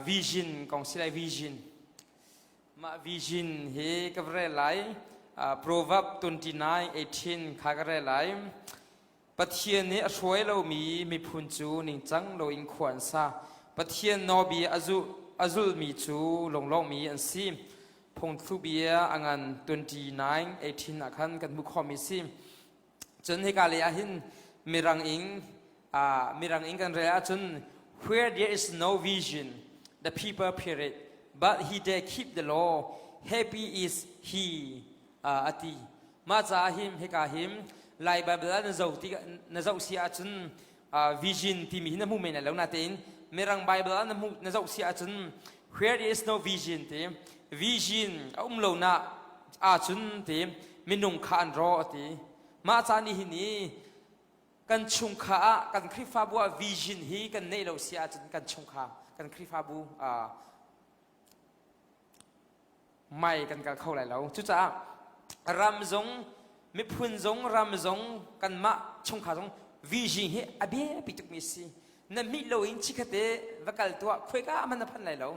Vision kong si lai vision. Mah vision hi ka va rel lai. Proverb 29:18 kha ka rel lai. Pathian nih a hruai lomi miphun cu ningcang loin khua an sa. Pathian nawlbia a zulh a zulmi cu lunglawmmi an si. Phungthlubia a ngan 29:18 ah khan kan hmuh khawhmi si. Cun hika lei ah hin mirang ing uh, mirang ing kan rel ahcun where there is no vision the people perish but he that keep the law happy is he uh, ati mah caah him hika him lai bible ah na zoh ti na zoh si ahcun uh, vision timi hi na hmu men lai lo natein mirang bible ah na hmu na zoh si ahcun where there is no vision ti vision a um lo na ahcun ti minung kha an raw ati mah ca ni hin i kan chungkha ah kan Khrihfabu ah vision hi kan neih lo si ahcun kan chungkha kan Khrihfabu uh, mai kan kal kho lai lo cucaah ram zong miphun zong ram zong kanmah chungkhar zong vision hi a biapi tukmi si na mih lo in chikhate va kal tuah khuaika man na phan lai lo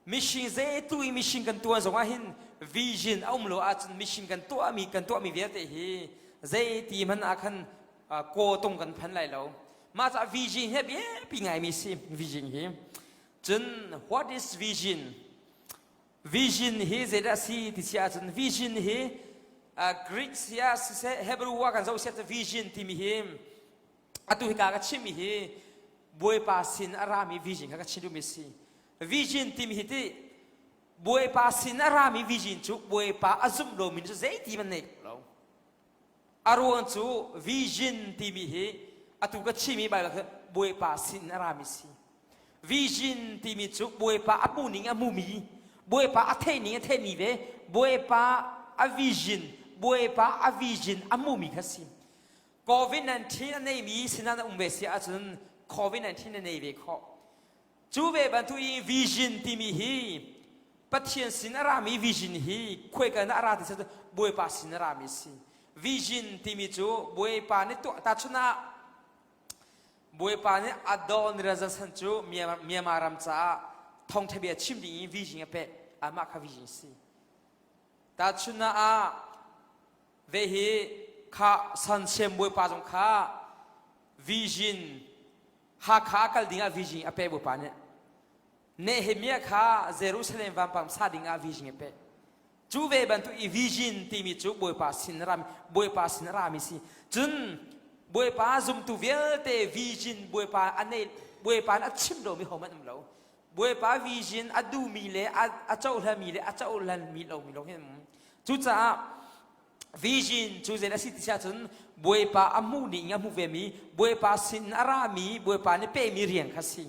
Mihring zeitu i mihring kan tuan zongah hin vision a um lo ahcun mihring kan tuahmi kan tuahmi vialte hi zeiti hmanh ah khan kawtung kan phan lai lo. Mah caah vision hi a biapi ngaimi si vision hi. Cun what is vision? Vision hi zeidah a si ti si ahcun vision hi Greek sia siseh Hebrew ah kan zoh siah vision timi hi atu hika ka chimmi hi Bawipa sin a rami vision kha ka chim duhmi si. Vision timi hi ti Bawipa sin a rami vision cu Bawipa a zumh lomi cu zeiti man nei lo. A ruang cu vision timi hi atu ka chimmi Bible khi Bawipa sin a rami si. Vision timi cu Bawipa a hmu ning a hmumi, Bawipa a theih ning a theihmi ve, Bawipa a vision, Bawipa a vision a hmumi kha si. COVID-19 a neimi sinah na um ve si ahcun COVID-19 na nei ve khawh. Cu ve bantuk i vision timi hi Pathian sin a rami vision hi khuaika na a ra ti cu Bawipa sin a rami si. Vision timi cu Bawipa nih tuah tahchun ah Bawipa nih Adon Rajasan cu Myanmar ram caah thawngtha bia chim ding in vision a pek. Amah kha vision si. Tahchun ah Ve hi kha San Siam Bawipa zong kha vision Hakha kal ding ah vision a pe Bawipa nih. Nehemiah kha Jerusalem vampang sa ding ah vision a pe. Cu ve bantuk i vision timi cu Bawipa sin ram Bawipa sin rami si. Cun Bawipa zumtu vialte vision Bawipa a nei Bawipa a chim lomi hohmanh um lo. Bawipa vision a duhmi le a cohlanmi le a cohlanmi lomi lawng hi an um. Cucaah vision cu zei a si ti si ahcun Bawipa a hmuh ning a hmu vemi Bawipa sin a rami Bawipa nih pehmi rian kha si.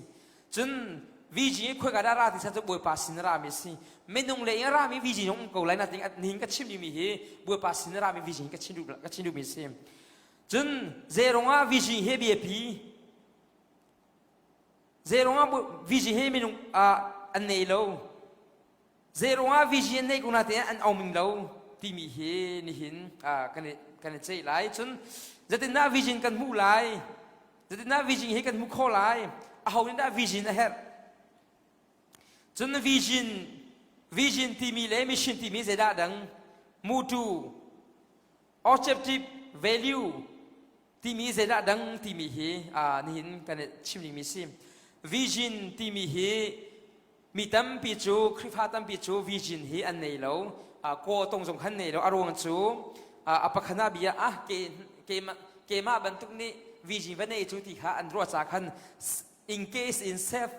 Cun vision hi khoika dah a ra ti si ahcun Bawipa sin a rami a si. Minung lei in a rami vision um ko lai natin nihin ka chim dingmi hi Bawipa sin a rami vision ka chim duh ka chim duhmi a si. Cun zeirung ah vision hi biapi Zeiruangah vision hi minung ah an nei lo. Zeiruangah vision an neih ko natein an oming lo timi hi nihin kan i kan i ceih lai. Cun zeitindah vision kan hmuh lai? Zeitindah vision hi kan hmuh khawh lai? Aho nih dah vision a herh? Cun vision vision timi le mission timi zeidah dang? Mutu objective value timi zeidah dang timi hi nihin kan i chim dingmi si. Vision timi hi mi tampi cu Khrihfa tampi cu vision hi an nei lo. Kaw tong zong khan nei lo. A ruang cu a pakhat ah bia ah ke keimah keimah bantuk nih vision va nei cu ti kha an ruah ca khan in case in self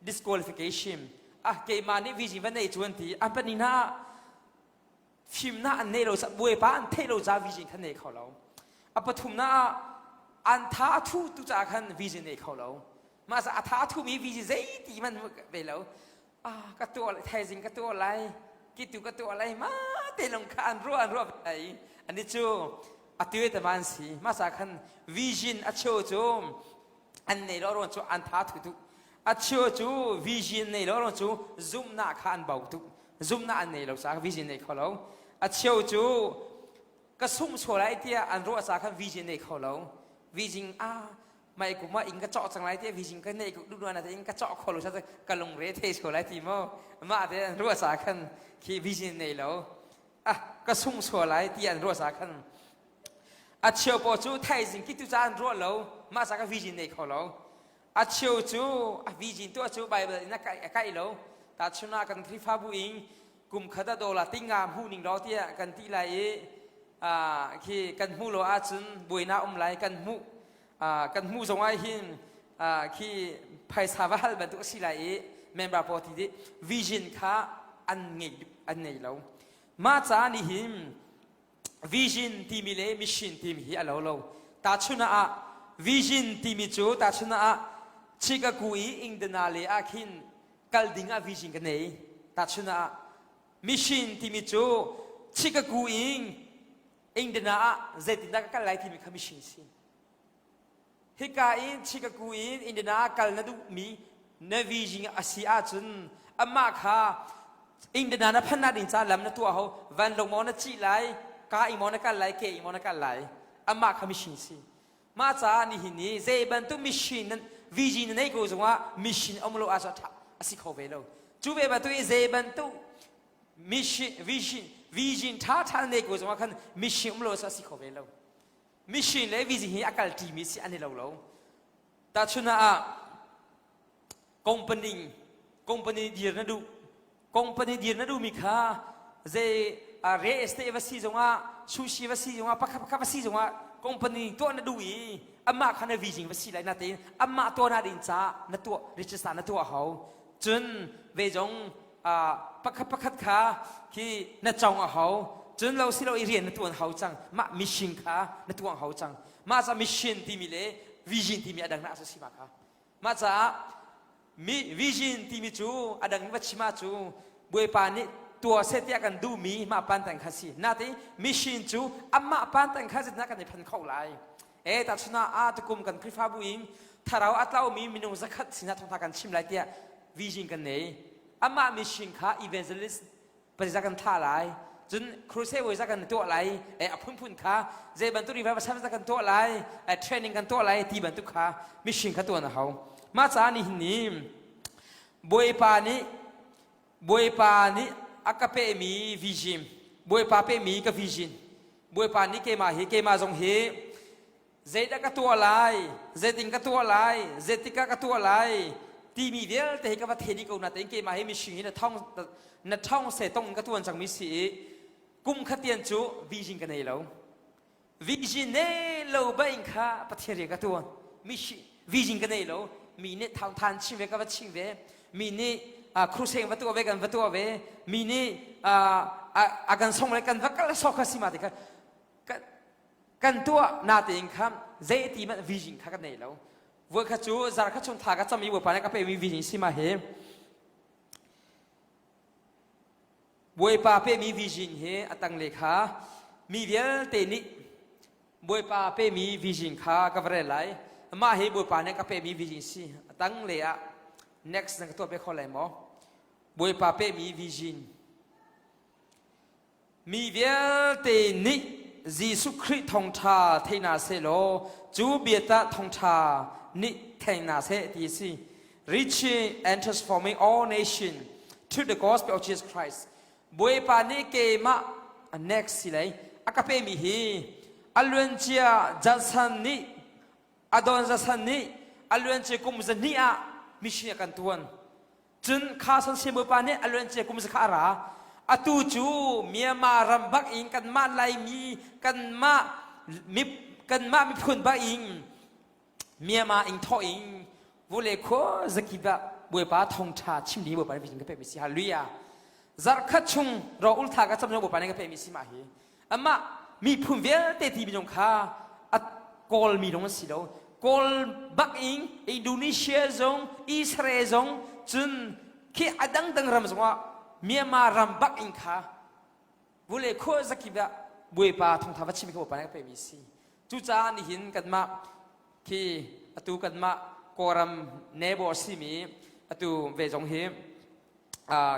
disqualification ah keimah nih vision va nei cu an ti an pani hna fimnak an neih lo bawipa an theih lo ca vision khan nei kho lo a pathumnak ah an tha a thu tu caah khan vision nei kho lo mah a tha a thumi vision zeiti man ve lo ah ka tuah thaizing ka tuah lai kitu ka tuah lai ma te long kha an ruah an ruah lai ani cu a tuwe te man si ma sa khan vision a cheu cu an nei lo ron cu an tha thu tu a cheu cu vision nei lo ron cu zumnak kha an bau tuk zumhnak an nei lo caah vision nei kho lo a cheu cu ka sungh sual lai tiah an ruah caah khan vision nei kho lo vision ah. Mai kum ah inn ka cawk cang lai ti vision ka nei duh na te inn ka cawk kho lo sa ka lungre thei so lai ti mo mah te an ruah sa khan khi vision nei lo ah ka sung so lai ti an ruah sa khan a cheu po cu thaizing ki tu ca an ruah lo mah sa ka vision nei kho lo a cheu cu a vision tu cu bible in a kai a kai lo ta chuna kan Khrihfabu in kum khat a dola tinga hmu ning lo tiah kan ti lai i khi kan hmu lo ahcun buaina um lai kan hmuh kan hmuh zong ah hin khi phaisa va hal bantuk a si lai i member pawl ti di vision kha an ngei an ngei lo mah ca nih hin vision timi le mission timi hi a lo lo tahchun ah vision timi cu tahchun ah Chicago i Indiana le ah khin kal ding ah vision ka nei tahchun ah mission timi cu Chicago in Indiana ah zeitindah ka kal lai timi kha mission si. Hika in Chicago in Indiana ah kal na duhmi na vision a si ahcun amah kha Indiana na phan ding ca lam na tuah ho vanlawng maw na cih lai ka in maw na kal lai ke in maw na kal lai amah kha mission si mah caah nihin ni zei bantuk mission nan vision na nei ko zongah mission um lo ahcun a si kho ve lo cu ve bantuk i zei bantuk mission vision vision ṭha ṭha nei ko zongah khan mission um lo a si kho ve lo mission le vision hi a kal ṭimi si an i lo lo tahchun ah company company dir na duh company dir na duhmi kha zei real estate va si zongah sushi va si zongah pakhat pakhat va si zongah company tuah na duh i amah kha na vision va si lai natein amah tuah na ding caah na tuah register na tuah hau cun ve zong pakhat pakhat kha khi na cong a hau cun lo si lo i rian na tuan hau cang mah mission kha na tuang hau cang mah ca mission timi le vision timi a dang na si ma kha mah caah mi vision timi cu a dang va chima cu Bawipa nih tua seh tiah kan duhmi mah pantan kha si natein mission cu amah pantan kha zeitindah kan i phan kho lai e tahchun ah a tukum kan Khrihfabu in thlarau a tlaumi minung zakhat sinah thawngtha kan chim lai tiah vision kan nei amah mission kha evangelist pazah kan thlah lai cun crusade voi kan tuah lai e a phunphun kha zei bantuk revival service kan tuah lai training kan tuah lai ti bantuk kha mission kha tuan a hau mah caah ni hin ni Bawipa nih Bawipa nih a ka pehmi vision Bawipa pehmi ka vision Bawipa nih keimah hi keimah zong hi zeidah ka tuah lai zeitin ka tuah lai zeitikah ka tuah lai timi vialte hi ka va thei dih ko natein keimah hi mihring hi na thong na thong se tong in ka tuan cangmi si i kum khatian cu vision ka nei lo vision nei lo bain kha Pathian rian ka tuan mi vision ka nei lo mi nih thang than chim ve ka va chim ve mi nih crusade va tuah ve kan va tuah ve mi nih a kan song le kan va kal sok kha si ma ti kha kan tuah natein kha zei ti manh vision kha kan nei lo voi kha cu zar kha chung tha ka cam i Bawipa nih ka pemi vision si ma hi Bawipa pemi vision hi a tangle kha mi vialte nih Bawipa pemi vision kha ka va rel lai mah hi Bawipa nih ka pemi vision si a tangle ah next na ka tuah pe kho lai maw Bawipa pemi vision Mi vialte nih Jesuh Khrih thawngṭha thei hna sehlaw cu biatah thawngṭha nih theng hna seh ti a si. Reaching and transforming all nations to the gospel of Jesus Christ. Bawipa nih keimah next si lei a ka pemi hi a luancia Johnson nih Adon Johnson nih a luancia kum zahnih ah mission a kan tuan. Cun kha Son Bawipa nih a luancia kum kha a ra. Atu cu Myanmar ram bak in kanmah Laimi kanmah kanmah miphun bak in Myanmar in thawh in vule khua zakip ah Bawipa thawngṭha chim ding Bawipa nih ka pekmi si. Hallelujah. Zarhkhat chung ro ultha ka cam Bawipa nih ka pekmi si mah hi. Amah miphun vialte ti minung kha a Kawl mi lung an si lo. Kawl bak in Indonesia zong, Israel zong, cun khi a dangdang ram zongah Myanmar ram bak in kha vule khua zakip ah Bawipa thawngtha va chim kha Bawipa nih a pekmi si. Cucaah nihin kanmah khi atu kanmah Kawlram neighbor simi atu ve zong hi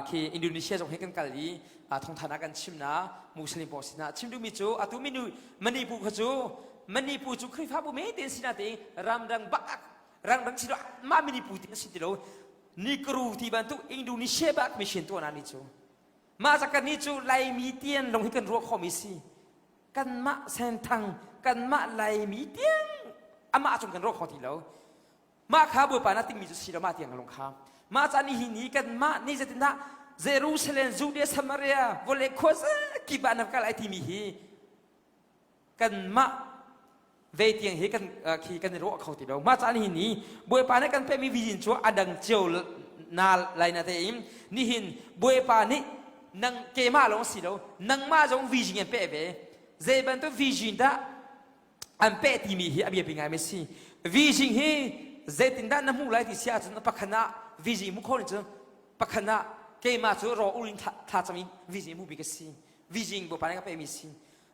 khi Indonesia zong hi kan kal i thawngtha kan chim na Muslim pawl sinah chim duhmi cu atu minu Manipur kha cu. Manipur cu Khrihfabu me te si na te ramdang bak rangdang si lo mah Manipur ti si ti lo Nikru ti bantuk Indonesia bak mission tuah na ni cu mah zakan ni cu Laimi tian long hi kan ruah khomi si kanmah senthang kanmah Laimi tiang amah cung kan ruah kho ti lo. Mah kha Bawipa na timmi cu si lo mah tiang lung kha. Mah ca ni hi ni kanmah ni zeitindah Jerusalem, Judea, Samaria, vawlei khuazakip ah na kal ai timi hi kanmah ve tiang hi kan khi kan i ruah kho ti lo. Mah ca ni hi ni Bawipa nih kan pekmi vision cu a dang cio na lai na tein nihin Bawipa nih nang keimah lawng si lo nangmah zong vision an peh ve. Zei bantuk vision dah an peh timi hi a biapi ngai mi si. Vision hi zeitindah na hmuh lai ti si ahcun pakhat ah vision hmuh khawh cu pakhat ah keimah cu raw ul in thla cam in vision hmuh bik a si. Vision Bawipa nih ka pehmi si.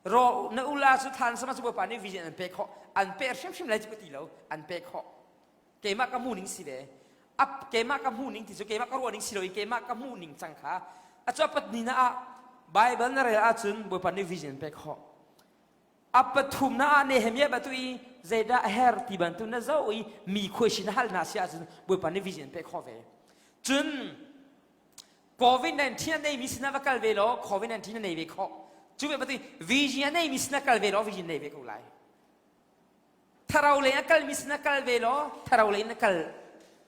Raw na ula cu thla sama cu Bawipa nih vision an pek khawh. An peh hrimhrim lai cu ka ti lo. An pek khawh. Keimah ka hmuh ning si ve. Ap keimah ka hmuh ning ti cu keimah ka ruah ning si lo i keimah ka hmuh ning cang kha. A cu a ni na ah Bible na rel ahcun Bawipa nih vision an pek khawh. A pathumnak ah Nehemiah batu i zeidah a her ti bantuk na zoh i mi khuaisin na hal hna si ahcun Bawipa nih vision pek khawh ve. Cun COVID-19 a neimi sinah va kal ve law COVID-19 na nei ve khawh. Cu ve bantuk vision a neimi sinah kal ve law vision nei ve ko lai. Thlarau lei a kalmi sinah kal ve law thlarau lei in na kal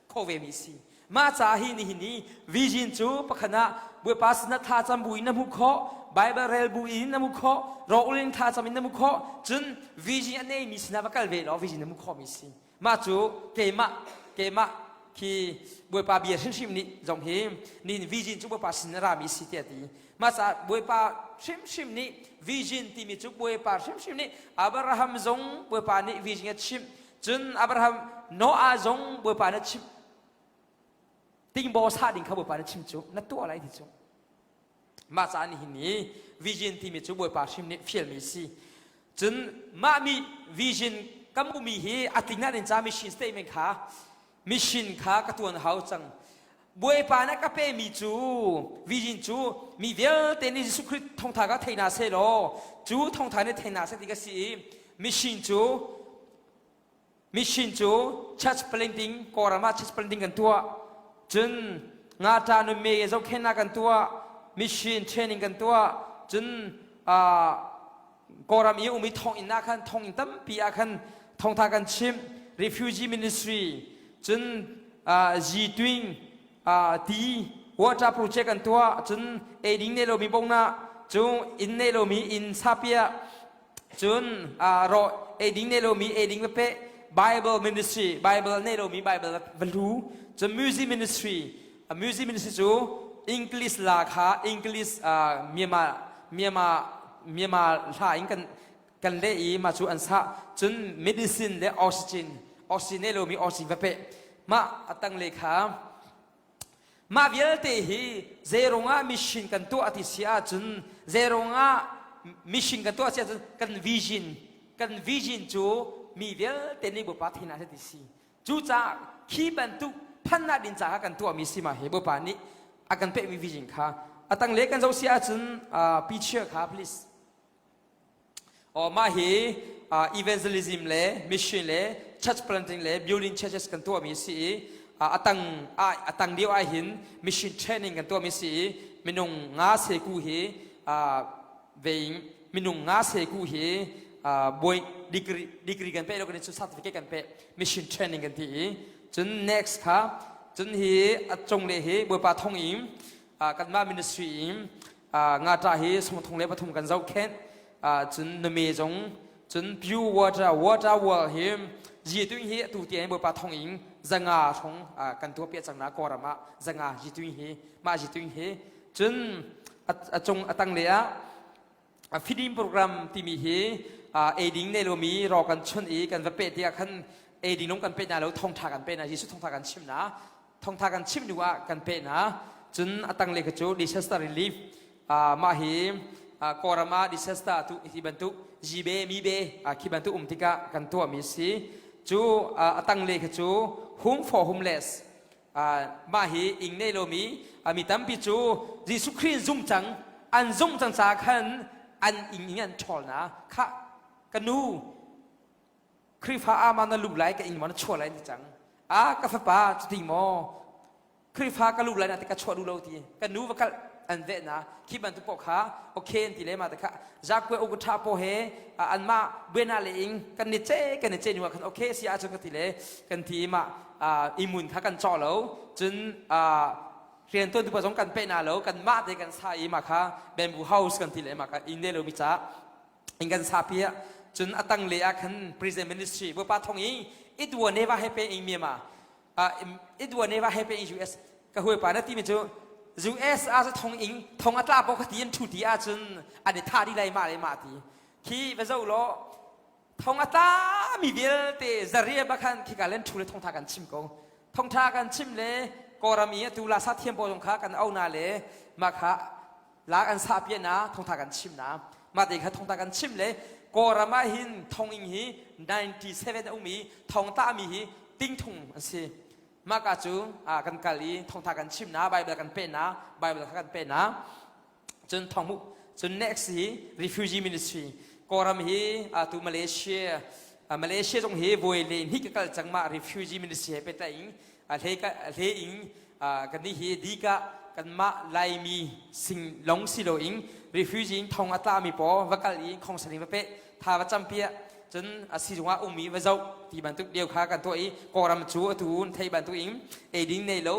kho ve mi si. Mah caah hi nihin i vision cu pakhat ah Bawipa sinah thlacam bu in na hmuh khawh, Bible rel bu in na hmuh khawh, rawul in thlacam in na hmuh khawh, cun vision a neimi sinah va kal ve law vision na hmuh khawhmi si. Mah cu keimah keimah khi Bawipa bia hrimhrim nih zong hi nihin vision cu Bawipa sin a rami si tiah ti. Mah caah Bawipa hrimhrim nih vision timi cu Bawipa hrimhrim nih Abraham zong Bawipa nih vision a chimh Cun Abraham Noah zong Bawipa na chimh tingbaw sah ding kha Bawipa na chim cu na tuah lai ti cu mah caah nihin ni vision timi cu Bawipa hrim nih fialmi si cun mah mi vision kan hmuhmi hi a tling ah ca mission statement kha mission kha ka tuan hau cang Bawipa na ka pemi cu vision cu mi vialte nih Jesuh Khrih thawngtha ka thei hna seh law cu thawngtha nih thei hna seh ti ka si i mission cu mission cu church planting Kawlram ah church planting kan tuah cun ngata nun me zohkhenhnak kan tuah mission training kan tuah cun Kawlram i um i thonginn ah khan thonginn tampi ah khan thawngtha kan chimh refugee ministry cun zitwing ti water project kan tuah cun eiding nei lomi bongna cu inn nei lomi inn sapiah cun ro eiding nei lomi eiding va pe Bible ministry Bible nei lomi Bible va hlu cun music ministry music ministry cu English la kha English Myanmar Myanmar Myanmar hla in kan kan leh i mah cu an sah cun medicine le oxygen oxygen nei lomi oxygen va peh mah a tanglei kha mah vialte hi zeirung ah mission kan tuah ti si ahcun zeirung ah mission kan tuah si ahcun kan vision kan vision cu mi vialte nih Bawipa thina ti si cucaah khi bantuk phannak din caah kan tuahmi si ma hi Bawipa nih a kan pekmi vision kha a tanglei kan zoh si ahcun picture kha please Aw mah hi evangelism le mission le church planting le building churches kan tuahmi a si i a tang a tang lio ah hin mission training kan tuahmi a si i minung nga seku hi veing minung nga seku hi bawi degree degree kan pe lo kan certificate kan pe mission training kan ti i cun next kha cun hi a cung le hi bawipa thong in kanmah ministry in ngata hi sungthung le pathum kan zohkhenh cun name zong cun pure water water well hi zituin hi atu tiang bawipa thong in zanga hrawng kan tuah piah cang na kawlram ah zanga zituin hi mah zituin hi cun a cung a tang le ah feeding program timi hi eiding nei lomi raw kan chunh i kan va peh tiah khan eiding lung kan pe hna lo thongtha kan pe hna Jesuh thongtha kan chim na thongtha kan chim hnu ah kan peh hna cun a tanglei kha cu disaster relief mah hi Kawlram ah disaster tu hi bantuk jibe mibe khi bantuk um tikah kan tuahmi si cu a tanglei kha cu home for homeless mah hi ing nei lomi mi tampi cu Jesuh Khrih zum cang an zumh cang caah khan an ing in an ṭhawl na kha ka nu. Khrihfa ama na lu lai ka ing ma na chuah lai ti cang. A ka fapa cuti maw Khrihfa ka lu lai na ti ka chuah duh lo ti ka nu va kal an veh na khi bantuk paoh kha okay an ti le ma te kha zakwe u tha po he an ma buena le ing kan ni che kan ni che nu khan okay si ahcun ka ti le kan ti ma imun kha kan chaw lo cun rian tuan tu pa zong kan pe na lo kan mah te kan sa i ma kha bamboo house kan ti le ma kha inn ne lo mi ca in kan sa pi cun atang le ah khan prison ministry bopa thong i it will never happen in Myanmar it will never happen in US ka huai pa na ti mi cu US ah cu thong ing thong atla po khati an thu ti ahcun an i tha di lai ma le ma ti khi va zo law Thong a tlami vialte zaria bakhan khika len thu le thongtha kan chim ko. Thongtha kan chim le Kawlram i atu la sa thiam pawl zong kha kan au na le mah kha la kan sa pia na thongtha kan chim na. Mah te kha thongtha kan chim le Kawlram ah hin thonging hi 97 a um i thong tami hi tingthung an si. Mah ka cu kan kal i thongtha kan chim na Bible kan pe na Bible kha kan pe na. Cun thong cun next hi refugee ministry Kawlram hi atu Malaysia Malaysia zong hi voi le hnih ka kal cang mah refugee ministry he pehtlai in hle hle in kan nih hi dika kanmah Laimi sing long si lo in refugee in thong a tlami paw va kal i khong saling va pe tha va campiah cun a sizung ah ummi va zoh ti bantuk lio kha kan tuah i Kawlram cu atu thei bantuk in ei ding nei lo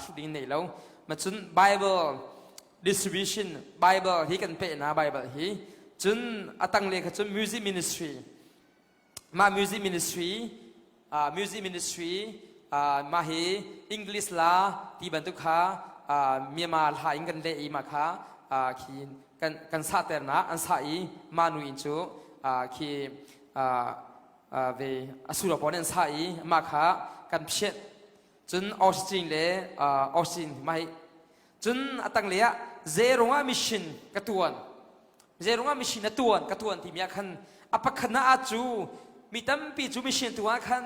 hruh ding nei lo ma cun Bible distribution Bible hi kan peh na Bible hi cun a tangle kha cun music ministry mah music ministry uh, music ministry uh, mah hi English la ti bantuk kha uh, Myanmar hla in kan leh i mah kha uh, khi kan kan sa ter na an sa i ma nu in cu uh, khi uh, uh, ve asuro pawn an sa i mah kha kan phiat cun Austin le uh, Austin mah hi Cun a tanglei ah zeirung ah mission ka tuan zeirung ah mission na tuan ka tuan timi ah khan a pakhat na ah cu mi tampi cu mission tu ah khan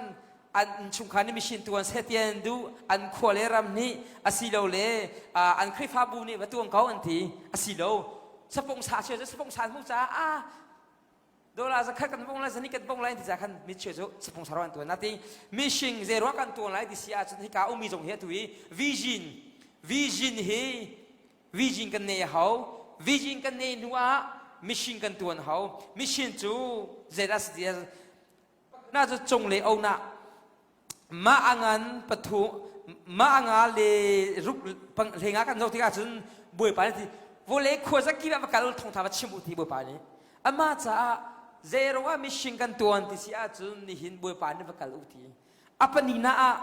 an innchungkhar nih mission tuan seh ti an duh an khua le ram nih asilole an Khrihfabu nih va tuan ko an ti asilo sapong sa cheu cu sapong sa hmu caah ah Dollar zakhat kan bong lai zani kan bong lai ti ca khan mi cheu cu sapung saro an tuan na ti mishing zeruang kan tuan lai ti si ahcun hika ummi zong hi atu i vision vision hi vision kan nei hau vision kan nei hnu ah mission kan tuan hau mission cu zeidah si na cu cung le o na mah a ngan pathu mah a nga le ruk pang hlenga kan zoh tikah cun bawipa nih ti vawlei khua zakip ah va kal thawngtha va chim u ti bawipa nih amah caah zeirong ah mishing kan tuan ti si ahcun nihin bawipa nih va kal u ti a panina ah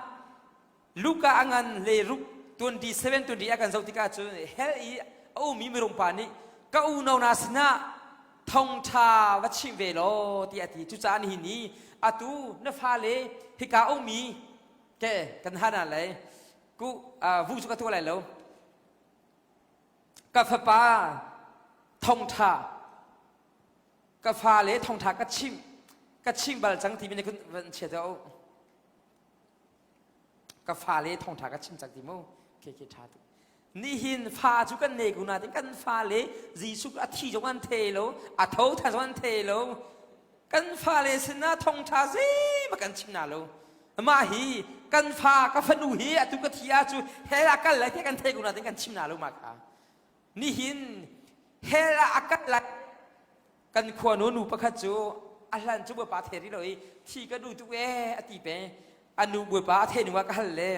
Luka a ngan le ruk 27 20 a kan zoh tikah cun hell i a ummi mirung pa nih ka unau na sinah thawngṭha va chim ve law tiah a ti. Cucaah nihin i atu na fale hika ummi ke kan hana lai ku vu cu ka tuah lai lo ka fapa thawngṭha ka fale thawngṭha ka chimh ka chimh bal cang timi nih van chia deuh ka fale thawngṭha ka chim cang ti mu ke ke ṭha tuk nihin fa cu kan nei ko nain kan fale Jesuh a thi zong an thei lo a tho tha zong an thei lo kan fale sinah thawngṭha zeihmanh kan chim na lo mah hi kan fa ka fanu hi atu ka thi ah cu hell ah kal lai tiah kan thei ko nain kan chim na lo mah kha nihin hell ah a kal lai Kan khuanu nu pakhat cu a hlan cu bawipa a thei rih lo i thi ka duh tuk ee a ti peng. A nu bawipa a thei hnu ah ka hal le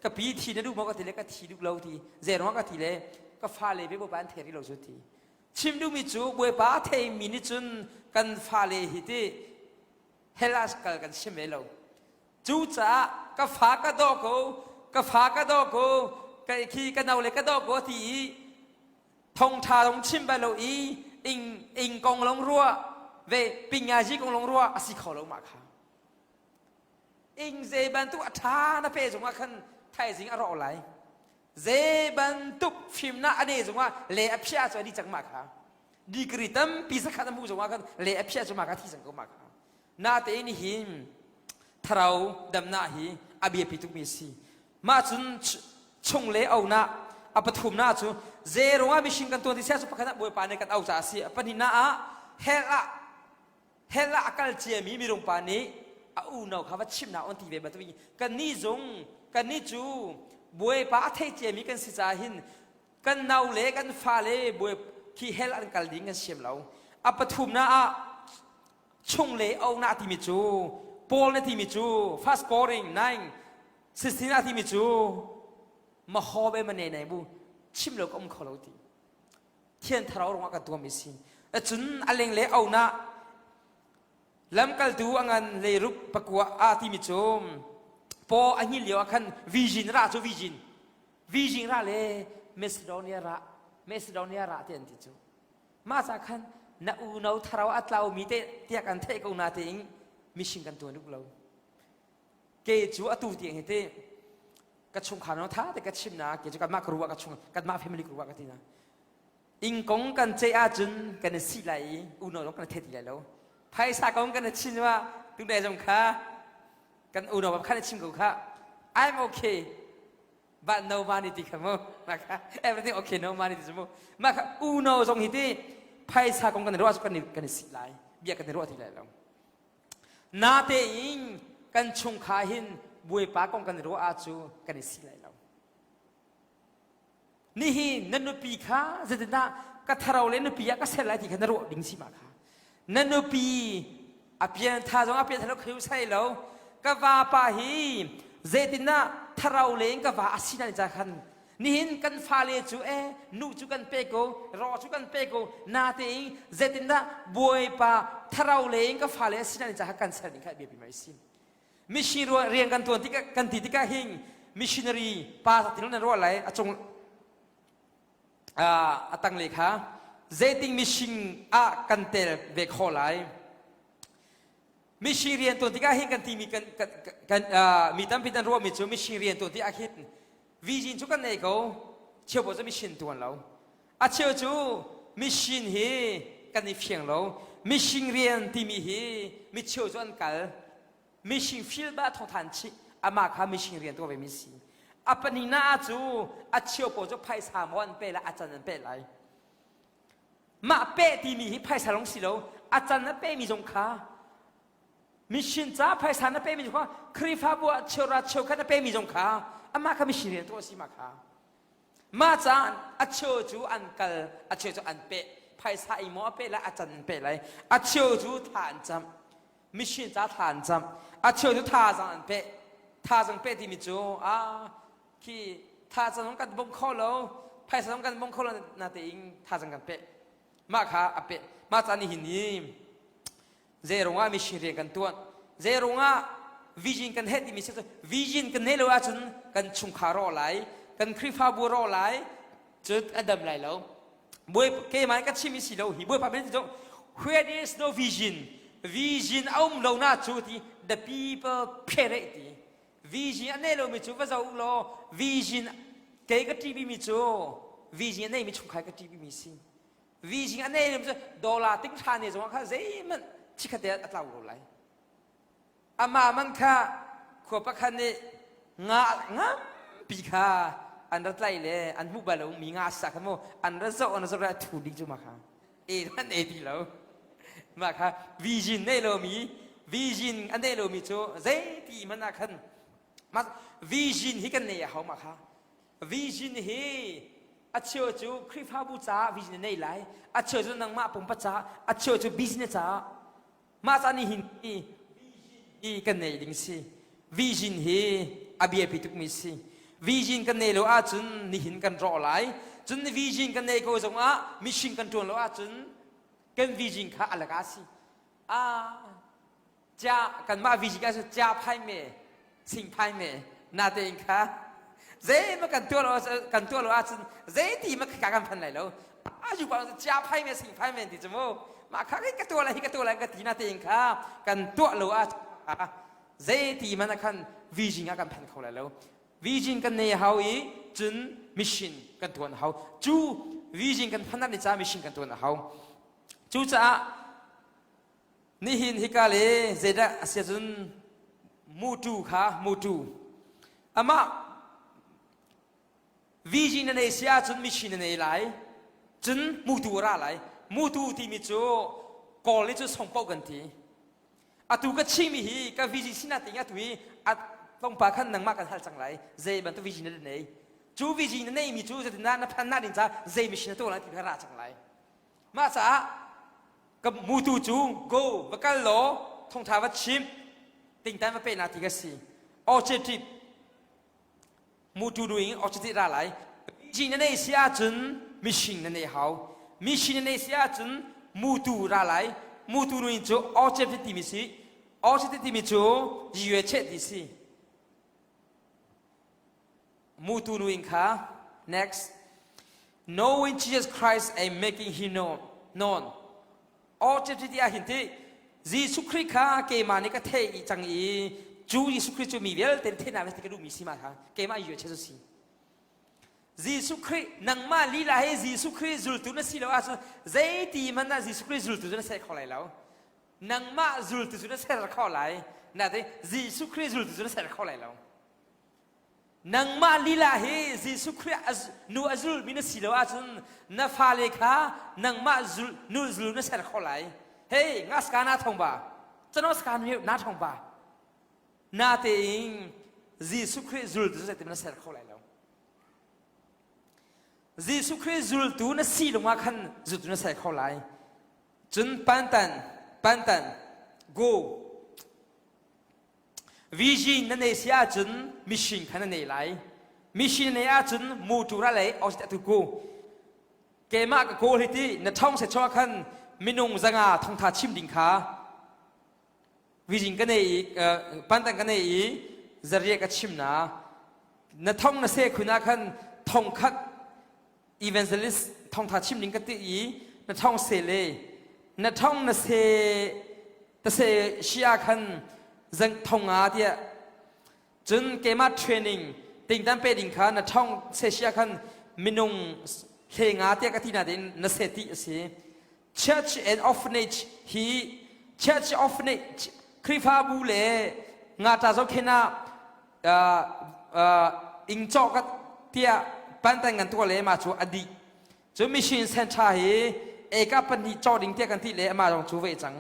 ka pi thi na duh maw ka ti le ka thi duh lo ti. Zeiruang ka ti le ka fale ve bawipa an thei rih lo cu ti. Chim duhmi cu bawipa a theimi nih cun kan fale hi ti Hellas kal kan chim ve lo. Cucaah ka fa ka daw ko, ka fa ka daw ko, ka khi ka nau le ka daw ko ti i thongtha long chim bal lo i ing ing kong long ruah ve pingaji kong long ruah a si kho lo mah kha ing ze bantuk a tha na pe zongah khan thaizing a rawh lai ze bantuk fimnak a ne zongah le a phia cu a di cang mah kha degree tampi zakhat a hmu zongah khan le a phia cu mah kha thi cang ko mah kha natein hin tharau damnak hi a biapi tukmi a si Mah cun chung le onak a pathumnak cu zeirung ah mihring kan tuan ti sia cu pakhat ah Bawipa nih kan au caah a si. A pahnihnak ah hell ah hell ah a kal ciami mirung pa nih A unau kha va chimnak on ti ve bantuk kannih zong kannih cu Bawipa a thei ciami kan si caah hin kan nau le kan fale bawi khi hell an kal ding kan siam lo. A pathumnak ah chung le ona timi cu Paul na timi cu first scoring 9 16 a timi cu maho be mane nei bu chim lo ka um kho lo ti. Thian tharau rungah kan tuami si. Cun a leng le ona Lamkaltu a ngan leiruk pakua a timi cu paw a hngil lio ah khan vision ra cu vision vision ra le Macedonia ra Macedonia ra ti an ti cu mah ca khan na unau tharau a tlaumi te tiah kan theih ko na tein mission kan tuan uk lo ke cu atu tiang hi te ka chungkhar no tha te ka chim na ke cu kanmah ka ruah ka chung kanmah family ka ruah ka ti na Inn kong kan ceih ahcun kan i sih lai i unau zong kan i thei ti lai lo. Phaisa kong kan i chim ah tunai zong kha kan unau khan i chim ko kha I'm okay but no money ti kha mu mah kha everything okay no money ti cu mu mah kha unau zong hi ti phaisa kong kan i ruah kan i kan i sih lai bia kan i ruah ti lai lo. Natein kan chungkhar hin Bawipa kong kan i ruah ahcu kan i sih lai lo. Nihin na nupi kha zeitindah ka tharo le nupi ah ka ser lai ti kha na ruah ding si ma kha. Na nupi a pian tha zong a pian tha lo kheu sai lo. Ka vapa hi zeitindah tharau le in ka va a si na ca khan nihin kan fale cu e nu cu kan pe ko ro cu kan pe ko natein zeitindah bawipa tharau le in ka fale a si na ca kha kan ser ding kha biapi mai si. Mission rian kan tuan tikah kan ti tikah hin missionary pa ti nan ruah lai a cung a tanglei kha zeiting mission ah kan tel ve kho lai mission rian tuan tikah hin kan timi kan kan mi tampi nan ruahmi cu mission rian tuan tikah hin vision cu kan nei ko cheu cu mission tuan lo a cheu cu mission hi kan i fiang lo mission rian timi hi mi cheu cu an kal Mising fil ba thawngthan chih amah kha mising rian tuah ve mi si. A panina cu a chio pawl cu phaisa maw an pe lai a can an pe lai. Mah pe timi hi phaisa lawng si lo a can a pe mi zong kha mission ca phaisa na pe mi kha Khrihfabu ah cheura cheukhat na pe mi zong kha amah kha mission rian tuah si ma kha. Mah caan a cheu cu an kal a cheu cu an peh phaisa i maw a peh lai a can an peh lai a cheu cu tha an camh mission ca thla an camh a cheu cu thazang an peh thazang peh timi cu a khi thazang zong kan bawmh kho lo phaisa zong kan bawmh kho lo na tein thazang kan peh mah kha a peh mah ca nihin hi Zeirungah mission rian kan tuan? Zeirungah vision kan heh timi si cu vision kan neih lo ahcun kan chungkhar rawh lai, kan Khrihfabu rawh lai, cun a dam lai lo. Bawi keimah ka chim si lo hi Bawipa min cu where there is no vision vision a um lo na cu ti the people perish ti vision a nei lomi cu va zoh law vision kei ka ṭihmi mi cu vision a neimi chungkhar ka ṭihmi mi si Vision a nei cu dollar ting hra ne zong kha zeihmanh chikkhat te a tlau lo lai. Amah man kha khua pakhat nih nga ngampi kha an ra tlai le an hmuh bal lo mi nga sa kha mu an ra zoh an zoh ra thu ding cu ma kha e an e ti lo ma kha vision nei lo mi vision a nei lo mi cu zeiti man ah khan ma vision hi kan nei a hau ma kha Vision hi a cheu cu Khrihfabu caah vision na nei lai, a cheu cu nangmah pumpak caah, a cheu cu business caah. Mah ca nih hin hi hi kan nei ding si. Vision hi a biapi tukmi si. Vision kan nei lo ahcun nihin kan rawh lai. Cun vision kan nei ko zongah mission kan ṭuan lo ahcun kan vision kha a laka si. Ah, Cia kanmah VG ka cia phai me sing phai me na tein kha zei ma kan tuah lo kan tuah lo ahcun zei ti ma ka kan phan lai lo aju pa cia phai me sing phai me ti chu mu ma kha ka tuah lai hi ka tuah lai ka ti na tein kha kan tuah lo ah zei ti man khan VG nga kan phan kho lai lo VG kan nei hau i cun mission kan tuan hau cu VG kan phan ni ca mission kan tuan hau cu caah Nihin hika le zeidah a si ahcun mutu kha mutu amah VG na nei si ahcun mission na nei lai cun mutu a ra lai mutu timi cu kawl nih cun songpoh kan ti. Atu ka chimmi hi ka vision si na ting atu hi a tlawmpa khan nangmah kan hal cang lai. Zei bantuk vision na nei? Cu vision na neimi cu zeitindah na phan na ding ca zei mission na tuah lai ti kha ra cang lai. Mah caah ka mutu cu go va kal law thongtha va chim tingtan va pe na ti ka si. Objective mutu duing objective ra lai. Vision na nei si ahcun mission na nei hau. Mission na nei si ahcun mutu ra lai. Mutu duing cu objective timi si. Objective timi cu yue che ti si. Mutu nuing kha next. Knowing Jesus Christ and making him known. known. Objective ah hin ti Jesuh Khrih kha keimah nih ka theih i cang i cu Jesuh Khrih cu mi vialte nih theihnak ti ka duhmi si ma kha keimah yu che si. Jesuh Khrih nangmah lila he Jesuh Khrih zultu na si lo ahcun zeiti hmanh ah Jesuh Khrih zultu cu na ser kho lai lo. Nangmah zultu cu na ser kho lai. Natin Jesuh Khrih zultu cu na ser kho lai lo. Nangmah lila hi Jesuh Khrih nu a zulmi na si lo ahcun na fale kha nangmah zul, nu zul na ser kho lai. Hey, ngaska na thong ba? Canoska na thong ba? Natein Jesuh Khrih zultu cu zeitin na ser kho lai lo. Jesuh Khrih zultu na si lungah khan zultu na ser kho lai. Cun pantan, pantan, go, Vision na nei si ahcun mission kha na nei lai. Mission na nei ahcun mutu ra lei osit atu ku. Keimah ka kawl hi ti na thong se chuah khan minung zanga thongtha chim ding kha vision ka nei i pantan ka nei i zaria ka chim na na thong na se khun ah khan thong khat evangelist thongtha chim ding ka ti i na thong se le na thong na se ta se shia khan zang thonga tiah cun keimah training tingtan pe ding kha na thong se shia khan minung hlenga tiah ka ti na din na se ti a si church and orphanage hi church orphanage Khrihfabu le ngata zohkhen ah ing cawh ka tiah pantan kan tuah le mah cu a dih cu mission center hi eka pahnih cawh ding tiah kan ti le amah zong cu ve cang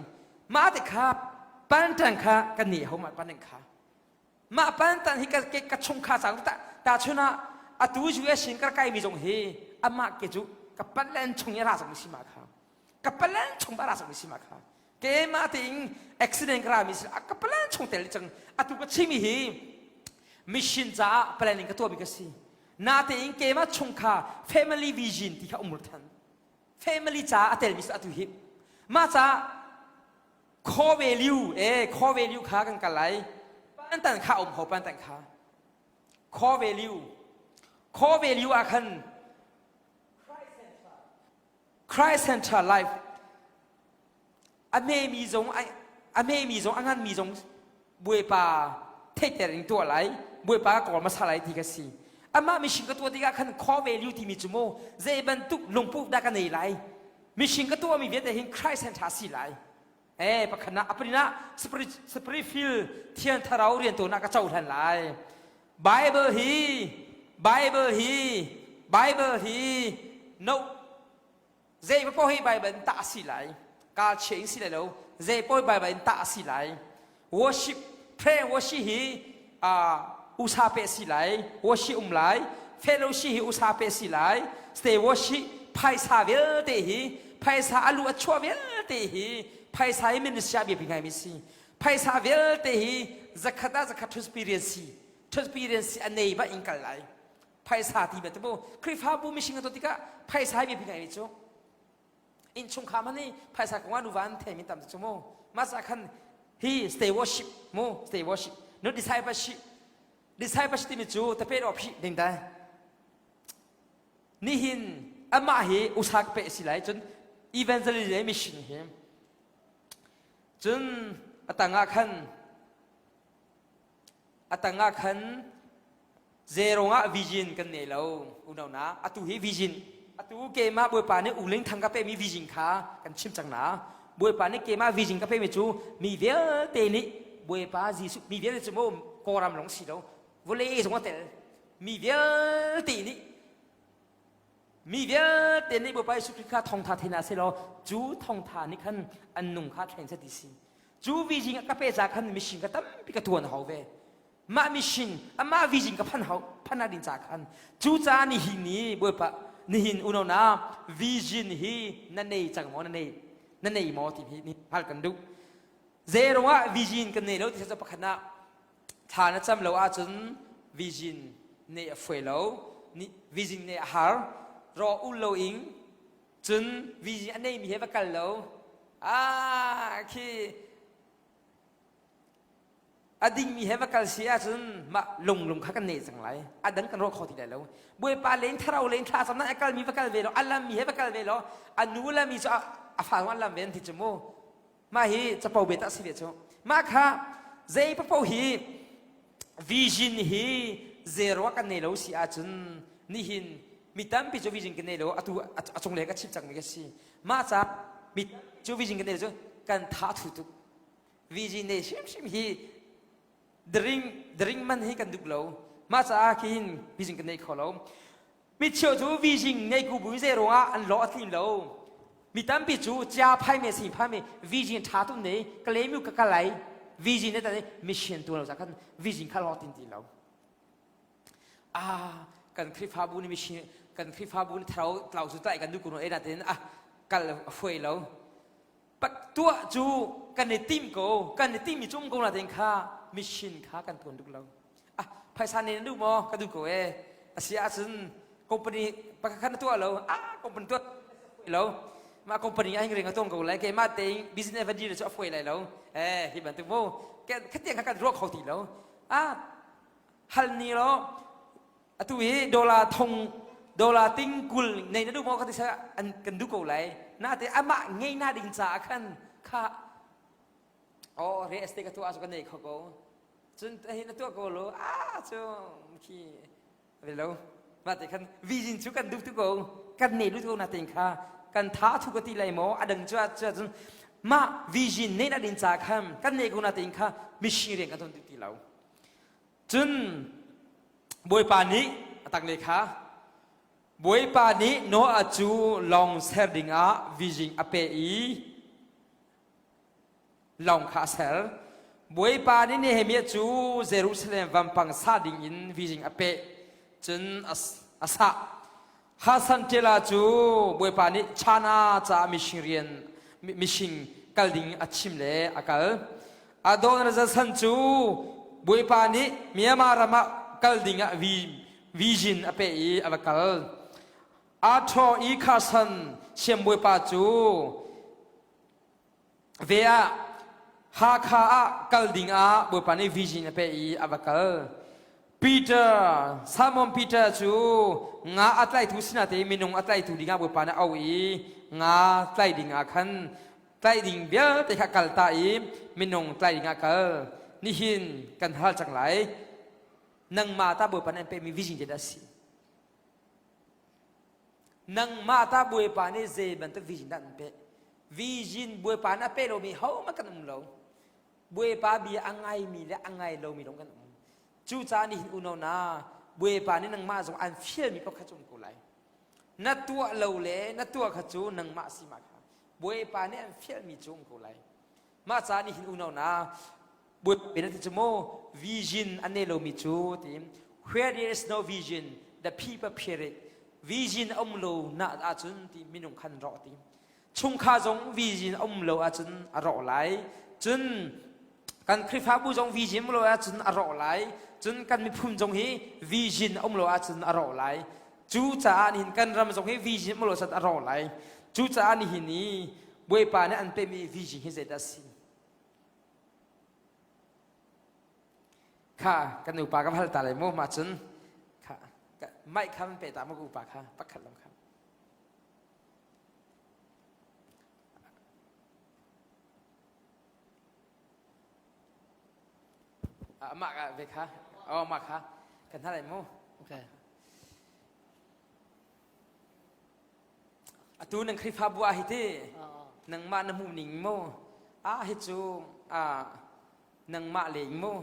mah te kha pantan kha kan nih ho mah pantan kha mah pantan hi ka ka chungkha cang ta ta chun ah atu US in ka kai mi zong hi amah ke cu ka palen chung i ra cang si ma kha ka palen chung ba ra cang si ma kha keimah tein accident ka rami si ka plan chung tel cang atu ka chimi hi mission caah planning ka tuahmi ka si natein keimah chung kha family vision ti kha umur than family caah a telmi atu hi mah caah core value eh core value kha kan kal lai pantan kha um ho pantan kha core value core value ah khan Christ center life a hmemi zong a hmemi zong a nganmi zong Bawipa theihter in tuah lai Bawipa ka kawl hmasa lai ti ka si amah mihring ka tuah tikah khan core value timi cu mu zei bantuk lungput dah ka nei lai mihring ka tuahmi vialte hin Christ center si lai eh pakhat nak aprin ah spirit spirit fill thian thlarau riantuan ah ka cohlan lai Bible hi Bible hi Bible hi no zei paoh hi Bible in tah si lai kaal chia in si lai lo zei paoh Bible in tah si lai worship pray worship hi uh, usa pe si lai worship um lai fellowship hi usa pe si lai stay worship phaisa vialte hi phaisa alu a chuah vialte hi phaisa hi ministry ah biapi ngaimi si phaisa vialte hi zakhat ah zakhat transparency transparency a nei ba in kal lai phaisa ti ba tu Khrihfabu mising to tikah phaisa hi biapi ngaimi cu innchungkhar man hi phaisa kong ah nuva an themi tam cu mu masa khan hi stay worship mu stay worship no discipleship discipleship timi cu tape ro phi ding dai nihin amah hi usak pe si lai cun evangelism mission hi cun atangah khan A tangah khan zerong ah vision kan nei lo unau na atu hi vision atu keimah Bawipa nih uling thang ka pemi vision kha kan chim cang na Bawipa nih keimah vision ka pemi cu mi vialte nih Bawipa Jesuh mi vialte cu mu Kawlram lawng si lo vawlei zong a tel mi vialte nih mi vialte nih Bawipa Jesuh Khrih kha thawngtha thei hna seh law cu thawngtha nih khan an nung kha thleng seh ti si. Cu vision a ka pe ca khan mission ka tampi ka tuan hau ve. Mah mission amah vision ka phan hau phan ding ca khan cu ca nihin ni Bawipa nihin unau na vision hi na nei cang maw na nei na nei maw ti hi ni hal kan duh. Zei ah vision kan nei lo ti cu pakhat ah thla na cam lo ahcun vision ne a fuai lo vision ne a har ro ul lo ing cun vision a neimi he va kal lo ah khi a dingmi he va kal si ahcun mah lunglung kha kan nei cang lai a dang kan ruah kho ti lai lo bawipa len thlarau len thla cam a kalmi va kal ve lo a lammi he va kal ve lo a nu lami cu a fa a lam ve an ti cu mu Mah hi capo bia tak si ve cu. Mah kha zei papoh hi vision hi zero kan nei lo si ahcun nihin mi tampi cu vision kan nei lo atu a cunglei ka chim cangmi ka si. Mah ca mi cu vision kan nei lo cu kan tha thu tuk. Vision nei hrimhrim hi drink drink man hi kan duh lo. Mah caah khin vision kan nei kho lo. Micheu cu vision ngei ku bu zei ruangah an lawh a tlin lo. Mi tampi cu cia phai me sing phai me vision tha tu ne kalemu ka kalai vision ne ta mission tu lo za kan vision kha lawh tin ti lo. Ah kan Khrihfabu ni mission kan Khrihfabu ni tharau tlau su tai kan du kuno e na tin ah kal fuai lo. Pak tuah cu kan i tim ko kan i tim mi cung ko na tin kha mission kha kan tuan duk lo. Ah phaisa ne na duh maw ka duh ko e asi ahcun company pakhat khat na tuah lo ah company tuah lo mah company ah ring a tuang ko lai keimah tein business va deal cu a fawi lai lo eh hi bantuk mu khatiang kha kan ruah kho ti lo ah hal ni lo atu hi dollar thong dollar ting kul nei na duh maw ka ti an kan duh ko lai na te amah ngei na ding caah khan kha oh real estate ka tuah cu ka nei kho ko Cun hi na tuah ko lo ah cu khi ve lo mah te khan vision cu kan duh tu ko kan ne lu ko na ten kha kan tha thu ka ti lai maw a dang cu cu cun mah vision ne na din ca khan kan ne ko na ten kha mission rian kan ton ti lo cun bawipa nih a tak le kha bawipa nih Noah cu lawng ser dingah vision a pe i lawng kha a ser. Bawipa nih Nehemiah cu Jerusalem vampang sah dingin vision a peh, cun a sah. Hasan Tela cu Bawipa nih China caah mising rian mising kal ding a chim le a kal. Adonrazasan cu Bawipa nih Myanmar ram ah kal ding ah vision a peh i a va kal. Atho i Khasan siambawipa cu Ve ah Hakha ah kal ding ah Bawipa nih vision a peh i a va kal. Peter, Simon Peter cu nga a tlaitu sinah te minung a tlaitu dingah Bawipa nih a auh i nga tlai ding ah khan tlai ding vialte kha kal ta i minung tlai ding ah kal. Nihin kan hal cang lai. Nangmah ta Bawipa nih an pekmi vision te dah a si? Nangmah ta Bawipa nih zei bantuk vision dah an pek? Vision Bawipa nih a pe lomi hohmanh kan um lo. Bawipa bia a ngaimi le a ngai lomi lawng kan um. Cucaah nihin unau na Bawipa nih nangmah zong an fialmi pakhat cu um ko lai. Na tuah lo le na tuah kha cu nangmah si ma kha. Bawipa nih an fialmi cu um ko lai. Mah caah nihin unau na Bawipa na ti cu mu vision an nei lomi cu ti where there is no vision the people perish vision a um lo na ahcun ti minung khan rawh ti chungkhar zong vision a um lo ahcun a rawh lai cun kan Khrihfabu zong vision um lo ahcun a rawh lai cun kan miphun zong hi vision a um lo ahcun a rawh lai cu caah nihin kan ram zong hi vision um lo ahcun a rawh lai cu caah nihin i Bawipa nih an pehmi vision hi zeidah a si Kha kan upa ka hal ta lai mu mah cun kha mic kha man pe ta mu upa kha pakhat lam kha. Amah ka ve kha oh mah kha kan hal lai mu. Okay. Atu nan Khrihfabu ah hi ti nangmah na hmuh ning mu ah hi cu ah nangmah leng mu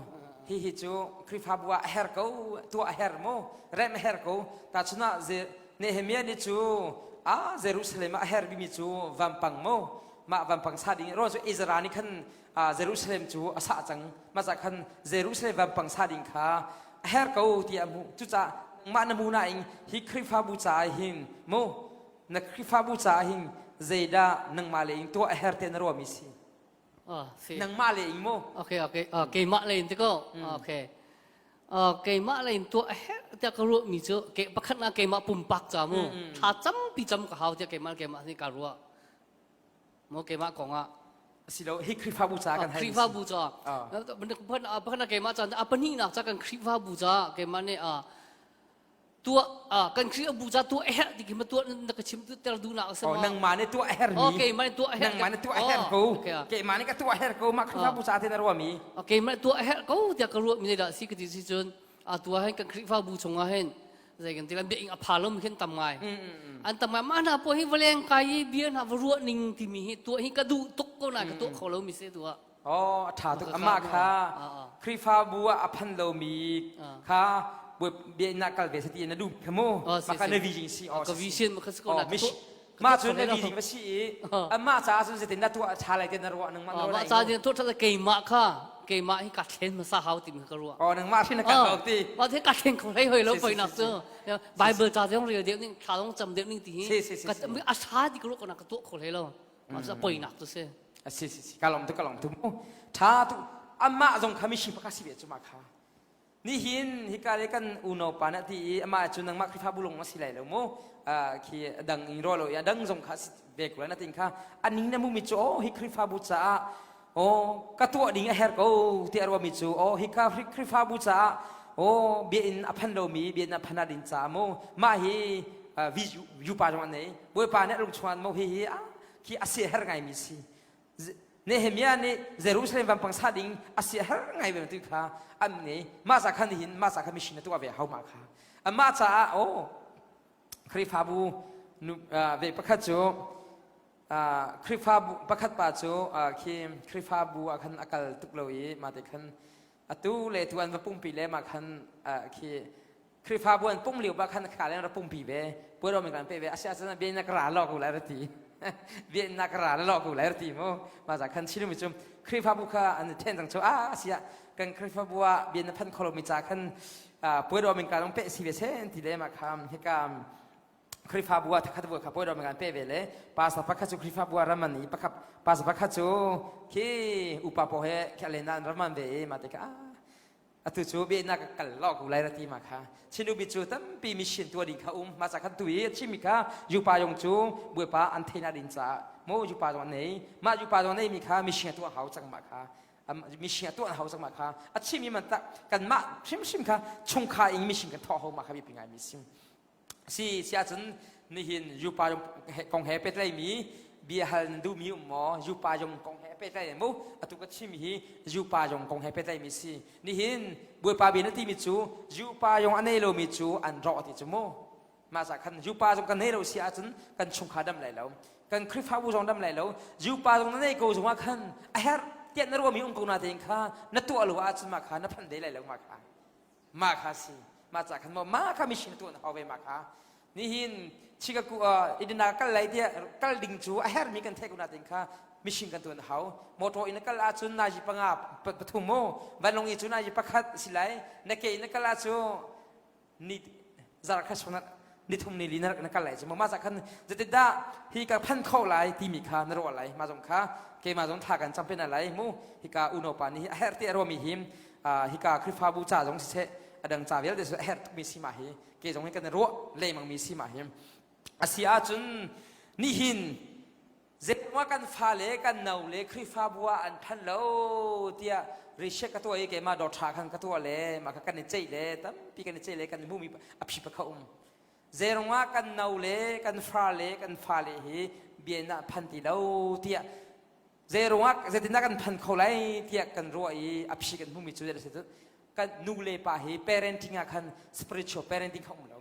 hi hi cu Khrihfabu ah a her ko tuah a her mu rem a her ko ta chunah Nehemiah nih cu ah Jerusalem ah a her bimi cu vampang mu. Mah vampang sa ding ro cu Ezra nih khan Jerusalem cu a sah cang. Mah ca khan Jerusalem vampang sa ding kha a her ko tiah a hmuh. Cucaah mah na mu nain hi Khrihfabu caah hin mu na Khrihfabu caah hin zeidah nangmah le in tuah a her te na ruahmi si? Si. Nangmah le in mu. Okay, okay. Keimah le in ti ko. Okay. Keimah le in tuah a herh tiah ka ruahmi cu ke pakhat na keimah pumpak ca mu thla campi cam ka hau tiah keimah keimah nih ka ruah. Mo keimah kong ah. Asilo hi Khrihfabu ca kan hai. Khrihfabu ca. Pakhat na keimah ca a pahnihnak ca kan Khrihfabu ca keimah nih tuah kan Khrihfabu ca tuah a herh ti khi ma tuah na ka chim ter duhnak a si ma? Nangmah nih tuah a herh mi. Keimah nih tuah a herh. Nangmah nih tuah a herh ko. Keimah nih ka tuah a herh ko mah Khrihfabu ca te na ruah mi. Keimah tuah a herh ko tiah ka ruah mi dah si ka ti si cun a tuah hin kan Khrihfabu chungah hin zei kan ti lan biakinn a pha lo mi khin tam ngai. An tam ngai mah hna pawl hi vawleng kai i bia hna va ruah ning timi hi tuah hi ka duh tuk ko na ka tuah kho lo mi si tuah. Oh, a ṭha tuk. Amah kha Khrihfabu ah a phan lomi kha biakinn kal ve sati na duh kha mu. Mah kha na vision si. Oh, ka vision ma kha si ko na Mah cu na vision va si i amah caah cun zeitin na tuah ṭha lai ti na ruah nangmah na ruah Mah ca din tuah ṭha keimah kha keimah hi ka thlen hmasa hau ti mi ka ruah. Oh, nangmah hrin na kan hau ti. Mah the ka thlen kho hlei hoi lo poi nak cu. Bible ca zong rel deuh ning thla zong cam deuh ning ti hi. A ṭha ti ka ruah ko na ka tuah kho hlei lo. Mah cu poi nak tu si. Si si si ka lawm tu ka lawm tu mu tha tu amah zong kha mihring pakhat si ve cu mah kha nihin hika le kan unau pa na ti i amah cu nangmah Khrihfabu lung a si lai lo mu khi dang in ro lo i a dang zong kha si ve ko lai na tin kha aning na mu mi cu oh hi Khrihfabu caah oh ka tuah ding a her ko ti a ruah mi cu oh hika Khrihfabu caah oh bia in a phan lomi bia in a phan a din caah mu mah hi vi pa zong an nei Bawipa nih a lungchuan mo hi hi khi a siaherh ngaimi si. Nehemiah nih Jerusalem vampang sa ding a siaherh ngai ve tu kha an ngei. Mah ca khan hin mah ca kha mission na tuah ve hau mah kha. Amah caah oh Khrihfabu nu ve pakhat cu Khrihfabu pakhat pa cu khi Khrihfabu ah khan a kal tuk lo i mah te khan atu le tu an va pumpi le mah khan khi Khrihfabu an pum lio ba khan kha len ra pumpi ve puai ro kan pe ve asia chan bia na ka ra lo ko lai ra ti bia na ka ra lo ko lai ra ti mu ma za khan chilmi chu Khrihfabu kha an then cang chu a asia kan Khrihfabu ah bia na phan kholo mi cha khan puai ro min ka dong pe si ve sen ti le ma kham hika Khrihfabu ah thakhat bu kha puai ro min kan pe ve le pastor pakhat cu Khrihfabu ah raman i pakhat pastor pakhat cu khi upa po he khi len an raman ve i ma te ka atu cu biaknak ka kal lo ko lai ra ti ma kha chinubi cu tampi mission tuah ding kha um ma ca khan tu i chimi kha yupa yong cu buipa an theina din caah mo yupa zong an nei mah yupa zong nei mi kha mission tuah hau cang ma kha mission tuah hau cang ma kha a chimi man tak kan mah hrimhrim kha chungkha in mission kan thawh ho ma kha bi ngai mi sim Si si ahcun nihin Yupa kong he pehtlaimi bia hal nan duhmi um maw? Yupa zong kong he pehtlai mu. Atu ka chim hi Yupa zong kong he pehtlaimi si. Nihin Bawipa bia na timi cu Yupa zong a nei lomi cu an rawh ti cu mu. Mah ca khan Yupa zong kan nei lo si ahcun kan chungkhar dam lai lo. Kan Khrihfabu zong dam lai lo. Yupa zong na nei ko zong ah khan a herh tiah na ruahmi um ko na tein kha na tuah lo ahcun mah kha na phanh ve lai lo mah kha. Mah kha si. Mah ca khan maw mah kha mission tuan hau ve mah kha. Nihin Chicago uh, Indiana kal lai tiah kal ding cu a hermi kan theih ko natin kha mission kan tuan hau. Motor in kal ahcun nazi panga pathum mu. Vanlong i cu nazi pakhat si lai. Na ke in kal ahcu ni zarh khat chung ni thum ni li na na kal lai cu ma za khan zetindah hi ka phan kho lai timi kha na ruah lai ma zong kha keimah zong thla kan champion lai mu hika uno pa nih a herh ti a ruami him hika Khrihfabu ca zong siseh a dang ca vialte cu a herh tukmi si ma hi ke zong hi kan ruah lengmang mi si ma hi a si ahcun nihin zeimah kan fale kan no le Khrihfabu ah an phan lo tiah research ka tuah i keimah dawr tha khan ka tuah le mah kha kan i ceih le tampi kan i ceih le kan hmuhmi a phi pakha um zeirung ah kan no le kan fa le kan fale hi bian ah phan ti lo tiah Zeiruangah zeitindah kan phan kho lai tiah kan ruah i a phi kan hmumi cu zei a kan nu le pa hi parenting ah khan spiritual parenting kha um lo.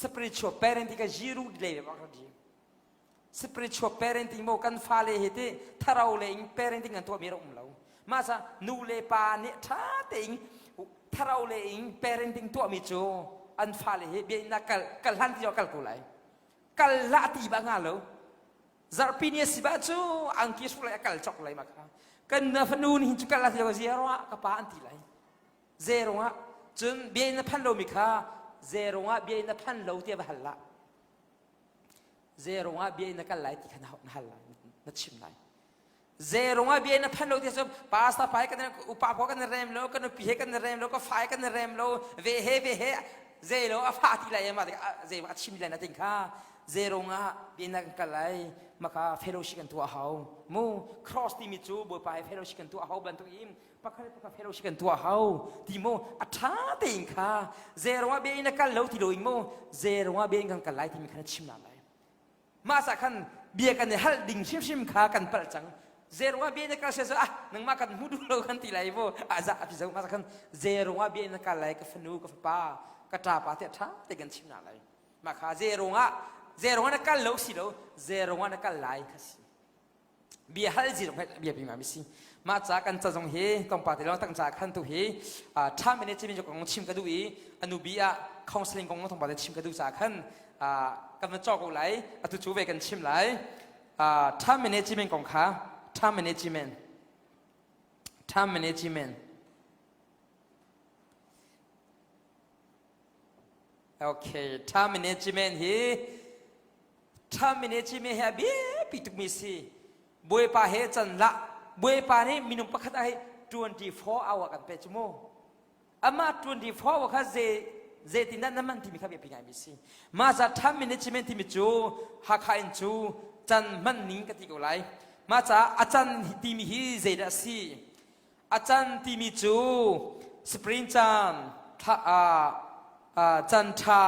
Spiritual parenting ka zero le bak di. Spiritual parenting mo kan fale hi ti tharau le in parenting kan tuah mi ra um lo. Mah sa nu le pa nih tha tein tharau le in parenting tuah mi cu an fale hi bia in kal kal hlan ti kal ko lai. Kal la ti ba nga lo. Zarhpi ni a si bah cu angki hruk lai a kal cawk lai ma kha. Kan na fanu nih hin cu kal la ti lo zero ah ka pa an ti lai. Zero ah cun bia in na phan lomi kha zero ah bia in na phan lo tiah va hal lah. Zero ah bia in na kal lai ti kha na hal lai, na chim lai. Zerung ah bia na phan lo ti cu pastor pa he kan upa pawl kan rem lo kan nupi he kan rem lo ka fa he kan rem lo ve he ve he zei lo a fa ti lai ma zei a chim lai na ting kha zerung ah bia na kan kal lai maka fellowship kan tuah hau mu cross timi cu bawipa he fellowship kan tuah hau bantuk in pakhat pakhat fellowship kan tuah hau ti mu a tha tein kha zerung ah bia in na kal lo ti lo in mu zerung ah bia in kan kal lai timi kha na chim na lai Mah sa khan bia kan i hal ding hrimhrim kha kan palh cang. Zerung ah bia na kal se ah nangmah kan hmu duh lo kan ti lai bu a za a fi zo mah sa khan zerung ah bia na kal lai ka fanu ka fapa ka ṭapa te ṭha te kan chim na lai. Mah kha zerung ah zerung ah na kal lo si lo zerung ah na kal lai kha si. Bia hal zi zong bia pi ma si. Mah ca kan ca zong hi tongpa te long tang ca khan tu hi tha management kong chim ka duh i anu bi ah counseling kong thongpa te chim ka duh ca khan kan van cawk ko lai atu cu ve kan chim lai time management kong kha time management time management okay time management hi time management hi a biapi tukmi si Bawipa he can lah Bawipa nih minung pakhat ah 24 hour kan pe cu mu Amah 24 hour kha zei zeitindah na man timi kha biapi ngaimi si. Mah ca time management timi cu Hakha in cu can hman ning ka ti ko lai. Mah ca a can timi hi zeidah a si? A can timi cu spring caan, thla, uh, uh, can ṭha,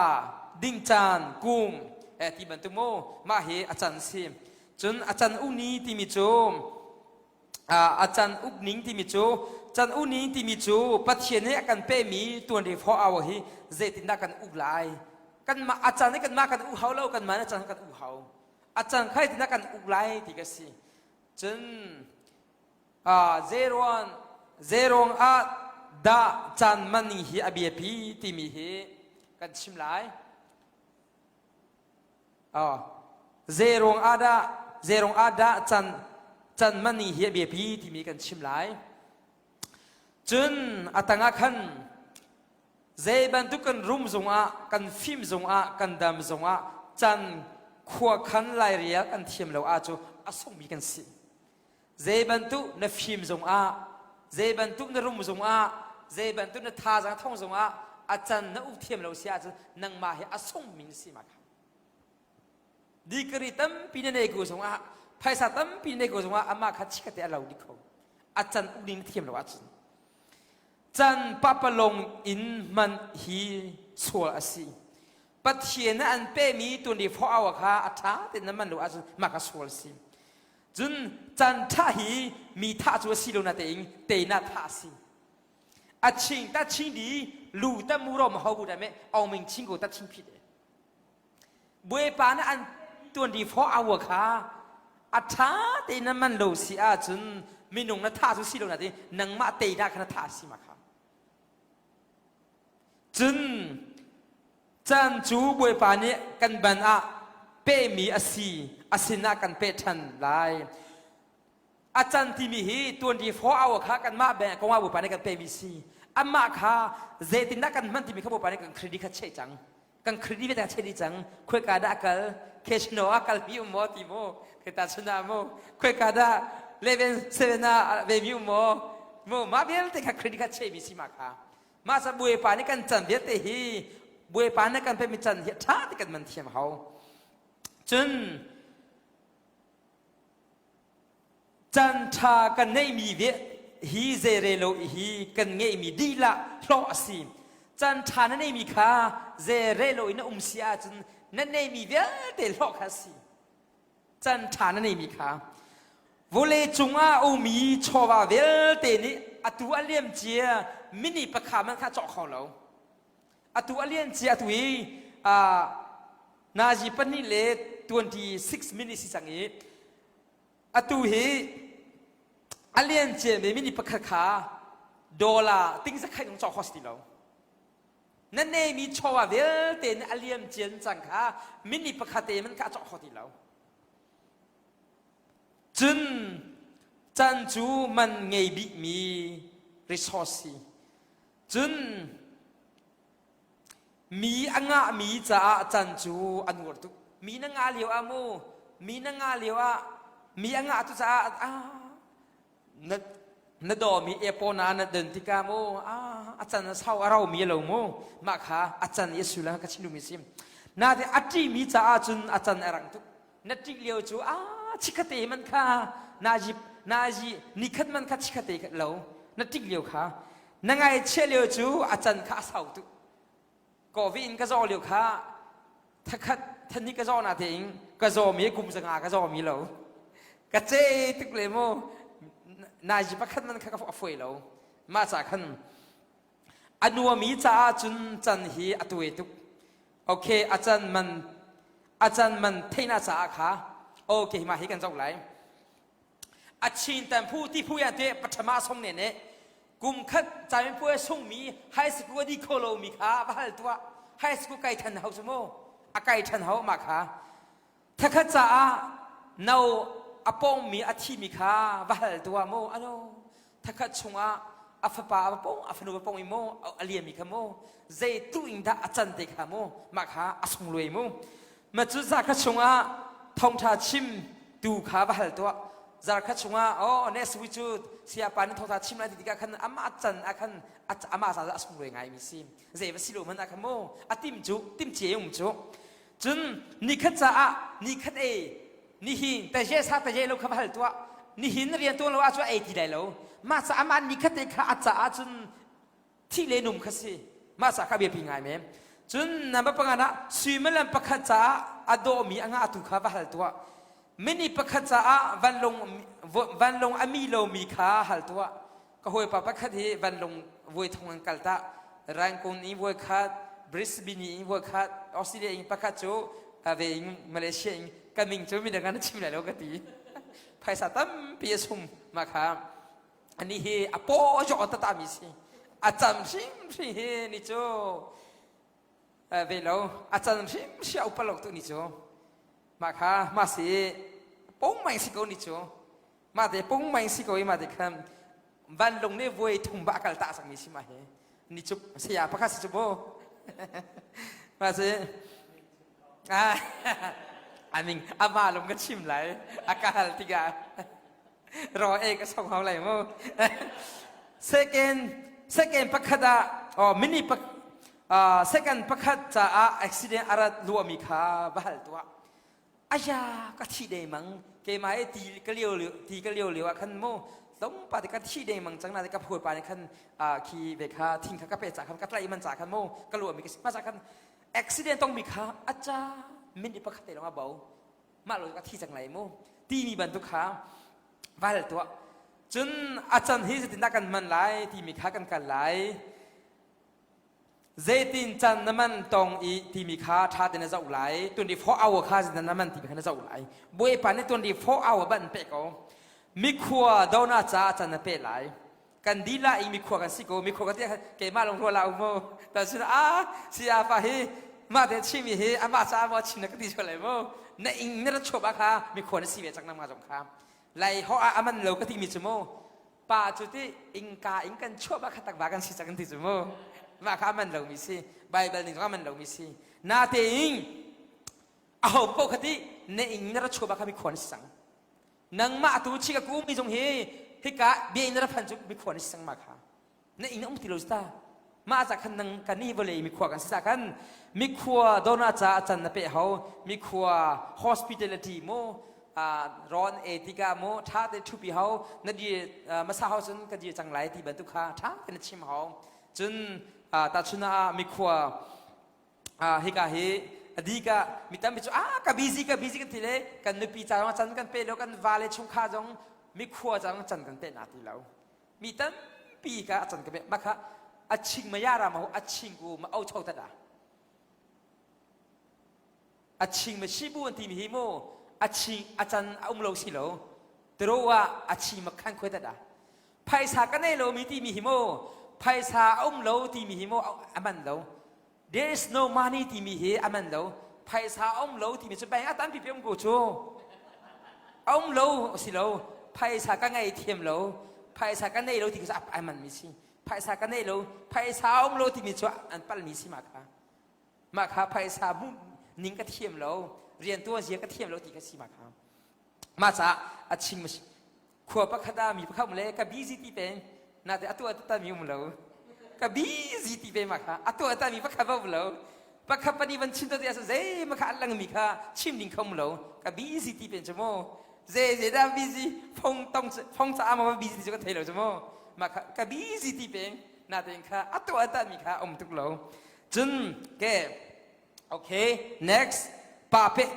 ding caan, kum, eh, ti bantuk mu. Mah hi a can si. Cun a can uni timi cu a can ukning timi cu can ukning timi cu Pathian nih a kan pemi 24 hour hi zeitindah kan uk lai kanmah a can hi kanmah kan uk hau lo kanmah a can kan uk hau a can kha zeitindah kan uk lai ti ka si cun zeiruang zeiruang ah dah caan man hi a biapi timi hi kan chim lai Zeiruang ah dah zeiruang ah dah can can mani hi a biapi timi kan chim lai. Cun a tangah khan zei bantuk kan rum zongah kan fim zongah kan dam zongah can khua khan lairial kan thiam lo ah cu a sungmi kan si. Zei bantuk na fim zongah, zei bantuk na rum zongah, zei bantuk na thazaang thong zongah a can na uk thiam lo si ahcun nangmah hi a sungmi na si ma kha. Degree tampi na nei ko zongah, phaisa tampi na nei ko zongah amah kha chikkate a lo dih kho. A can uk ning na thiam lo ahcun. Can papalong in hman hi sual a si. Pathian nih an pemi 24 hour kha a ṭha tein na man lo ahcun mah kha sual a si. Cun can ṭha hi mi thah cu a si lo natein teinak thah a si. A ching ta ching di lu ta mu ro ma ho bu da me ong ming ching ko ta ching phit e. Bawipa na an 24 hour kha a ṭha tein na man lo si ahcun minung na thah cu si lo natein nangmah teinak kha na thah a si ma kha. Cun Caan cu Bawipa nih kan ban ah pehmi a si, a sinah kan peh ṭhan lai. A can timi hi 24 hour kha kanmah bank kongah Bawipa nih kan pehmi si. Amah kha zeitindah kan hman timi kha Bawipa nih kan credit kha cheh cang. Kan credit vialte cheh dih cang. Khoika dah a kal? Casino ah kal mi um maw ti maw? Kheta chun ah maw? Khoika dah level 7 ah ve mi um maw? Maw mah vialte kha credit kha chehmi si ma kha. Mah ca Bawipa nih kan can vialte hi Bawipa nih kan pekmi can hi ṭha te kan man thiam hau. Cun can ṭha kan neihmi ve hi zeirelo hi kan ngeihmi dihlak hlawh a si. Can ṭha na neihmi kha zeirelo in na um si ahcun na neihmi vialte hlawh kha a si. Can ṭha na neihmi kha vawlei cungah a ummi chawva vialte nih atu a liam cia mini pakha man kha cawk kho lo. Atu a lian cia atu i nazi pahnih le 26 minutes si cang i atu hi a lian cia mi mini pakhat kha dollar ting zakhat in cawk kho si ti lo. Na neimi chawva vialte nih a liam cian cang kha mini pakhat te man kha a cawk kho ti lo. Cun can cu man ngei bikmi resource si. Cun mi a ngahmi caah can cu a nuar tuk. Mi na ngah lio ah mu, mi na ngah lio ah mi a ngah tu caah ah na na dawmi airport na na don tikah mu a can a sau a raumi lo mu mah kha a can i a sullam ka chim duhmi si na te a ṭihmi caah cun a can a rang tuk na ṭih lio cu a chikkhatte man kha na ji na ji nikhat man kha chikkhatte lo na ṭih lio kha na ngaihchiah lio cu a can kha a sau tuk Covid in ka zaw lio kha thakhat thani ka zaw na tein ka zaw mi kum zanga ka zaw mi lo ka ce tuk le mu naji pakhat man kha ka a foi lo mah ca khan a nuami caah cun can hi a tuai tuk okay a can man a can man theina caah kha okay ma hi kan zoh lai A chin tan phu ti phu ya te pathama song ne ne kum khat camin pu sung mi high school a di kho lo mi kha va hal tua high school kai than hau su mu a kai than hau ma kha thakhat caah no a pong mi a thi mi kha va hal tua mu ano thakhat chungah a fapa a pong a fanu a pong i mu a liam mi kha mu zei tu in dah a can te kha mu mah kha a sungluai mu Ma cu zarkhat chungah thawngṭha chim tu kha va hal tuah. Zarkhat chungah oh next week cu sayapa nih thawngṭha chim lai ti tikah khan amah can ah khan amah ca a sunglawi ngaimi si. Zei va si lo hmanh ah khan mu a tim cu tim cia um cu. Cun nikhat caah nikhat ei nihin taje sa taje lo kha va hal tuah. Nihin rian tuan lo ah cu ei ti lai lo. Mah ca amah nikhat te kha a caah cun thih le num kha si mah ca kha biapi ngai men cun number panga ah suimilam pakhat caah a dawhmi a ngahtu kha va hal tuah mini pakhat caah vanlong vanlong a mi lomi kha hal tuah ka hawipa pakhat hi vanlong voi thong an kal ta Rangoon i voi khat Brisbane i voi khat Australia in pakhat cu ve in Malaysia in ka min cu midang an chim lai lo ka ti phaisa tampi a sum mah kha Ani hi a paw a tata mi si. A cam hrimhrim hi ni cu ve lo a can hrimhrim a upa lo tu ni cu. Mah kha mah si pong mai si ko ni cu. Mah te pong mai si ko i mah te khan vanlung nih voi thum ba kal ta cang mi si mah hi. Ni cu saya pakhat si cu bo. Mah si aning ama lung ka chim lai a ka hal tikah ro e ka song hau lai mu second second pakhat ah oh mini pak second pakhat caah accident arat luami kha va hal tuah aya ka thi dei mang keimah e ti ka lio ti ka lio lio ah khan mu tlawmpa te ka thi dei mang cang na te ka phuai pa nih khan khi ve kha thing kha ka pe ca khan ka tlai man ca khan mu ka luami ka si ma ca khan accident tong mi kha acha minute pakhat te lawng a bo mah lo ka thi cang lai mu timi bantuk kha val tuah cun a can hi zeitindah kan man lai timi kha kan kal lai zeitin can na man tong i timi kha tha te na zoh lai 24 hour kha zeitin na man timi kha na zoh lai bawipa nih 24 hour ban pe ko mikhua dona ca can na pe lai Kan dila i mikhua kan si ko mikhua ka ti keimah lung rual u mu ta sin a si a pa hi mah te chimi hi amah ca maw chim na ka ti sual lai mu na ing na ra chuap ah kha mikhua na si ve cang nangmah zong kha lai ho ah aman lo ka ti mi cu mu pa cu ti ingka ing kan chuap ah kha tak ba kan si cang ti cu mu mah kha aman lo mi si bible ning zong aman lo mi si na te ing a ho po kha ti na ing na ra chuap ah kha mikhua na si cang Nangmah tu chi ka ku mi zong hi hika bia in ra phan cu mikhua na si sang ma kha. Na inn um ti lo ta. Mah ca khan nang kan ni vawlei mikhua kan si sa khan mikhua dona ca can na pe ho mikhua hospitality mu ron e tika mu tha te thupi ho na di masa ho cun ka di cang lai ti bantuk kha tha te na chim ho cun ta chuna mikhua hika hi adika mi tampi cu ah ka busy ka busy kan ti le kan nupi ca zong can kan pe lo kan vale chungkhar zong mikhua ca zong can kan pe na ti lo mi tampi ka a can ka pe makha a ching ma ya ra ma a ching ku ma au chau ta da a ching ma shi bu an ti mi hi mu a ching a can a um lo si lo tro ah a ching ma khan khoi ta da phaisa ka nei lo mi ti mi hi mu phaisa a um lo ti mi hi mu a man lo There is no money timi hi a man lo. Phaisa a um lo timi cu bank a tampi pe um ko cu. A um lo si lo, phaisa ka ngei thiam lo, phaisa ka nei lo ti kha ai man mi si. Phaisa ka nei lo, phaisa a um lo timi cu an palmi si ma kha. Mah kha phaisa hmuh ning ka thiam lo, rian tuan zia ka thiam lo ti kha si ma kha. Mah caah a chim khua pakhat ah mi pakhat um le ka busy ti peng na te atu atu mi um lo ka busy ti pe ma kha atu atu mi pakhat ba um lo pakhat pani van chim to te asu zei ma kha lang mi kha chim ding khom lo ka busy ti pen chu mo ze ze da busy phong tong phong cha ma busy ti chu ka thei lo chu mo ma kha ka busy ti peng na te kha atu atu mi kha um tuk lo cun ke okay next pa pe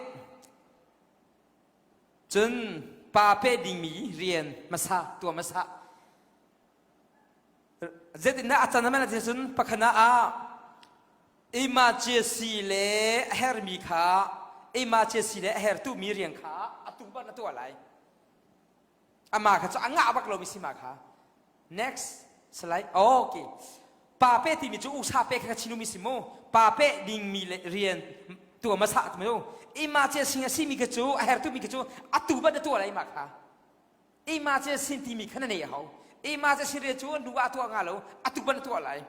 Cun pa peh dingmi rian hmasa tuah hmasa. Zeitindah a can a cun pakhat ah emergency le a hermi kha emergency le a hertumi rian kha atu ban a tuah lai. Amah kha cu a ngah bak lomi si ma kha. Next slide. Oh, okay. Pa pe timi cu usa pe kha chinumi si mu. Pa pe dingmi le rian tua masa tu mu. Ima che sing a simi kha cu a hertu mi kha cu atu ban tua lai ma kha. Ima che sin timi kha na nei hau. Ima che sin rian cu nu a tua nga lo atu ban tua lai.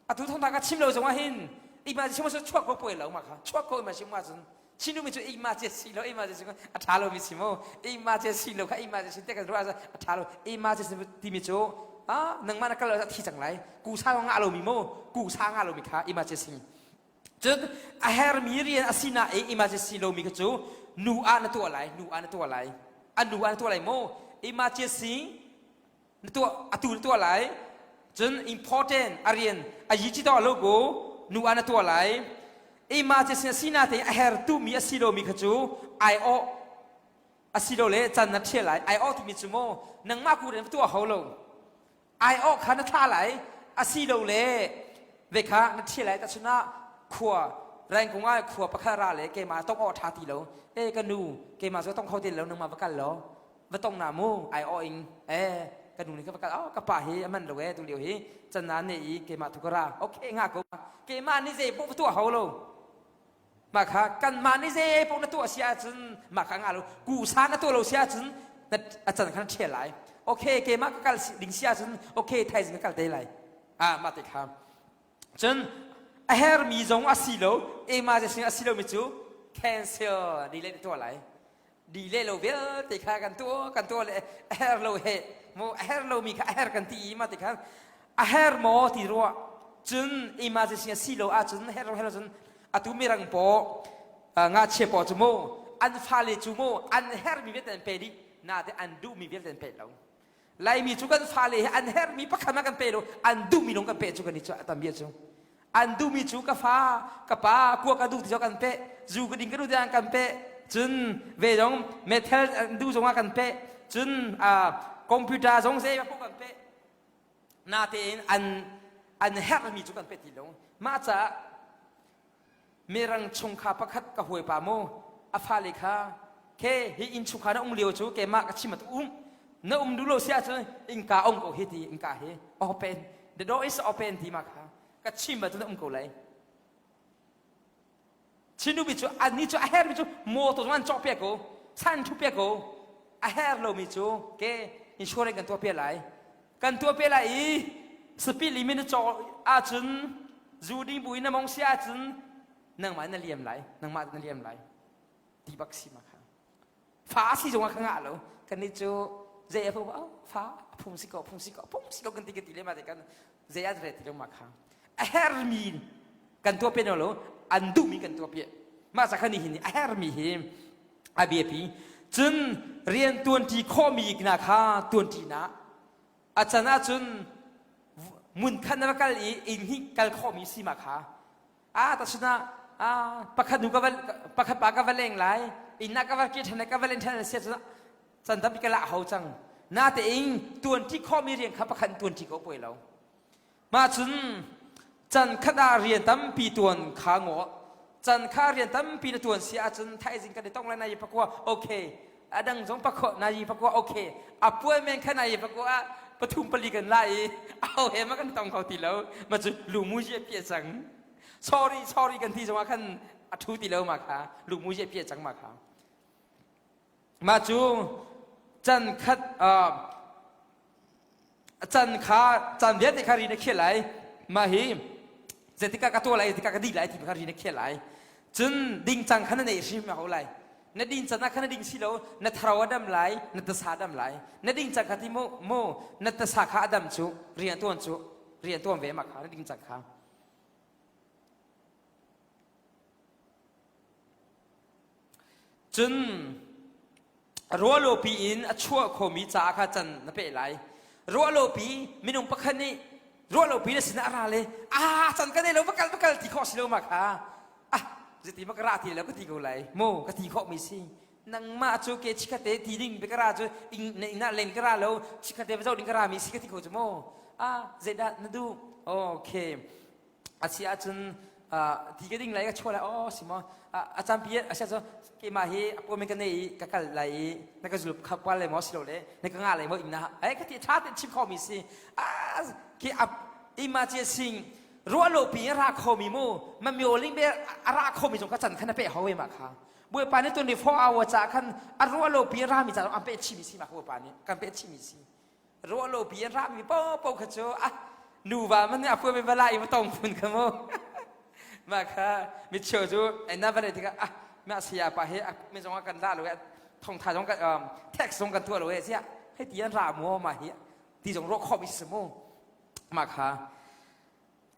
Atu thong ta ka chim lo zong ah hin ima che sim chuak ko poi lo ma kha. Chuak ko ima sim ma cun Chinumi cu ima ce si lo ima ce si a ṭha lomi si mu ima ce si lo kha ima ce si te kan ruah a ṭha lo ima ce si timi cu ah nangmah na kal lo a thi cang lai kusa ngah lomi mu kusa ngah lomi kha ima ce si cun a hermi rian a si na i ima ce si lomi kha cu nu ah na tuah lai nu ah na tuah lai a nu ah na tuah lai mu ima ce si na tuah atu na tuah lai cun important a rian a yi ci to logo nu ah na tuah lai emergency a si na te a her tu mi a si lo mi kha cu ai awh a si lo le can na thial lai ai awh timi cu mo nangmah ku ren tuah ho lo ai awh kha na thla lai a si lo le ve kha na thial lai ta chuna khua rengkung ah khua pakhat ra le keimah tong awh tha ti lo e ka nu keimah cu tong kho ti lo nangmah va kal lo va tong na mu ai aw ing e ka nu nih ka va kal oh ka pa hi a man lo e tu lio hi chan na ne i keimah tu ka ra okay nga ko keimah ni zei poh tuah ho lo ma kha kan mah ni zei poh na tuah si ahcun ma kha nga lo ku sa na tuah lo si ahcun na a can khan ṭhial lai okay keimah ka kal ding si ahcun okay thaizing ka kal te lai ah mah te kha cun a hermi zong a si lo emergency a si lo mi cu cancel delay na tuah lai di le lo vialte kha kan tuah kan tuah le a her lo he mu a her lomi kha a her kan ti i ma ti kha a her maw ti ruah cun emergency a si lo ahcun her lo her cun atu mirang paw ngachia paw cu mu an fale cu mu an hermi vialte an pe dih na te an duhmi vialte an pe lo Laimi cu kan fale hi an herhmi pakhat ah kan pe lo an duhmi lawng kan pe cu kan i cu tam bia cu an duhmi cu ka fa ka pa kua ka duh ti kan pe zu ka ding ka duh ti kan pe cun ve zong methel an duh zong ah kan pe cun computer zong zei kan pe natein an an herhmi cu kan pe ti lo mah caah Mirang chungkhar pakhat ka hawipa mu a fale kha ke hi innchungkhar na um lio cu keimah ka chim atu um na um duh lo si ahcun innka um ko hi ti innka hi open the door is open ti ma kha ka chim ahcun na um ko lai Chinnu cu anni cu a hermi cu motor zong an cawk piak ko san thu piak ko a her lomi cu ke insurance kan tuah piak lai kan tuah pe lai i speed limit na cawk ahcun zu ding bu in na mong si ahcun nangmah na liam lai nangmah na liam lai ti bak si ma kha fa si zong ah kha ngah lo kan nih cu zei a phu oh fa phung si ko phung si ko phung si ko kan ti kan ti le ma te kan zei a re ti lo ma kha a hermi kan tuah pe lo an duhmi kan tuah piah mah ca khan ni hin a hermi hi a biapi cun rian tuanṭi khawhmi hna kha tuanṭi na a can ahcun mun khan na va kal i inn hi kal khawhmi si ma kha a ta ah pakhat nu ka va pakhat pa ka va leng lai inn ah ka va ke ṭhan ka va len ṭhan sia cun can tampi ka lah ho cang natein tuanṭi khawhmi rian kha pakhat tuanṭi ko poi lo Mah cun can khat ah rian tampi tuan kha ngaw can kha rian tampi na tuan si ahcun thaizing kan i tong lai na yi pakua okay a dang zong pakua na yi pakua okay a puai men kha na yi pakua pathum pali kan la i aho he ma kan tong kho ti lo ma cu lumu je pia cang sorry sorry kan ti zong ah khan a thu ti lo ma kha lumu je pia cang ma kha. Mah cu can khat can kha caan vialte kha ri na khiah lai. Mah hi zeitikah ka tuah lai, zeitikah ka dih lai ti kha ri na khiah lai. Cun dingcang kha na neih hrim a hau lai. Na ding can ah kha na ding si lo, na tharo a dam lai, na tasa a dam lai. Na ding cang kha ti mu, mu na tasa kha a dam cu, rian tuan cu, rian tuan ve ma kha na ding cang kha. Cun ruahlopi in a chuah khomi caah kha can na peh lai. Ruahlopi minung pakhat nih ruahlopi na sinah a ra le ah can ka nei lo va kal va kal ti khawh si lo ma kha. Ah zeiti ma ka ra ti lo ka ti ko lai. Mu ka ti khawh mi si. Nangmah cu ke chikhate ti ding be ka ra cu ing na inn ah len ka ra lo chikhate va zoh ding ka ra mi si ka ti kho cu mu. Ah zeidah na duh? Okay. A si ahcun ti ka ding lai ka chuah lai aw si maw a campi a si ahcun keimah hi appointment ka nei i ka kal lai i na ka zulp kha kual lai maw si lo le na ka ngah lai maw inn ah eh ka ti tha tein chim kho mi si a ki ap ima che sing ruah lo pi ra kho mi mu ma myo ling be a ra kho mi zong ka chan khan a pe ho ma kha Bawipa nih 24 hour ca khan a ruah lo pi ra mi ca an pe chi mi si ma kha Bawipa nih kan pe chi mi si ruahlopi an rami paohpaoh kha cu ah nuva man nih a puai va lai i va tong phun kha mu mah kha micheu cu na va lei tikah ah mah saya pa hi mi zong ah kan la lo e thongtha zong kan text zong kan tuah lo e ziah hei ti an ra mu mah hi ti zong ruah khawh mi si mu mah kha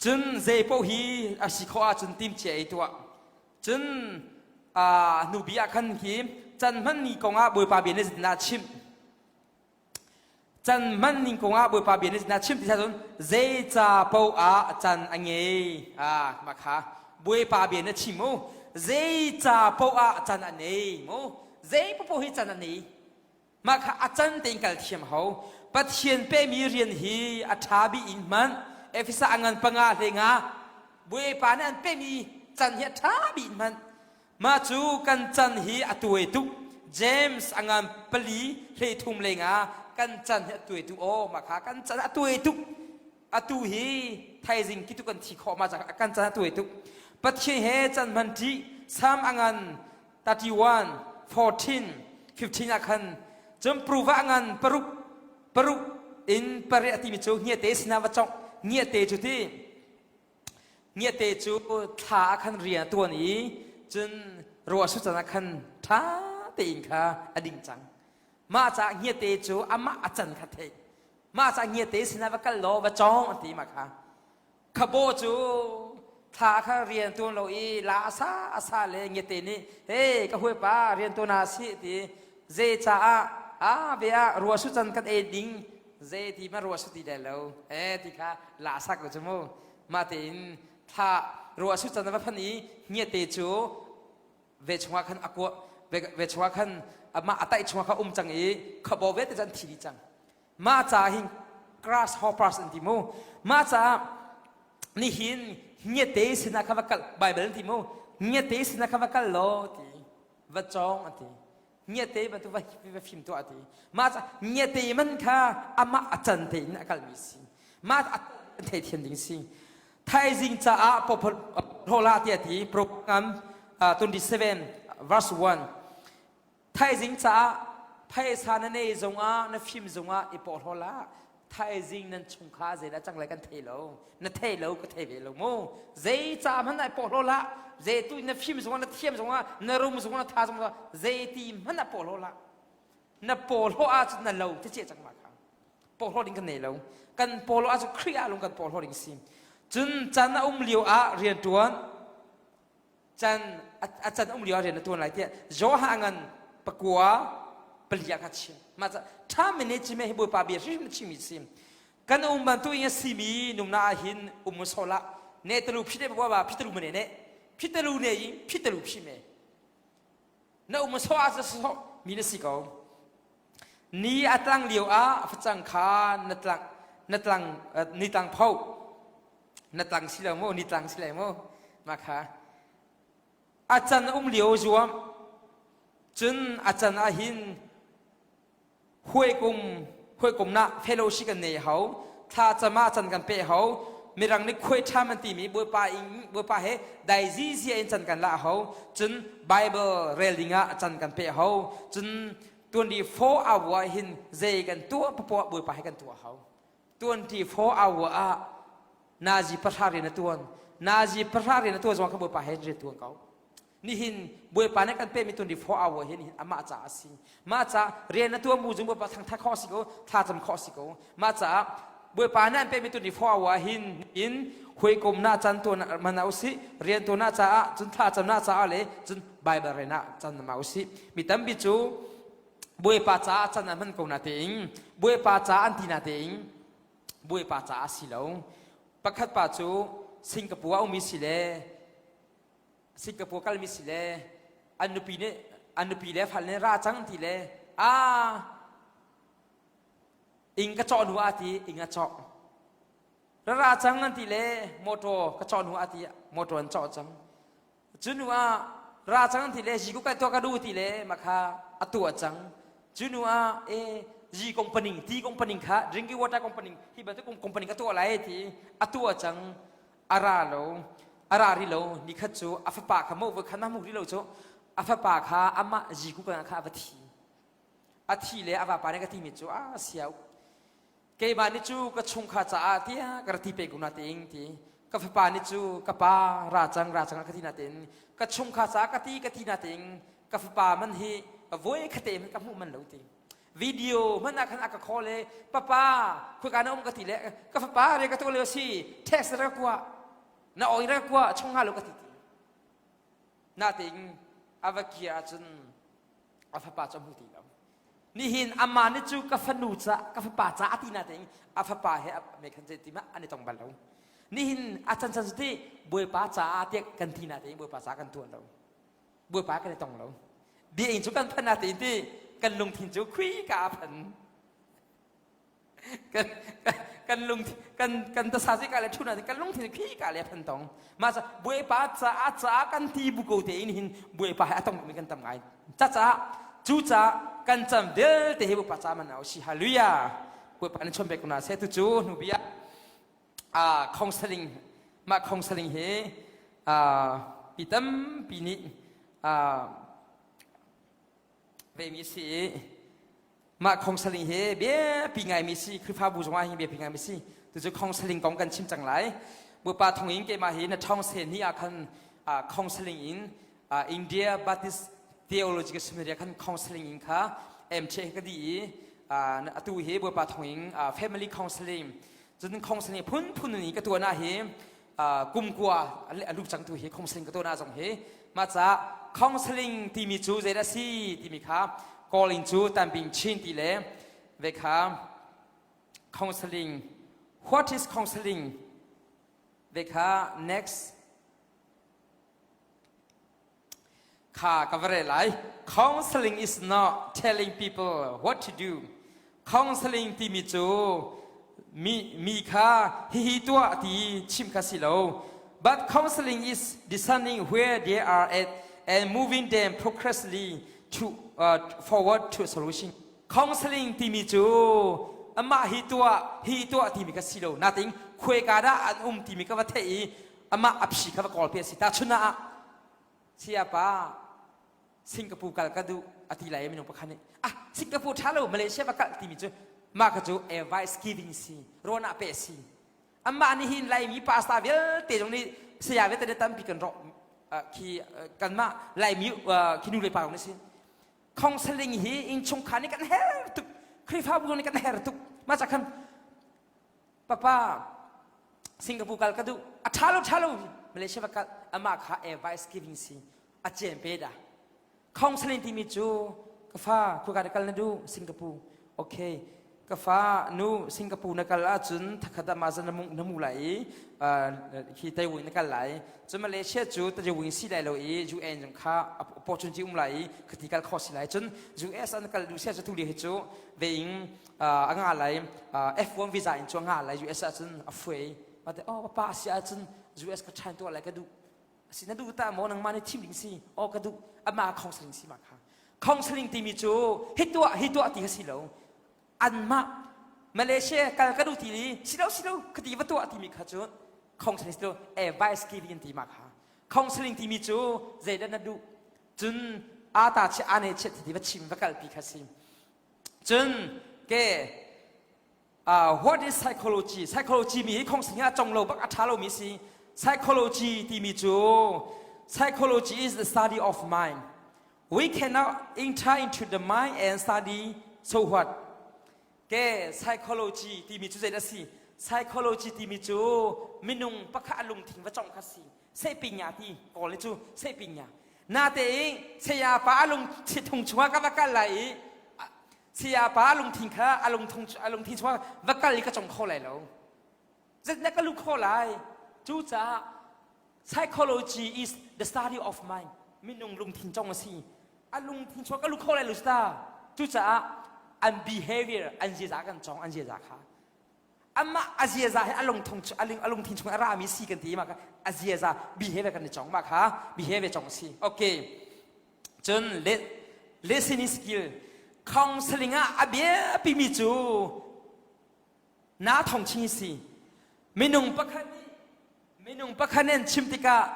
cun zei paoh hi a si khawh ahcun tim cia i tuah cun nubi ah khan hi can hman ni kong ah bawipa bia nih na chimh Can hman ning kongah Bawipa bia nih na chim ti cun zei ca paoh ah can a ngei. Ah, mah kha Bawipa bia na chim mu. Zei ca paoh ah can a nei mu. Zei paoh hi can a nei. Mah kha a can tein kal thiam ho. Pathian pemi rian hi a ṭha bi in hman. Efesa a ngan panga hlenga Bawipa nih an pemi can hi a ṭha bi in hman. Mah cu kan chan hi a tuai tuk. James a ngan pali hleithum lengah kan chan hi a tuai tuk. Aw mah kha kan chan a tuai tuk. Atu hi thaizing ki tu kan thi khawh ma kan chan a tuai tuk. Pathian he chan hman ṭi Sam a ngan 31 14 15 ah khan cun pruva a ngan paruk paruk in pariat a timi cu ngiate sinah va congh ngiate cu ti Ngiate cu thla ah khan rian a tuan i cun ruah su can ah khan ṭha tein kha a ding cang. Mah caah ngiate cu amah a can kha theih. Mah caah ngiate sinah va kal law va cawng an ti mah kha. Khabaw cu thla kha rian tuan lo i la a sa a sa le ngiate nih hey ka hawipa rian tuan ah si ti zei caah ah ve ah ruah su can kan ei ding zei ti ma ruah su ti lai lo eh ti kha la sak ko cu mu mah tein thla ruah su can va phan i ngiate cu ve chungah khan a kuah ve chungah khan amah a taih chungah kha um cang i khabaw vialte cu an thi dih cang mah ca hin grasshoppers an ti mu mah caah nihin ngiate sinah kha va kal bible an ti mu ngiate sinah kha va kal law ti va cawng an ti ngiate bantuk va va fim tuah ti mah ca ngiate man kha amah a can tein a kalmi si mah a theithiam ding si thaizing caah pawphola tiah ti program 27 verse 1 thaizing caah phaisa na nei zongah na fim zongah i pawhlaw la thaizing nan chungkhar zeidah cang lai kan thei lo na thei lo ka thei ve lo mu zei ca hmanh ah pawhlaw la zei tu na fim zongah na thiam zongah na rum zongah na tha zongah zei ti hmanh ah pawhlaw la na pawhlaw ahcun na lo te cang ma kha pawhlaw ding kan nei lo kan pawhlaw ahcun Khrih ah lung kan pawhlaw ding si cun can a um lio ah rian tuan can a can um lio ah rian na tuan lai tiah Johan ngan pakua palia kha chim mah ca tha management hi bawipa bia hrim chimi sim kan um bantuk in a simi numna ah hin um sola ne talu phite ba ba phitalu mane ne phitalu ne in phitalu phi me na um so a so mi na si ko ni a tlang lio ah facang kha na tlang na tlang ni tlang pho na tlang si lo mu ni tlang si lai mu mah kha a can um lio zuam cun a can ah hin huaikum huaikum na fellowship kan nei hau thla cama can kan pe hau mirang nih khuai ṭham an timi bawipa in bawipa he dai zizia in can kan la hau cun bible rel ding ah can kan pe hau cun. 24 hour hin zei kan tuah papoah Bawipa he kan tuah hau. 24 hour ah nazi pahra rian a tuan. Nazi pahra rian a tuan zong kha Bawipa he rian tuan ko. Nihin Bawipa nih kan pekmi 24 hour hi nihin amah caah a si. Mah caah rian a tuan bu zung Bawipa thangthat khawh si ko, thlacam khawh si ko. Mah caah Bawipa nih an pekmi 24 hour hin in huikomnak caan tuan man ah usih, rian tuannak caah, cun thlacamnak caah le cun Bible ren ah can ma usih. Mi tampi cu Bawipa caah can an hman ko na tein, Bawipa caah an ti na tein, Bawipa caah a si lo. Pakhat pa cu Singapore ah ummi si le Singapore kalmi si le an nupi nih an nupi le fal nih ra cang ti le a ing ka cawh hnu ah ti ing a cawh ra ra cang an ti le motor ka cawh hnu ah ti motor an cawh cang cu hnu ah ra cang an ti le zi ku kai tuah ka du ti le makha a tuah cang cu hnu ah e zi company ti company kha drinking water company hi bantuk company ka tuah lai ti a tuah cang a ra lo a ra rih lo nikhat cu a fapa kha mo voi khan ma hmu rih lo cu a fapa kha amah ziku kan kha a va thi a thi le a vapa nih ka timi cu a siau keimah nih cu ka chungkhar caah tiah ka ra ti pe ko na teing ti ka fapa nih cu ka pa ra cang ra cang ka ti na tein ka chungkhar caah ka ti ka ti na teing ka fapa man hi voi khate man ka hmuh man lo ti Video hmanh ah khan a ka call i papa khuika na um ka ti le ka fapa re ka tu lio si text ra kua na oi ra kua chung ha lo ka ti ti nating a va kir ahcun a fapa cu a hmu ti lo nihin ama nih cu ka fanu ca ka fapa ca a ti na tein a fapa he me khan ti ma an i tong bal lo nihin a chan chan ti bawipa caah tiah kan ti na tein bawipa ca kan tuan lo Bawipa kan i tong lo. Biainn cu kan phan natein ti kan lungthin cu khui ka a phan. Kan kan lung kan kan tasa si ka le thu na kan lungthin khi ka le phan tong. Ma ca Bawipa caah caah kan ti bu ko te in hin Bawipa he a tong mi kan tam ngai. Ca ca cu ca kan cam vialte hi Bawipa ca man au si hallelujah. Bawipa ni chon pe kuna se tu cu nu bia counseling mah counseling hi pi tampi nih vemi si i mah counseling hi biapi ngaimi si Khrihfabu zongah hi biapi ngaimi si tucu counseling kong kan chim cang lai Bawipa thawngin keimah hi na ṭhawng sen ni ah khan counseling in India Baptist Theological Seminary khan counseling in kha MTA ka dih i atu hi Bawipa thawngin family counseling cun counseling phunphun in ka tuan ah hi kumkua a lu cang tu hi counseling ka tuan ah zong hi mah ca counseling timi cu zeidah si timi kha calling cu tambing chin ti le ve kha counseling what is counseling ve kha next Kha ka va rel lai. Counseling is not telling people what to do. Counseling timi cu mi, mi kha hihi tuah ti chim kha si lo. But counseling is discerning where they are at and moving them progressively to, forward to a solution. Counseling timi cu amah hi tuah, hi tuah timi kha si lo. Natin khuaika dah an um timi ka va theih i amah a phi kha va kawl pi a si. Tahchun ah sayapa Singapore kal ka duh a ti lai minung pakhat nih ah Singapore tha lo Malaysia va kal timi cu mah kha cu advice giving si rawn ah pe si amah nih hin Laimi pastor vialte zong nih saya vialte nih tampi kan rawh khi kanmah Laimi khi nu le pa nih si counseling hi innchungkhar nih kan her tuk Khrihfabu nih kan her tuk mah ca khan Papa, Singapore kal ka duh. A ṭha lo, ṭha lo. Malaysia va kal. Amah kha advice giving si. A cem pe dah. Counseling timi cu ka fa khuka na kal na duh Singapore. Okay. Ka fa nu Singapore na kal ahcun thakhat ah mah zan na mu lai i khi Taiwan na kal lai. Cun Malaysia cu Taiwan si lai lo i UN zong kha opportunity um lai i khati kal kho si lai. Cun US an kal duh sia cu tu li hi cu ve ing a nga lai F1 visa in cu a nga lai US ahcun a fuai mate oh papa si ahcun US ka than tuah lai ka duh si na duh ta maw nangmah nih thim ding si oh ka duh amah counseling si ma kha counseling timi cu hi tuah hi tuah ti kha si lo anmah Malaysia kal ka duh ti li si lo si lo ka ti va tuah timi kha cu counseling si lo advice giving ti ma kha counseling timi cu zeidah na duh cun ata che ane che ti va chim va kalpi kha si. Cun ke what is psychology? Psychology mi hi khong sing ah cong lo bak a ṭha lomi si. Psychology timi cu psychology is the study of mind. We cannot enter into the mind and study so what? Ke psychology timi cu zeidah si? Psychology timi cu minung pakhat a lungthin va cong kha si. Sehpinya ti kawl ni cu sehpinya. Natein saya pa a lung thung chungah ka va kal lai i saya pa lungthin kha a lungthung a lungthin chungah va kal i ka cong kho lai lo. Zeitindah ka lut kho lai? Cucaah psychology is the study of mind. Minung lungthin cong a si. A lungthin chungah ka lut kho lai lo ta. Cucaah an behavior, an ziaza kan cong, an ziaza kha. Amah a ziaza hi a lungthung a lungthin chung a rami si kan ti ma kha a ziaza behavior kan i cong ma kha behavior cong a si. Okay. Cun listening skill counseling ah a biapimi cu na thong ching si. Minung pakhat nih minung pakhat nih an chim tikah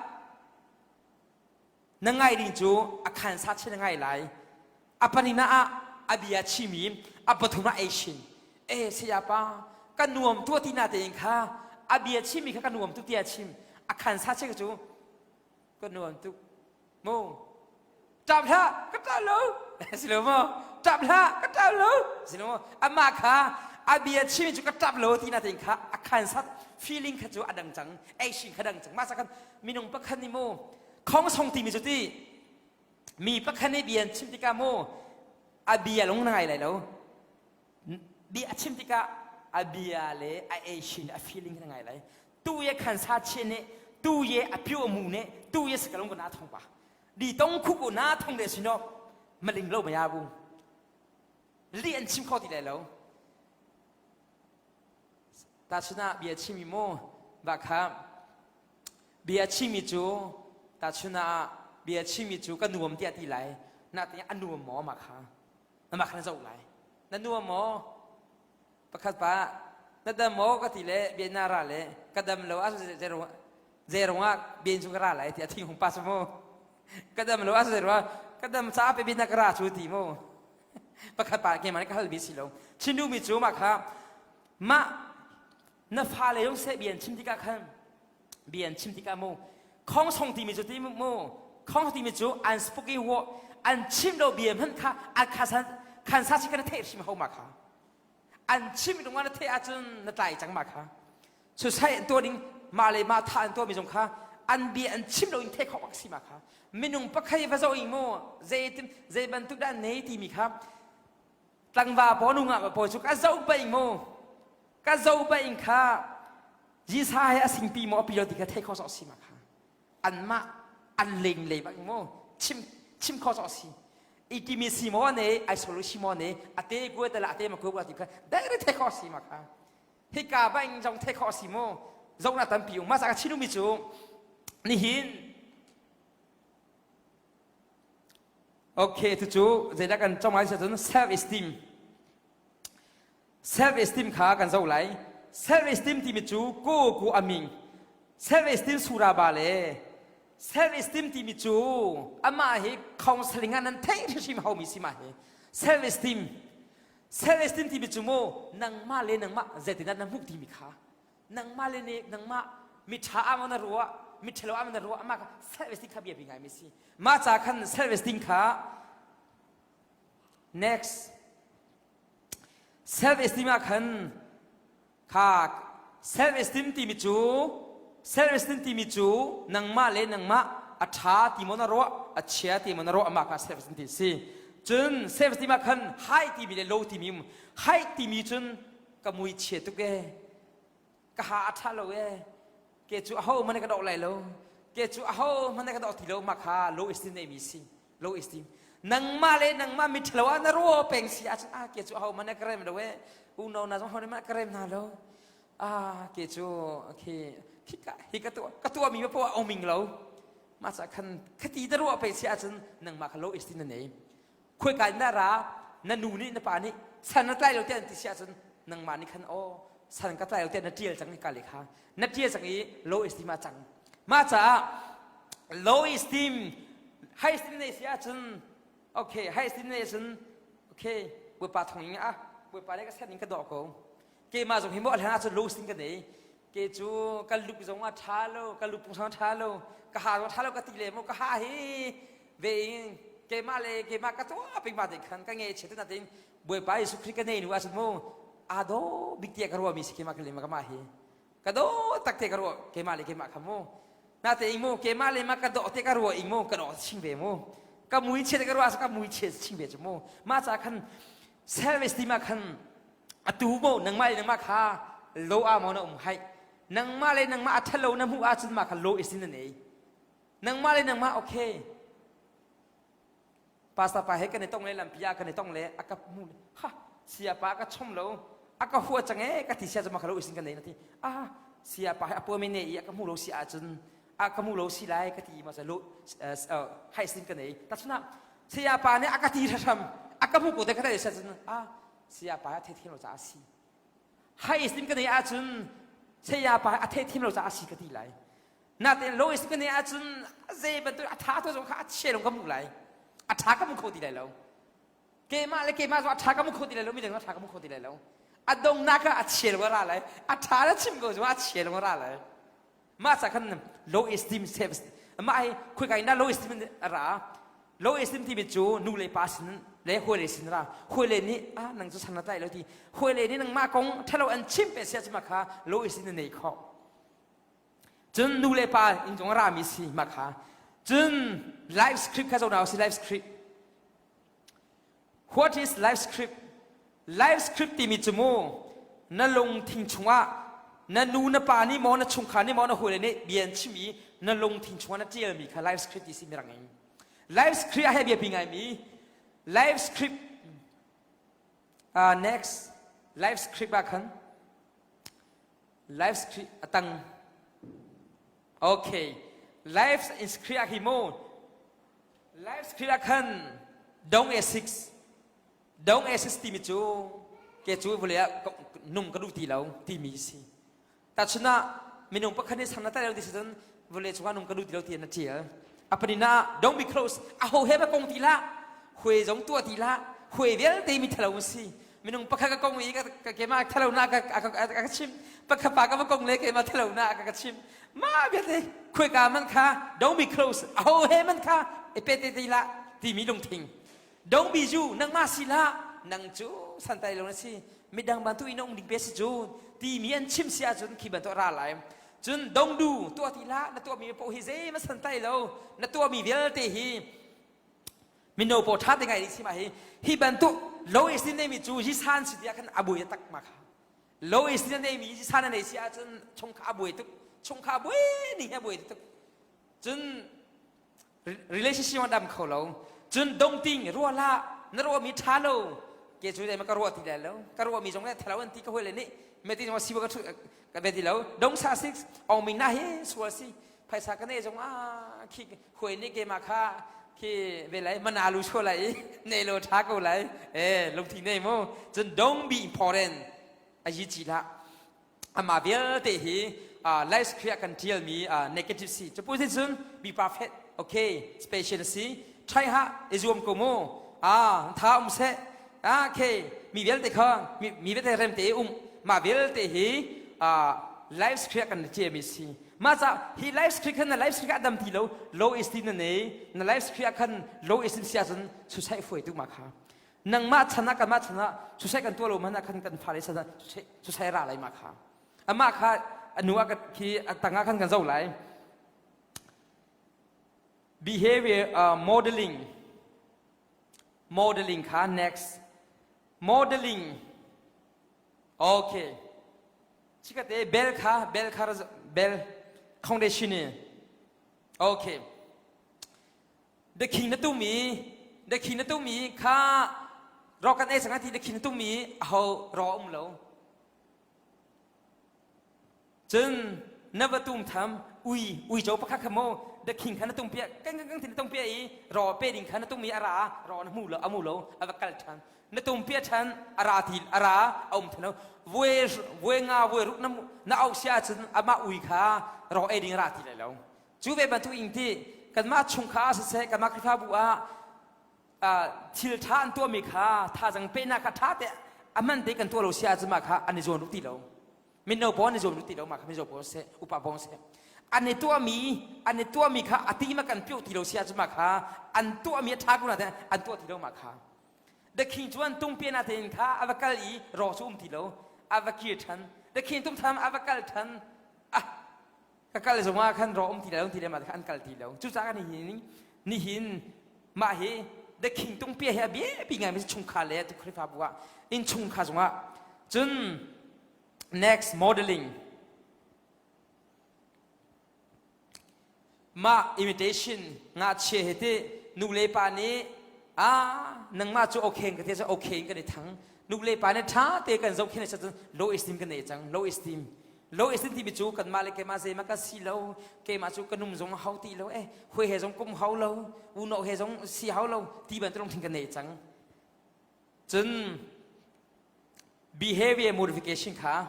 na ngai ding cu a khansa chin na ngai lai. A panina ah a bia chimi a pathum ah ei shin. E sayapa ka nuam tu ti na tein kha a bia chimi kha ka nuam tu tia chim a khansa che cu ka nuam tuk mu ṭap hlah ka ṭap lo si lo maw ṭap hlah ka ṭap lo si lo maw amah kha a bia chimi cu ka ṭap lo ti na tein kha a khansat feeling kha cu a dang cang action kha dang cang mah khan minung pakhat nih mu khong song timi cu ti mi pakhat nih bia an chim tikah mu a bia lung na ngai lai lo bia a chim tikah a bia le a action a feeling na ngai lai Tu ye khan sa che ne tu ye a pio mu ne tu ye sakalong ko na thong pa di tong khu ko na thong le sino maling lo maya bu li an chim kho ti lai lo ta chuna bia chimi mo ba kha bia chimi cu ta chuna bia chimi cu ka nuam tiah ti lai na te a nuam maw ma kha na ma kha na zoh lai na nuam maw Pakhat pa na dam maw ka ti le bia na ra le ka dam lo ah zeirung ah bien cu ka ra lai ti a thing hung pa cu mu ka dam lo ah zeirung ah ka dam ca pe na ka ra cu ti mu pakhat pa keimah nih ka hal mi si lo chin duhmi cu mah kha mah na fale yong seh bia an chim tikah khan bia an chim tikah mu khong song timi cu ti mu khong timi cu an spoken wo an chim lo bia hmanh kha an khan khan sa si kana theih hrim ho ma kha An chim ding na theih ahcun na tlai cang ma kha. Suicide an tuah ding mah le mah thah an tuahmi zong kha an bia an chim lo in theih khawh bak si ma kha. Minung pakhat va zoh ing mu zei zei bantuk dah nei timi kha tlangva paw nu ngah paw cu ka zoh ba ing mu ka zoh ba ing kha Jisa he a singpi maw a pi lo ti kha theih khawh sawh si ma kha. Anmah an leng le bak mu chim chim khawh sawh si itimi si maw ne ai solu si maw ne ate gue te la ate ma ku ti kha direct the kho si ma kha hika bang jong the kho si mu zong na tampi um ma sa ka chinu mi cu nihin okay tu cu zeidah kan chong lai cun self esteem Self esteem kha kan zoh lai. Self esteem timi cu ko ku aming. Self esteem suraba le self esteem timi cu amah hi counseling ah nan theih hrimhrim haumi si mah hi. Self esteem self esteem timi cu mu nangmah le nangmah zeitindah na hmuh timi kha nangmah le ne nangmah miṭha ah maw na ruah miṭhalo ah maw na ruah amah kha self esteem kha biapi ngaimi si mah ca khan self esteem kha next Self-esteem ah khan kha self-esteem timi cu self-esteem timi cu nangmah le nangmah a ṭha ti maw na ruah a chia ti maw na ruah amah kha self-esteem ti a si. Cun self-esteem ah khan high timi le low timi um. High timi cun ka mui chia tuk ee ka ha a ṭha lo ee ke cu aho hmanh ka doh lai lo ke cu aho hmanh ka doh ti lo mah kha low esteem neimi si low esteem nangmah le nangmah miṭhalo ah na ruah peng si ahcun ah ke cu aho hmanh ka rem lo ee unau na zong ho nih ka rem hna lo ah ke cu okay hi hi ka tuah ka tuah mi poah oming lo mah ca khan khati na ruah peng si ahcun nangmah kha low esteem na nei khuaika in dah ra na nu nih na pa nih san na tlai lo tiah an ti si ahcun nangmah nih khan aw san ka tlai lo tiah na ṭial cang ka le kha na ṭial cang i low esteem ah cang mah caah low esteem high esteem nei si ahcun okay high esteem nei ahcun okay. Bawipa thong in ah Bawipa le ka set ning ka dawh ko. Keimah zong hi maw a hlan ahcun low esteem ka nei. Ke cu ka luk zong a ṭha lo, ka lupung zong a ṭha lo, ka ha zong a ṭha lo ka ti le maw ka ha hi ve in keimah le keimah ka tuah peng ma te khan ka nge che tu na tein Bawipa Jesuh Khrih ka nei nu ahcun mu aa daw bik tiah ka ruahmi si keimah ka le ma ka mah hi. Ka daw tak te ka ruah keimah le keimah kha mu. Natein mu keimah le mah ka dawh te ka ruah ing mu ka dawh ching ve mu. Ka mui chia te ka ruah ka mui chia ching ve cu mu. Mah ca khan self esteem ah khan atu mo nangmah le nangmah kha low ah maw na um hai. Nangmah le nangmah a ṭhalo na hmuh ahcun mah kha low esteem na nei. Nangmah le nangmah okay. Pastor pa he kan i tong le lampi ah kan i tong le a ka hmu ha sia pa ka chom lo a ka hua cang e ka ti sia cu ma khalo isin kan nei na ti ah sia pa he a puami ne i a ka hmu lo si ahcun a ka hmu lo si lai ka ti ma sa lo hai sin ka nei ta chuna sia pa nih a ka ti hram a ka hmu ko te ka te sia cun ah sia pa a thei lo ca a si hai isin ka nei ahcun saya pa a thei thim lo ca a si ka ti lai Natein Lois ka nih ahcun zei bantuk a tha to zong kha a chia lung ka hmuh lai. A tha ka hmu kho ti lai lo. Keimah le keimah zong a tha ka hmu kho ti lai lo, midang zong a tha ka hmu kho ti lai lo. A dongnak ah a chia lung a ra lai. A tha na chim ko zong a chia lung a ra lai. Mah ca khan low esteem self mah hi khoi ina low esteem a ra. Low esteem timi cu nu le pa sin le hawi le sin ra. Hawi le nih ah nang cu san na tlai lo ti. Hawi le nih nangmah kong ṭhalo an chim pe sia cu mah kha low esteem na nei khawh. Cun nu le pa inn cung a rami si mah kha. Cun life script kha zoh si life script. What is life script? Life script timi cu mu na lungthin chungah na nu na pa nih maw na chungkhar nih maw na hawile nih bia an chim i na lungthin chungah na ṭialmi kha life script ti si mirang in. Life script ah he biapi ngaimi life script next life script ah khan Life script a tang. Okay. Life in script ah hi mu. Life script ah khan dong a 6. Dong a 6 timi cu ke cu vawlei ah nung ka duh ti lo timi si. Tahchun ah minung pakhat nih sang na tai lo ti si cun vawlei cungah nung ka duh ti lo ti na tial. A panina don't be close. A ho he ba kong ti lah. Huai zong tuah ti lah. Huai vialte mi thalo si. Minung pakhat ka kong i ka keimah thalo na ka ka chim pakhat pa ka va kong le keimah thalo na ka ka chim ma vialte khuaika man kha don't be close aho he man kha i pe te te la timi lungthing don't be you nangmah si la nang cu santai lo na si midang bantu in um ding pe si cu timi an chim si ahcun khi bantuk ra lai cun dong du tuah ti la na tuahmi poh hi zei ma santai lo na tuahmi vialte hi Mino pawl ṭha te ngai si ma hi hi bantuk low esteem neimi cu yisan si tiah khan a buai tak ma kha low esteem neimi yisan a nei si ahcun chungkha a buai tuk chungkha a buai ning he a buai tuk cun relationship a dam kho lo cun dongting ruah la na ruahmi ṭha lo ke cu ma ka ruah ti lai lo ka ruahmi zong le thalo an ti ka hoi le nih me ti zong si ka ka be ti lo dong sa six ong ming na hi sual si phaisa ka ne zong ah khi khuai nih keimah kha khi ve lai mana lu sua lai i ne lo tha ko lai e lungthi nei mu cun don't be important a yi chi lah ama vialte hi life script kan tial mi negative si chu pu cun be perfect okay special si try ha i zuam ko mu ah tha um se ah okay mi vialte kha mi vialte rem te um ma vialte hi life script kan tial mi si Mah ca hi life script khan na life script ah dam ti lo low esteem na nei na life script ah khan low esteem si ahcun suicide fuai tu ma kha nangmah chan ah kanmah chan ah suicide kan tuah lo man ah khan kan fale chan ah suicide ra lai ma kha amah kha anu ah khi tang ah khan kan zo lai behavior modeling modeling kha next modeling Okay. Chikate bell kha bell kha bell foundation ni. Okay. The king na tumi the king na tumi kha ro kan ei sanga ti the king na tumi ho ro um lo. Cun na va tum tham ui uico pakhat kha maw the king kha na tum piak kan kan kan tin tum piak i ro pe ding kha na tum i a ra ro na hmu lo amu lo a va kal than na tum piak than a ra ti a ra a um than lo voi voi nga voi ruk na na au sia cun amah ui kha ro ei ding ra ti lai lo cu ve bantuk ing ti kanmah chungkhar siseh kanmah Khrihfabu ah. Thil ṭha an tuahmi kha thazang pehnak kha ṭha te a man te kan tuah lo si ahcun mah kha an i zawn duh ti lo. Mino pawl an i zuam duh ti lo mah kha mizaw pawl seh upa pawl seh an i tuahmi an i tuahmi kha a ti ma kan piuh ti lo si ahcun mah kha an tuahmi a ṭha ko nain an tuah ti lo mah kha The King cu an tungpi na tein kha a va kal i raw cu um ti lo a va kir ṭhan The King tum tham a va kal ṭhan ah ka kal zong ah khan raw um ti lo ti le mah kha an kal ti lo cucaah nihin nihin mah hi The King tungpi hi a biapi ngai mi chungkhar le tu Khrihfabu ah inn chungkhar zongah cun Next modeling. Mah imitation ngakchia he ti nu le pa nih ah nangmah cu okay ka ti cu okay kan i thang nu le pa nih tha te kan zohkhen a cun low esteem kan nei cang low esteem low esteem timi cu kanmah le keimah zeimah ka si lo keimah cu ka num zong hau ti lo eh hui he zong kum hau lo uno he zong si hau lo ti bantuk lungthin kan nei cang cun behavior modification kha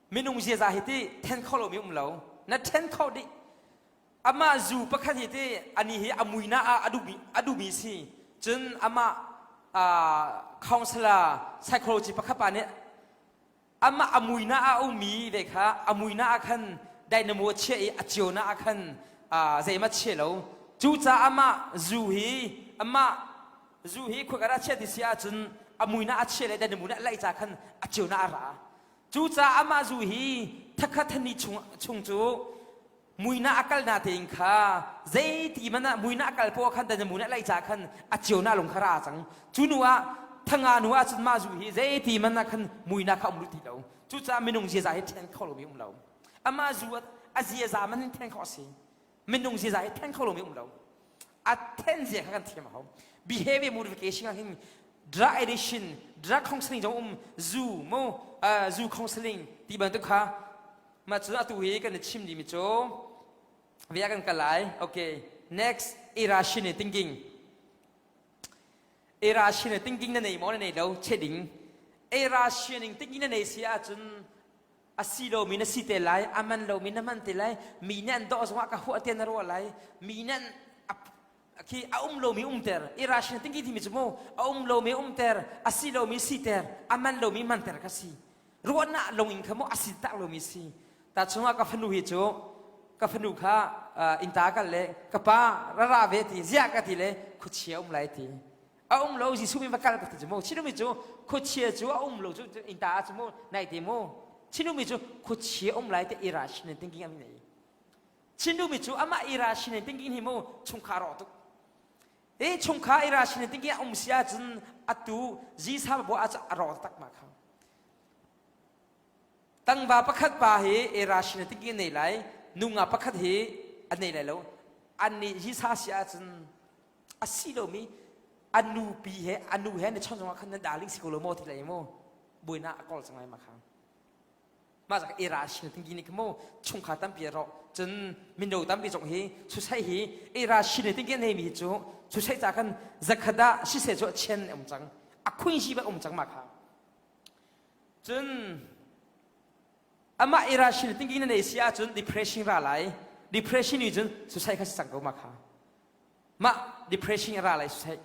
minung ziaza hi ti then kho lomi um lo na then kho dih amah zu pakhat hi ti ani hi a muina ah a duhmi a duhmi si cun amah counselor psychology pakhat pa nih amah a muina ah a ummi ve kha a muina ah khan dynamo a chiah i a ciona ah khan zeihmanh chia lo cucaah amah zu hi amah zu hi khuakar ah chiah ti si ahcun a muina a chia le dynamo nih a laih ca khan a ciona a ra cucaah amah zu hi thakha thani chung chung cu muina a kal na tein kha zeiti man ah muina a kal poah khan dan muina lai ca khan a ciona lung kha ra cang cu nu ah thanga nu ah cun mah zu hi zeiti man ah khan muina kha um ti lo cucaah minung ziaza hi then kho lomi um lo amah zu a ziaza man hin then kho a si minung ziaza hi then kho lomi um lo a then zia kha kan thiam a hau behavior modification ah hin drug addiction drug counseling zong um zu mo zu counseling ti bantuk kha Mah cu atu hi kan i chim dimi cu via kan kal lai. Okay. Next, irrational thinking. Irrational thinking na nei maw na nei lo che ding. Irrational thinking na nei si ahcun a si lomi na si te lai, a man lomi na man te lai, mi nih an dawh zongah ka huah te na ruah lai, mi nih an khi a um lomi umter irrational thinking timi cu mu a um lomi umter a si lomi siter a man lomi manter ka si ruahnak lung in kha maw a si tak lomi si ta chungah ka fanu hi cu ka fanu kha innta kal le ka pa rara ve ti ziah ka ti le khuachia um lai ti a um lo Jesuh min va kal ka ti cu mu chinumi cu khuachia cu a um lo cu innta ah cu mu nai te mu chinumi cu khuachia um lai te irrational thinking am nei chinumi cu amah irrational thinking hi mu chungkhar rawh tuk e chungkhar irrational thinking a um si ahcun atu Jesuh bo ah a rawk tak ma kha Tangva pakhat pa hi irrational thinking nei lai, nunga pakhat hi a nei lai lo. An nih hi sa si ahcun a si lomi a nupi he a nu he na chon zongah khan nan darling si ko lo maw ti lai maw buainak a kawl cang lai ma kha mah zak irrational thinking nih maw chungkhar tampi a rawh cun mino tampi zong hi susai hi irrational thinking nei mi hi cu susai ca khan zakhat ah siseh cu a chen um cang a khuin si ba um cang ma kha Cun amah irrational thinking na nei si ahcun depression ra lai. Depression nih cun suicide kha si cang ko ma kha. Mah depression ra lai suicide.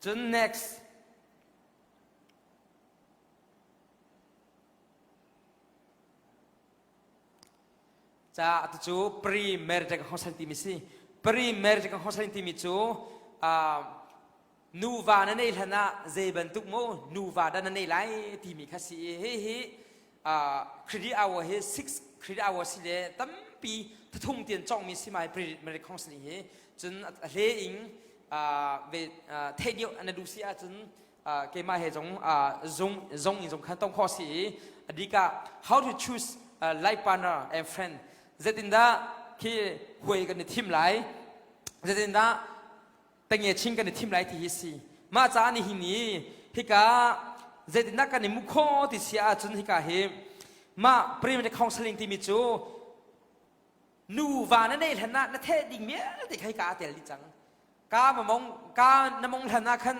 Cun next Ca atu cu pre-marriage counseling timi si. Pre-marriage counseling timi cu nuva na neih hlan ah zei bantuk mu nuva dah na nei lai timi kha si i hihi credit hour hi 6 credit hour si le tampi thathum tian congmi si mai pre-marriage counseling hi cun a hle ing ve theih deuh na duh si ahcun keimah he zong zung zong in zong khan tong khawh si i adika how to choose life partner and friend zeitindah khi huai kan i thim lai zeitindah tengnge chin kan i thim lai ti hi si mah caah nihin ni hika zeitindah kan i mu kho ti si ahcun hika hi mah primary counseling timi cu nuva na neih hlan ah na theh ding vialte kha hika a tel dih cang ka mamong ka na mong hlan ah khan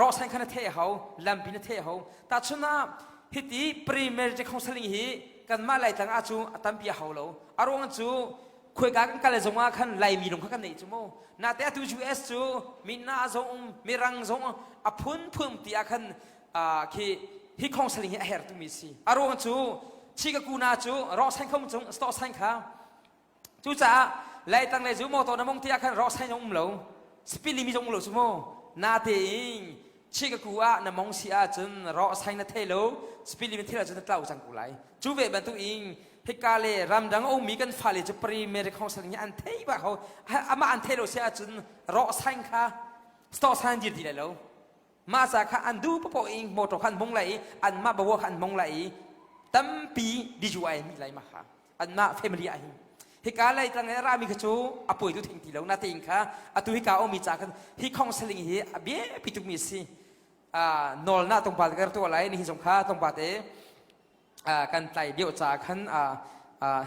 rawhsan khan na theh hau lampi na theh hau tahchun ah hiti primary counseling hi kanmah laitlang ah cu a tampi a hau lo a ruang cu. Khuaika kan kal zong ah khan Laimi lung kha kan neih cu mu. Nate atu US cu mina zong mirang zong a phunphun ti ah khan khi hi counseling hi a herh tumi si. A ruang cu Chikakuna cu rawh sain khom cung stop sign kha Cucaah Laitlang le zu motor na mong ti ah khan rawh sain um lo. Speed limit zong um lo cu mu. Natein Chicago ah na mong si ahcun rawh sain na thei lo, speed limit thei lo cun na tlau cang ko lai. Cu ve bantuk in hika le ramdang a ummi kan fale cu primary counseling hi an thei bak ho. Amah an thei lo si ahcun rawh sain kha stop sign dir ti lai lo. Mah ca kha an duh paoh in motor kha an mong lai i anmah bawa kha an mong lai i tampi DUI mi lai mah kha anmah family ah hin hika lei tlang i rami kha cu a poi tu thing ti lo natein kha atu hika ummi ca khan hi counseling hi a biapi tukmi a si nawl na tongpa te ka tuah lai ni hi zong kha tongpa te kan tlai deuh ca khan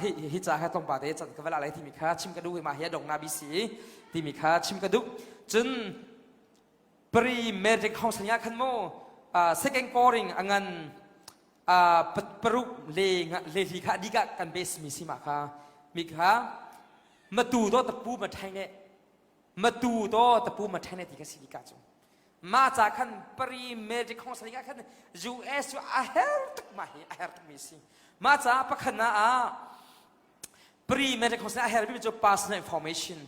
hi hi ca kha tongpa te can ka vala lai timi kha chim ka duh ma hi a dong na bi si timi kha chim ka duh cun pre-metric counseling ah khan mu second coring a ngan paruk le le hli kha dika kan base mi si ma kha mi kha matu to tapu ma thai ne matu to tapu ma thai ne ti kha si dika cu ma cha khan pre-metric counseling ah khan US cu a her tuk ma hi a her tuk mi si ma cha pakhat na ah pre-metric counseling a her mi cu personal information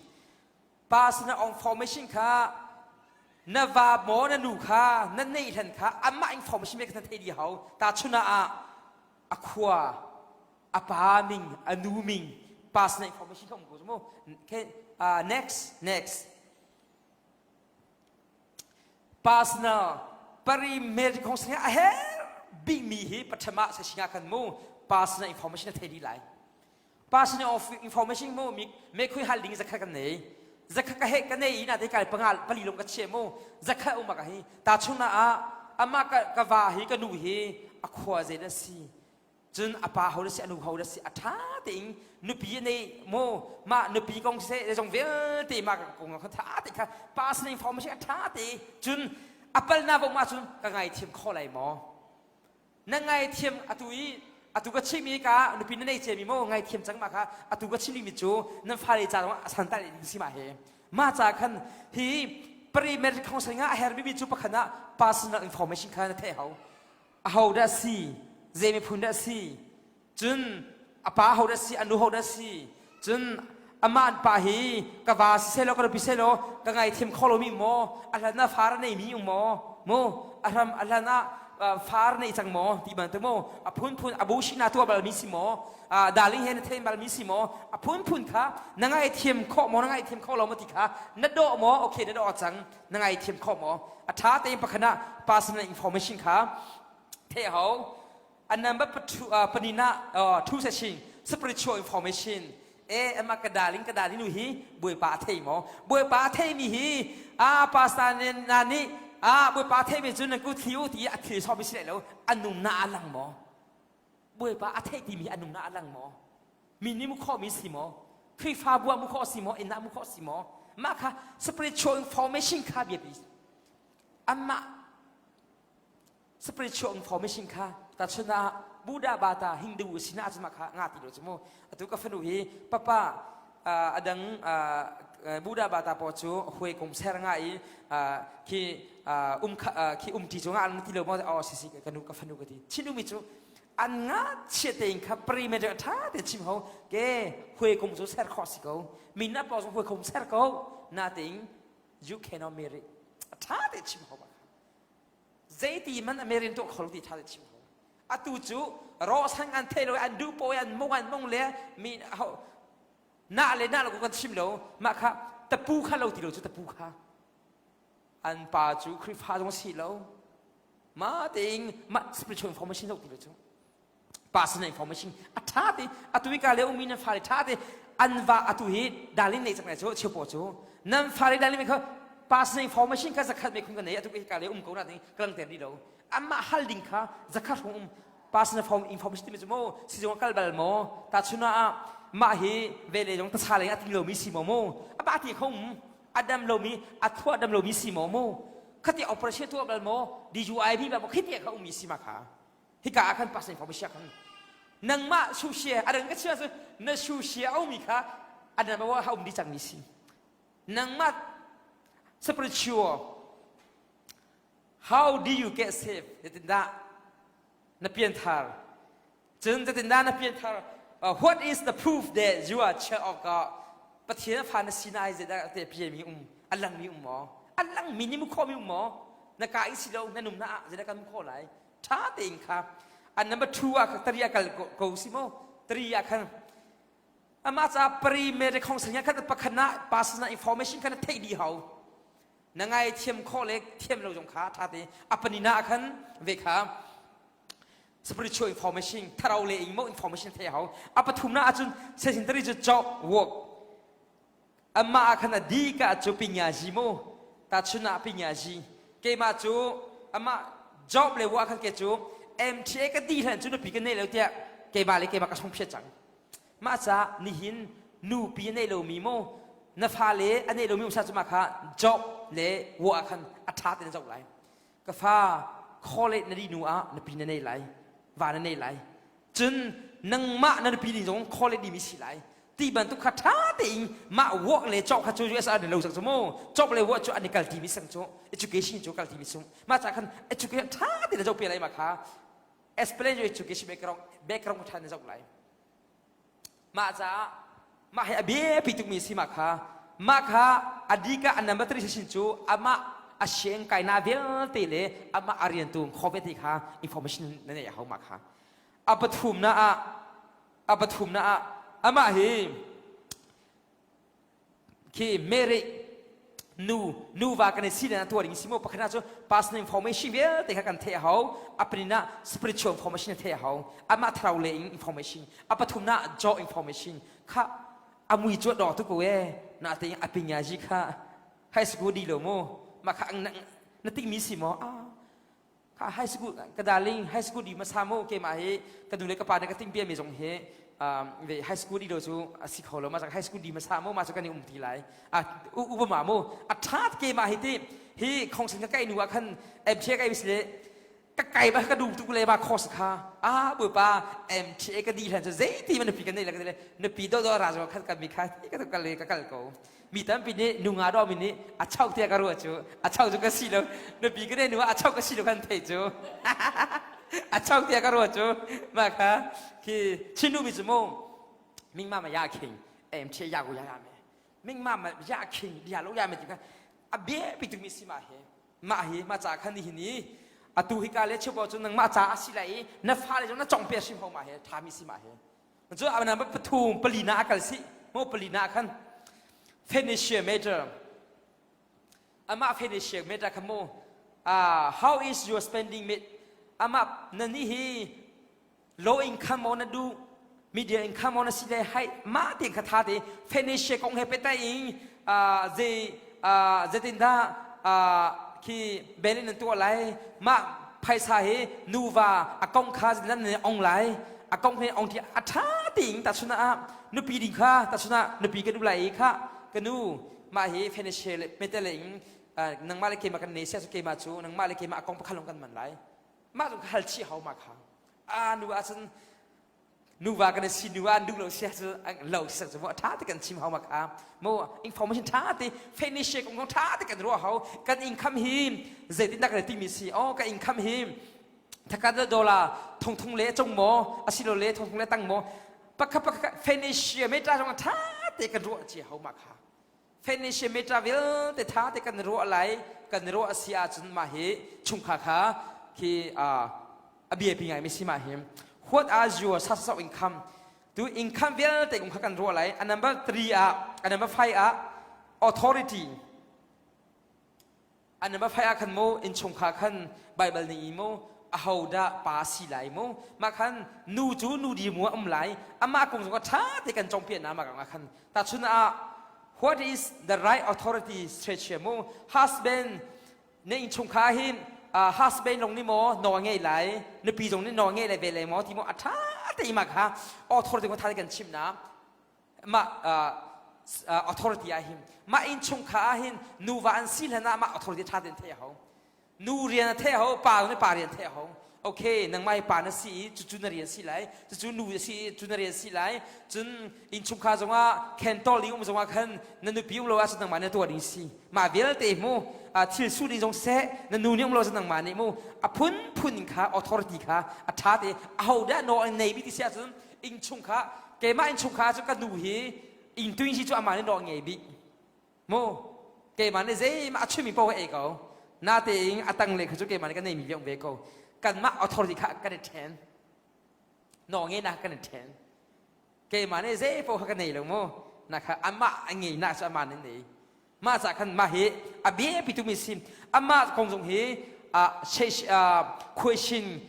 Personal information kha na va maw na nu kha na neih hlan kha amah information ve kha na theih dih hau. Tahchun ah a khua, a pa min, a nu min, personal information kha um ko mu. Okay, next, next. Personal primary kong singa a her bikmi hi pathama sa singa kan mu personal information na thei dih lai. Personal of information mu mi me khui hal ding zakhat kan nei zakhat ka he ka nei ina te kai pangal pali long ka che mu zakhat uma ka hi ta chungna a ama ka ka va hi ka nu hi a khua ze da si cun a pa ho da si anu ho da si a tha te in nupi nei mu ma nupi kong se zong vialte ma ka kong kha tha te kha personal information a tha te cun apal na bo ma cun ka ngai thiam kho lai mo Na ngaithiam atu i atu ka chimmi ka nupi na nei ciami maw ngaithiam cang ma kha atu ka chimmi cu nan fale ca zong a santai ding si ma he ma ca khan hi primary counseling ah a hermi mi cu pakhat ah personal information kha na theih hau aho dah si zei miphun dah si Cun a pa ho dah si, a nu ho dah si, cun amah an pa hi ka va si selaw ka nupi selaw ka ngaithiam kho lomi maw a hlan ah far a neimi um maw mu a hram a hlan ah far nei cang maw ti bantuk maw a phunphun a bushi na tuah balmi si maw darling he na then balmi si maw a phunphun kha na ngaithiam khawh maw na ngaithiam kho lo maw ti kha na dawh maw okay na dawh cang na ngaithiam khawh maw a ṭha tein pakhat ah personal information kha theih hau A number panina thu se ching spiritual information e ama ka darling ka darling nu hi Bawipa a thei maw Bawipa a thei mi hi a pastor ne na nih a Bawipa a thei mi cu na ku thli u ti a thil sawm mi si lo anung na a lang maw Bawipa a thei ti mi anung na a lang maw mi nih mu khawh mi si maw Khrihfabu ah mu khawh si maw inn ah mu khawh si maw mah kha spiritual information kha biapi amah spiritual information kha tachun ah Buddha bata Hindu sin ah cuma kha nga ti lo chu mu atu ka fanu hi papa adang Buddha bata po chu huai kum ser nga i khi um khi um ti chu nga an ti lo mo o si si ka nu ka fanu ka ti chinu mi chu an nga chia te in kha perimeter tha te chim ho ke huai kum chu ser kho si ko min na po chu huai kum ser ko na ting you cannot marry tha te chim ho ba Zeiti man American tuah kho lo ti tha te chim ko. Atu cu rawhsang an thei lo an duh pawi an mong an mong le mi ho na le na lo kan chim lo mah kha tapu kha lo ti lo cu tapu kha an pa cu Khrihfa zong si lo ma tein ma spiritual information lo ti lo cu personal information a tha te atu i ka le umi nan fale tha te an va atu hi darling nei cang lai cu cheu po cu nan fale darling kha personal information kha zakhat me khun ka nei atu ka le um ko na ding kalang ter di lo amma hal ding kha zakhat hong um personal form information ti mi cu mo sizung kal bal mo ta chuna ah mah hi ve le jong ta sa le a ti lo mi si mo mo aba ti khom adam lo mi a thua dam lo mi si mo mo khati operation tu bal mo DUI bi ba mo khiti kha um mi si ma kha Hika ah khan pastor information khan nangmah sushia a dang ka chia cu na sushia a umi kha An ma ha um di cang mi si. Nangmah spiritual how do you get saved? Zeitindah na pianthar? Cun zeitindah na pianthar? What is the proof that you are child of God? Pathian fa na si na ai zeidah te pian mi um a lang mi um maw? A lang mi ni mu kho mi um maw? Na ka i si lo na num na ah zeidah kan mu kho lai? Tha tein kha. An number 2 ah tari ah kal ko si mo? Tari ah khan amah ca primary khong sanya khan pakhat na personal information khan theih dih hau na ngai thiam kho le thiam lo zong kha tha te apanina khan ve kha spiritual information tharau le ing mo information thei hau apathum na ahcun sesin tari cu job work amah ah khan a di ka cu pinya ji mu ta chun ah pinya ji keimah cu amah job le wa khan ke cu MTA ka di hlan cu nupi ka nei lo tiah keimah le keimah ka sung phiat cang mah ca nihin nupi nei lomi mu na fale a nei lomi umsa cu mah kha job le wa khan a ṭha te na zoh lai ka fa college na di nu ah nupi na nei lai va na nei lai cun nangmah na nupi ding zong college dimi si lai ti bantuk kha ṭha tein mah work le cawk kha cu US ah an lo cang cu mu cawk le work cu an i kal timi sang cu education cu kal timi sung mah ca khan education ṭha tein na zoh pe lai ma kha explain your education background background ṭha na zoh lai Mah caah mah hi a biapi tukmi a si mah kha mah kha a dika a number 3 sin cu amah a siang kaina vialte le amah a riantu kho vialte kha information na neih a hau mah kha a pathum na ah a pathum na ah amah hi Khi Mary nu nuva kan i si na tuah ding si mu pakhat cu personal information vialte kha kan theih a hau a panin ah spiritual information theih a hau amah thlarau le in information a pathum na jaw information kha a mui cu dawh tu ko e na te a pinya ji kha high school di lo mu ma kha na tik mi si mo ah Kha high school ka darling high school di hmasa mu keimah hi ka nu le ka pa nih ka ting piami zong hi ve high school di lo cu a si kho lo ma high school di hmasa mu ma cu kan i um ti lai a u ma mu a ṭha keimah hi ti hi khongsin ka kai nu ah khan MTA kai si le ka kai ba ka dum tuk le ba course kha a bawipa MTA ka di hlan cu zeiti man nupi kan nei le ka le nupi do do ra zo khan ka mi kha ka kal ka kal ko Mi tampi nih nu nga dawmi nih a chau tiah ka ruah cu a chau cu ka si lo nupi ka nu ah a chau ka si lo kan theih cu a chau tiah ka ruah cu mah kha khi Chin mi cu mu ming ma ma ya khing em thie ya ko ya ya me ming ma ma ya khing ya lo ya me ti kha a bia pi tu mi si ma he mah hi ma ca khan ni hi ni atu hi ka le cheu cu nang ma ca a si lai i na fa le zong na cong pe hrim ho ma he tha mi si ma he Cu a nama pathum palina a kal si mo palina khan Phoenicia major amah Phoenicia major kha mu how is your spending mate amah na ni hi low income mo na du media income mo na si le hai mah te kha tha te Phoenicia kong he petai in zei zeitindah khi belin nan tuah lai mah phaisa hi nuva a kong kha nan ne ong lai a kong he ong ti a tha ting ta chuna ah nupi ding kha ta chuna nupi ka du lai i kha ka nu mah hi financial metele in nangmah le keimah kan ne sia cu keimah cu nangmah le keimah a kong pakhat lawng kan man lai mah cu hal chih hau ma kha a nu ah cun nuva kan si nu ah duh lo sia cu lo sak cu mo tha te kan chim hau ma kha mo information tha te finish kong kong tha te kan ruah hau kan income hi zeitin dah kan timi si oh ka income hi thaka dollar thong thong le chung mo asilo le thong thong le tang mo pakha pakha finish me ta zong tha te kan ruah chi hau ma kha Financial meta vialte tha te kan ruah lai kan ruah a si ahcun mah hi chungkhar kha khi a biapi ngai mi si mah hi what are your sources of income tu income vialte kong kha kan ruah lai a number 3 ah a number 5 ah authority A number 5 ah khan mu innchungkhar khan Bible ning i mu ahodah pa si lai mu mah khan nu cu nu di mu a um lai amah kong zong ṭha te kan congpiah na mah kong ah khan tahchun ah what is the right authority stretch mu husband na innchungkhar hin uh, husband long nih maw nawl ngei lai nupi zong nih nawl ngei lai ve lai maw ti maw a ṭha te mah kha authority kong ṭha te kan chimh na mah authority ah hin mah innchungkhar ah hin nuva an si hlan ah mah authority ṭha tein theih a hau nu rian a theih a hau pa nih pa rian theih a hau. Okay, nangmah hi pa na si i cucu na rian si lai, cucu nu na si i cu na rian si lai. Cun innchungkhar zongah khen tol ding um zongah khan na nupi um lo ahcun nangmah nih na tuah ding si. Mah vialte mu thil su ding zong seh, na nu nih um lo ahcun nangmah nih mu a phunphun in kha authority kha a ṭha te aho dah nawl an nei bi ti si ahcun innchungkhar keimah innchungkhar cu ka nu hi inntuin hi cu amah nih nawl ngei bik. Mu keimah nih zeimah a chimmi paoh ei ko. Natein a tanglei kha cu keimah nih ka neimi ve um ve ko. Kanmah authority kha kan i ṭhen. Nawlngeihnak kan i ṭhen. Keimah nih zei paoh kha ka nei lo mu. Na kha amah a ngeinak cu amah nih nei. Mah ca khan mah hi a biapi tumi si. Amah kong zong hi khuaishin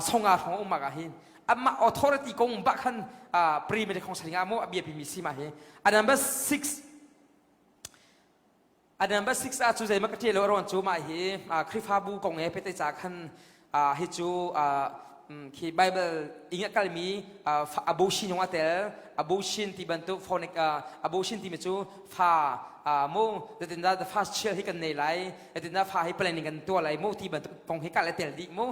songa hrawng um ah hin amah authority kong bak khan pre-medical counseling ah mu a biapi mi si mah hi. A number 6 A number 6 ah cu zeimah ka ṭial lo a ruang cu mah hi Khrihfabu kong he pehtlaih ca khan hi cu khi Bible ing a kalmi abortion zong a tel abortion ti bantuk phonic abortion timi cu fa mu zeitindah the first child hi kan nei lai zeitindah fa hi planning kan tuah lai mu ti bantuk kong hi ka le tel dih mu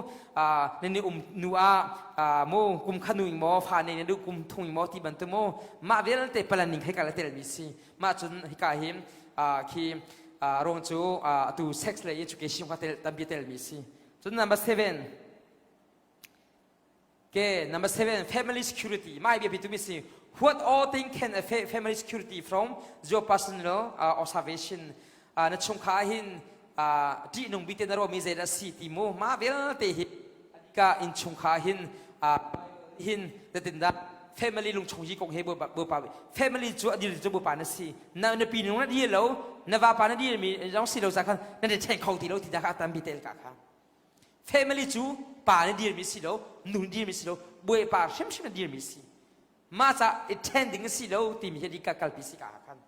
nan ni um nu ah mu kum kha nu ing maw fa nei na duh kum thung ing maw ti bantuk mu mah vialte planning hi ka le tel mi si Mah cun hika hin khi ruang cu atu sex le education kha tampi telmi si. Cun number 7 ke number 7 family security mai biapi tumi si what all thing can affect family security from your personal observation na chungkhar hin ṭihnung bik te na ruahmi zeidah si ti mu mah vialte hi ka innchungkhar hin hin zeitindah family lungchung hi kong he bawipa family cu a dir cu bawipa na si na nupi nung na dir lo na vapa na dir mi zong si lo sa khan na ṭhen kho ti lo ti da kha tampi tel ka kha family cu pa na dir mi si lo nu na dir mi si lo bawipa hrimhrim na dir mi si mah ca i ṭhen ding si lo timi hi ka kalpi si ka khan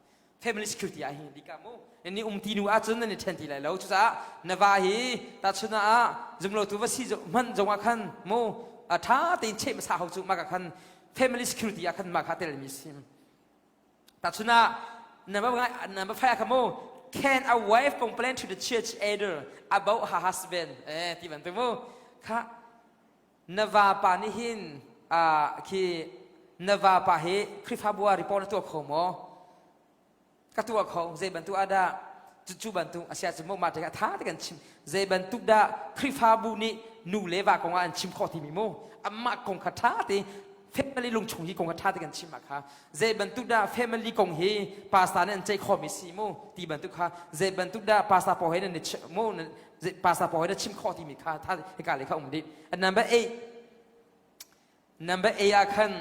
family security ah hin dika mu ni um ti nu ahcun nan i ṭhen ti lai lo cucaah na va hi tahchun ah zumlotu va si hman zong ah khan mu a ṭha tein cheh hmasa hau cu mah ka khan family security ah khan mah kha telmi si tahchun ah number number 5 ah khan mu can a wife complain to the church elder about her husband eh ti bantuk mu kha na vapa nih hin khi na vapa hi Khrihfabu ah report na tuah kho maw? Ka tuah kho. Zei bantuk ah dah? Cucu bantuk a si ahcun mah tikah tha te kan chim. Zei bantuk dah Khrihfabu nih nu le va kong ah an chim khawh timi mu? Amah kong kha tha te family lungchung hi kong kha tha te kan chim ah kha zei bantuk dah family kong hi pastor nih an ceih khawhmi si mu ti bantuk kha zei bantuk dah pastor pawl he nan i mu pastor pawl he na chim khawh timi kha tha hika le kha um dih. Number 8 Number 8 ah khan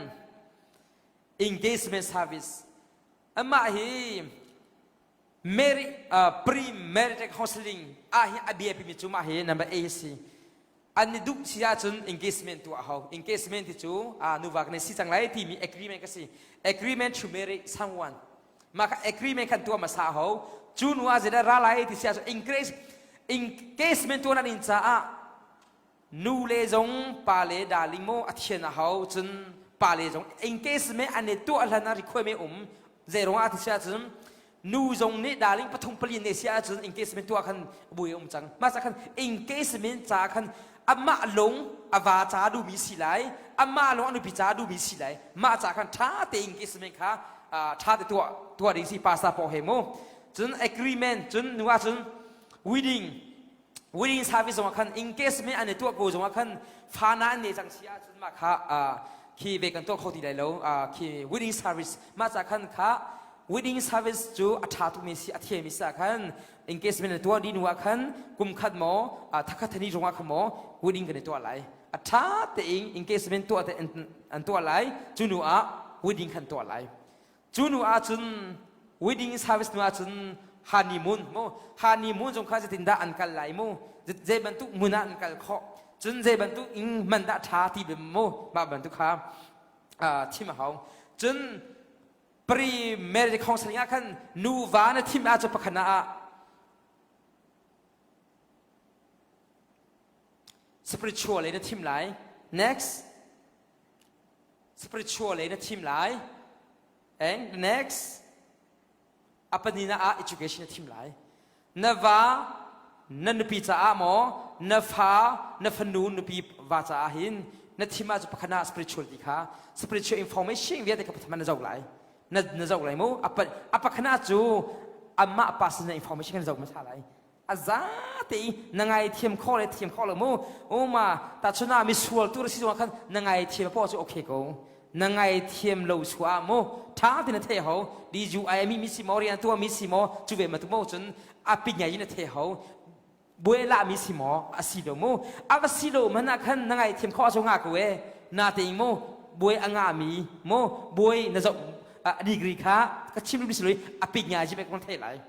engagement service amah hi marriage pre-marital counseling ah hi a biapimi cu mah hi number 8 si an i duh si ahcun engagement tuah hau engagement ti cu nuva kan si cang lai timi agreement ka si agreement to marry someone mah kha agreement khan tuah hmasa hau cu nu ah zeidah ra lai ti si ahcun engagement tuah nan in caah nu le zong pa le darling maw a thian a hau cun pa le zong engagement an i tuah hlan ah requirement um zei ruangah ti si ahcun nu zong nih darling pathum pali ne si ahcun engagement tuah khan bui um cang mah khan engagement ca khan amah lung a va ca duhmi si lai amah lung a nupi ca duhmi si lai mah ca khan ṭha te engagement kha ṭha te tuah tuah ding si pastor paw he mu cun agreement cun nu ahcun wedding wedding service zongah khan engagement an i tuah ko zongah khan fana an nei cang si ahcun mah kha khi ve kan tuah kho ti lai lo khi wedding service mah ca khan kha wedding service cu a ṭha tukmi si a thiami si ah khan engagement na tuah dih hnu ah khan kum khat maw thakhat thani zongah khan maw wedding kan i tuah lai a ṭha tein engagement tuah te an tuah lai cu hnu ah wedding khan tuah lai Cu nu ahcun wedding service nu ahcun honeymoon mu honeymoon zong kha zeitindah an kal lai mu zei bantuk hmun ah an kal khawh cun zei bantuk in man dah ṭha ti bim mu mah bantuk kha thim a hau cun pre marriage counseling ah khan nuva na thim ahcun pakhat ah spiritual in na thim lai next spiritual lei na thim lai and the next a panina ah education na thim lai na va na nupi caah maw Na fa, na fanu nupi va caah hin na thim ah cu pakhat ah spiritual ti kha spiritual information vialte kha pathum na zoh lai. Na na zoh lai mu. A pakhat ah cu amah personal information kan zoh hmasa lai. A za te i na ngaithiam khawh le thiam khawh lo mu. Uma tahchun ah misual tu na si zongah khan na ngaithiam poah cu okay ko. Na ngaithiam lo suah mu tha ti na the ho DUI mi mi si maw rian tua mi si maw cu ve ma tu mo cun a pinyai in na the ho buai la mi si maw a si lo mu a va si lo man ah khan na ngaithiam khawh cu nga ko e na te mu buai a nga mi mu buai na zoh a degree kha ka chim mi si lo a pinyai ji pe ko thei lai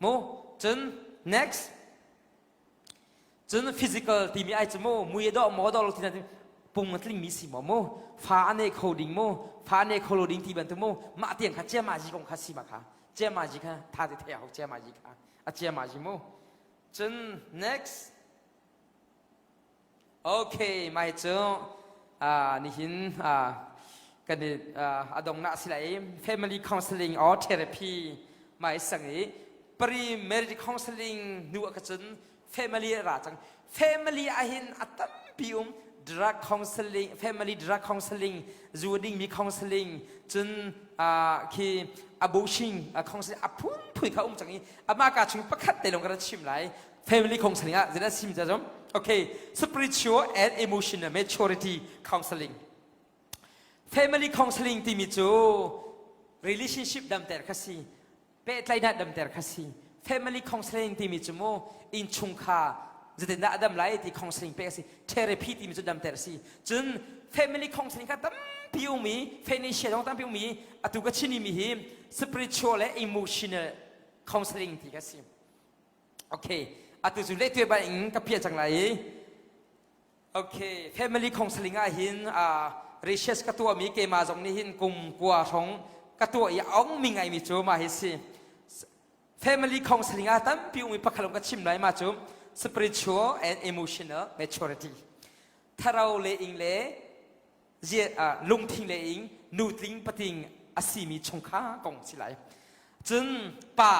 mu cun next Cun physical timi ai cu mu mui a dawh maw dawh lo ti pung a tling mi si maw mu fa a nei kho ding mu fa a nei kho lo ding ti bantuk mu mah tiang kha ciamazi kong kha si ma kha ciamazi kha tha te thei hau ciamazi kha a ciamazi mu cun next okay mai cu nihin kan i a dongnak si lai family counseling or therapy mai sang i pre-marriage counseling nu ah cun family ra cang family ah hin a tampi um drug counseling family drug counseling zu ding mi counseling cun khi abortion counseling a phunphun kha um cang i amah ka chung pakhat te lawng ka chim lai family counseling ah zeidah sim ca zong okay spiritual and emotional maturity counseling family counseling timi cu relationship damter kha si pehtlaihnak damter kha si family counseling timi cu mu innchungkhar zeitindah a dam lai ti counseling pek a si therapy timi cu damter a si cun family counseling kha tampi um i financial zong tampi um i atu ka chim mi hi spiritual le emotional counseling ti kha si okay atu cu lehtuai ba in ka piah cang lai i Okay, family counseling ah hin uh, research ka tuahmi keimah zong nih hin kum kua hrawng ka tuah i a ong mi ngaimi cu mah hi si. Family counseling ah tampi umi pakhat ka chim lai ma cu spiritual and emotional maturity. Thlarau le ing le lungthin le ing nutling pating a simi chungkha kong si lai. Cun pa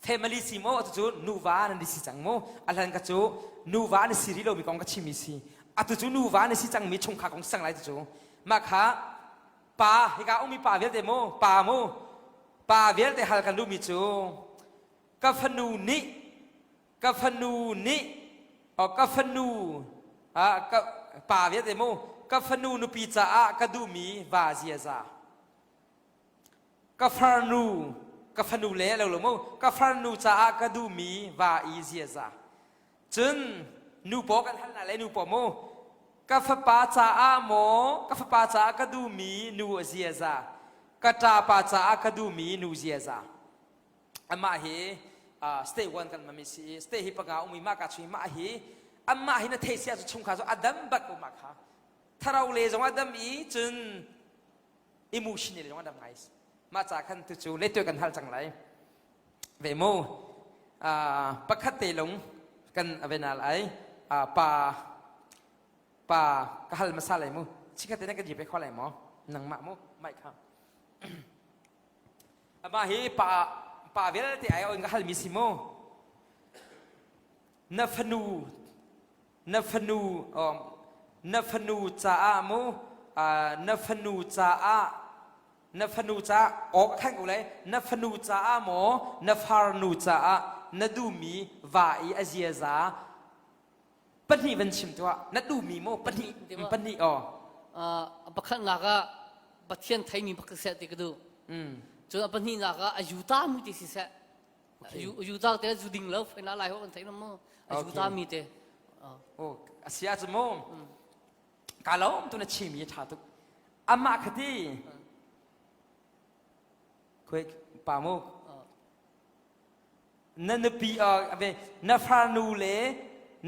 family si maw atu cu nuva nan si cang mu a hlan ka cu nuva na si rih lomi kong ka chimmi si atu cu nuva na si cangmi chungkhar kong sang lai tu cu mah kha pa hika ummi pa vialte mu pa mu pa vialte hal kan duhmi cu ka fanu nih ka fanu nih ka fanu ka pa vialte mu ka fanu nupi caah ka duhmi va ziaza Ka farnu, ka fanu le lo lo mu, ka farnu caah ka duhmi va i ziaza. Cun nu paw kan hal hna le nu paw mu, ka fapa caah maw, ka fapa caah ka duhmi nu a ziaza, ka ṭapa caah ka duhmi nu ziaza. Amah hi uh, state one kan mami si i state hi panga umi mah ka chui mah hi amah hi na thei sia cu chungkhar cu adam bak ko mah kha tharau le zong adam i cun emotion le zong a dam ngai mah ca khan tu cu letuai kan hal cang lai ve mu pakhat te lung kan avenal ai pa pa ka hal masa lai mu chikhat te na ka jipe kho lai mo nangmah mu mai kha ama hi pa pa vialte ai on ka hal mi si mu na fanu na fanu na fanu caah mu na fanu caah na fanu caah awk khan ko lai na fanu caah maw na farnu caah na duhmi va i a ziaza pahnih van chim tuah na duhmi maw pahnih pahnih aw pakhatnak ah Pathian theimi bak seh ti ka duh cun a pahnihnak ah a yuta mu ti si seh Judah te zu ding lo fena lai ho kan thei mu a Judah mi te oh asia chu mu ka lom tu na chim yi tha tuk amma khati khoi pa mu na nupi ave na farnu le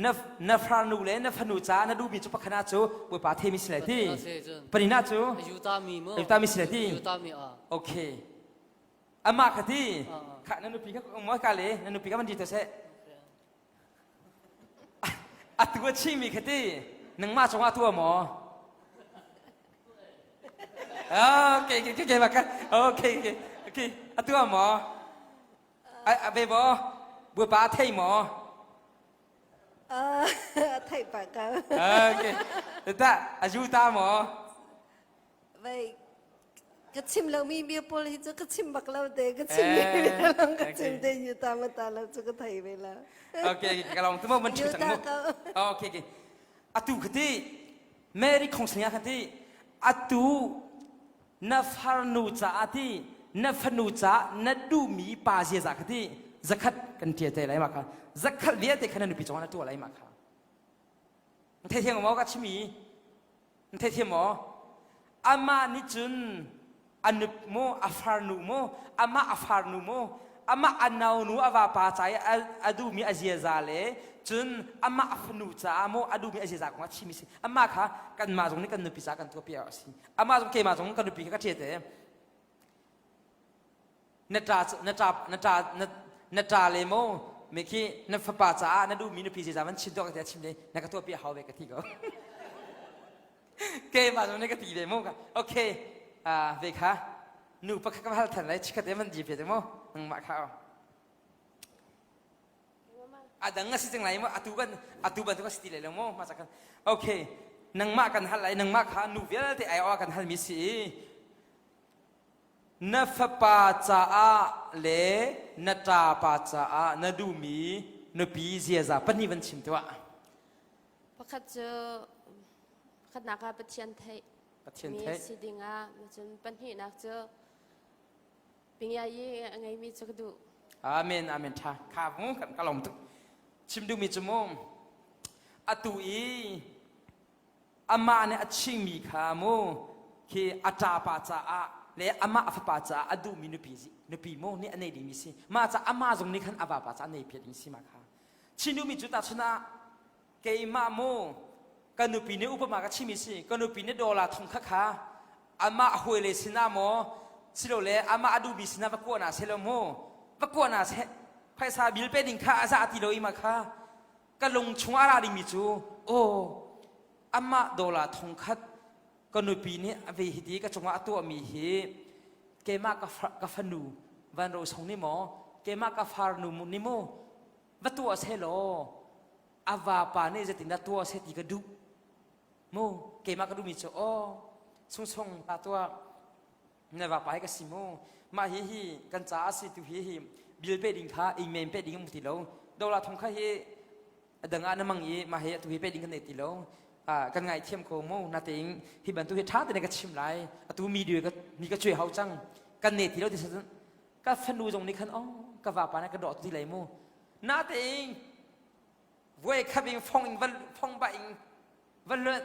na na farnu le na fanu ca na duhmi cu pakhana cu bawipa themi si lai ti panina cu Judah mi mu Judah mi si lai ti Judah mi a okay Amah kha ti kha na nupi kha maw ka le na nupi kha van ti te seh atu a chimmi kha ti nangmah cungah tua maw okay okay okay okay okay okay okay atu maw a ve maw buapa thei maw? Theih pah ko. Okay. Tah a zu ta maw? Vai ka chim lomi bia pawl hi cu ka chim bak lo te ka chim mi bia long ka chim te yu ta ma ta lo cu ka thei ve la. Okay, ka long tu mo man chu chang mo. Okay, okay. Atu khati Mary khong singa khati atu na farnu caah ti na fanu caah na duhmi pa ziaza kha ti zakhat kan ṭial te lai ma kha zakhat vialte kha na nupi cungah na tuah lai ma kha na theithiam maw ka chimi na theithiam maw amah nih cun a nup maw a farnu maw amah a farnu maw amah a naunu a vapa ca i a duhmi a ziaza le cun amah a fanu caah maw a duhmi a ziaza kong a chimi si amah kha kanmah zong nih kan nupi caah kan tuahpi a si amah zong keimah zong ka nupi kha ka ṭiat e na ṭa na ṭa na ṭa na na ṭa le maw me khi na fapa caah na duhmi nupi ziaza van chim tuah ka ti a chim le na ka tuahpi a hau ve ka ti ko keimah zong nih ka ti ve mu ka okay ve kha nu pakhat ka hal than lai chikhat te man di pe te mu nangmah kha a dang a si cang lai mu atu kan atu bantuk a si ti lai lo mu ma kan okay nangmah kan hal lai nangmah kha nu vialte ai aw kan hal mi si na fapa caah le na ṭapa caah na duhmi nupi ziaza pahnih van chim tuah Pakhat cu pakhatnak ah Pathian theih Pathian mi theih si dingah cun pahnihnak cu pingia i a ngeimi cu ka duh. Amen amen tha kha mu kan ka lawm tuk chim duhmi cu mu atu i amah nih a chingmi kha mu khi a ṭapa caah le amah a fapa caah a duhmi nupi nupi mu nih a nei dingmi si mah ca amah zong nih khan a vapa caah a nei piak ding si ma kha Chin duhmi cu tahchun ah keimah mu ka nupi nih upama ka chimi si ka nupi nih dollar thong kha kha amah hawile sinah maw silole amah a duhmi sinah va kuah na seh mu va kuah na seh phaisa bil pe ding kha a za ti lo i ma kha ka lung chung a ra dingmi cu aw amah dollar thong khat ka nupi nih a ve hiti ka cungah a tuahmi hi keimah ka fanu van ro song nih maw keimah ka farnu nih maw va tuah seh law a vapa nih zeitindah tuah seh ti ka duh mu keimah ka duhmi cu aw sungsung ta tuah na vapa hi ka si mu mah hi hi kan caah si tu hi hi bil pe ding kha ing men pe ding um ti lo dola thong kha hi adang ah na mang i mah hi tu hi pe ding kan nei ti lo kan ngai thiam ko mu natein hi bantuk hi tha te ka chim lai atu mi ka mi ka cuai hau cang kan ne ti lo ti ka fanu zong nih khan oh ka vapa na ka dawt ti lai mu natein vuai khap in phong in van phong ba in van luan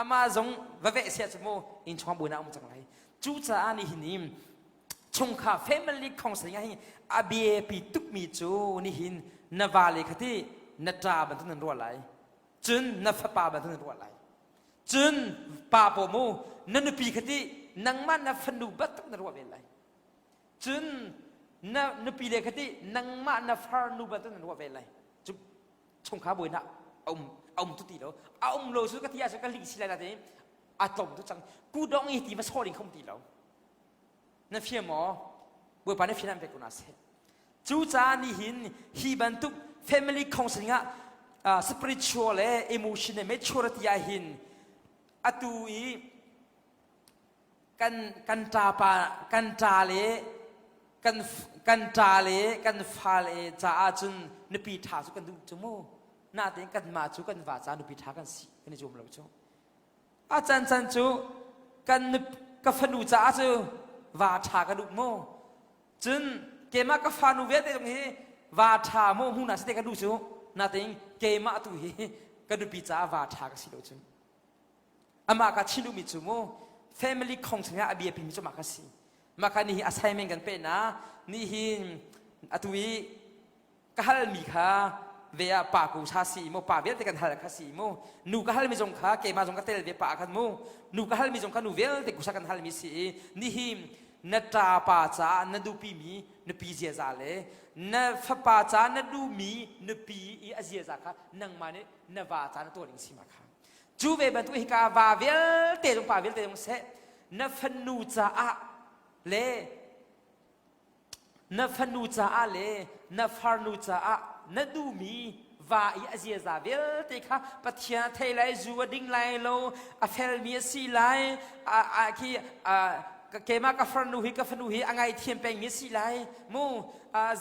ama zong va veh sia chu mu in chong bu na um cang lai cu caah ni hin in chungkha family counseling ah hin a biapi tukmi cu nihin na vale khati na ṭa bantuk nan ruah lai cun na fapa bantuk nan ruah lai cun pa paw mu na nupi khati nangmah na fanu bantuk na ruah ve lai Cun na nupi le kha ti nangmah na farnu bantuk nan ruah ve lai. Cu chungkhar buainak a um a um tu ti lo. A um lo cu ka ti ahcun ka lih si lai na ti a tlawm tu cang. Kudong i ti va sawh ding kha um ti lo. Na fiam maw? Bawipa nih fian an pek ko na seh. Cucaah nihin hi bantuk family counseling ah uh, spiritual le emotion le maturity ah hin atu i kan kan ṭapa kan ṭa le kan kan ṭa le kan fale caah cun nupi ṭha cu kan duh cu mu natein kanmah cu kan va caah nupi ṭha kan si kan i zuam lo cu a can can cu kan ka fanu caah cu va ṭha ka duh mu cun keimah ka fanu vialte zong hi va ṭha mu hmu na si te ka duh cu natein keimah tu hi ka nupi caah va ṭha ka si lo cun Amah ka chin duhmi cu mu family khong chungah a biapimi cu mah kha si. Mah kha nihi assignment kan pe na nihin atu i ka halmi kha ve ah pa ku sa si mu pa vialte kan hal kha si mu nu ka halmi zong kha keimah zong ka tel ve pa khan mu nu ka halmi zong kha nu vialte kusa kan halmi si i nihin na ṭapa caah na duhpimi nupi ziaza le na fapa caah na duhmi nupi i a ziaza kha nangmah nih na va caah na tuah ding si ma kha Cu ve bantuk hika va vialte zong pa vialte zong seh na fanu caah le na fanu caah le na farnu caah na duhmi Va i a ziaza vialte kha Pathian a thei lai, zu a ding lai lo, a felmi a si lai, a, a, khi, a, keimah ka farnu hi ka fanu hi a ngaithiam pengmi a si lai mu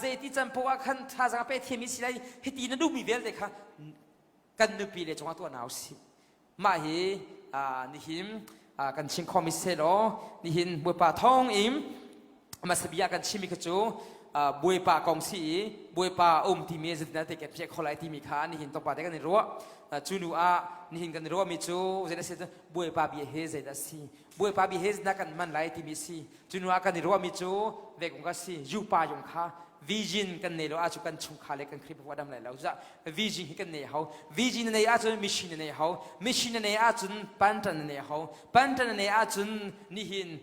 zeiti can poah ah khan thazaang a pe thiammi si lai hiti na duhmi vialte kha kan nupi le cungah tuah hna usih mah hi nihin kan chim khomi si law nihin Bawipa thawng in hmasa bia kan chimmi kha cu Bawipa kong si i Bawipa um timi zeitindah te kan piah kho lai timi kha nihin tlawmpal te kan i ruah cu nu ah nihin kan i ruahmi cu zeidah si Bawipa bia hi zeidah si Bawipa bia hi zeidah kan man lai timi si cu nu ah kan i ruahmi cu vekung ka si yupa yung kha vision kan nei lo ahcun kan chungkhar le kan Khrihfabu a dam lai lo cucaah vision hi kan nei hau vision na nei ahcun mission na nei hau mission na nei ahcun pantan na nei hau pantan na nei ahcun nihin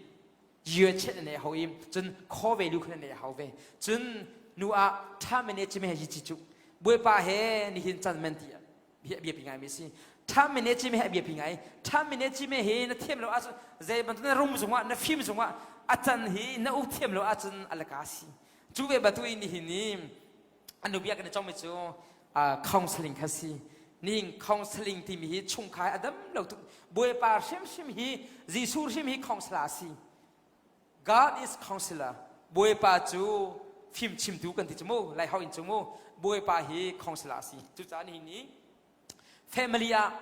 year chet na nei hau i cun core value kha na nei hau ve cun nu ah tha management he yi cu Bawipa he nihin can man ti hi a biapi ngai mi si tha management he a biapi ngai tha management hi na thiam lo ahcun zei bantuk na rum zungah na fim zungah a can hi na uk thiam lo ahcun a laka si cu ve batu in nihin ni anu bia kan i chongmi cu counseling kha si ning counseling timi hi chungkhar a dam lo tuk Bawipa hrimhrim hi Jesuh hrim hi counselor si God is counselor Bawipa cu fimchimtu kan ti cu mu lai hau in cu mu Bawipa hi counselor si cucaah nihin ni family ah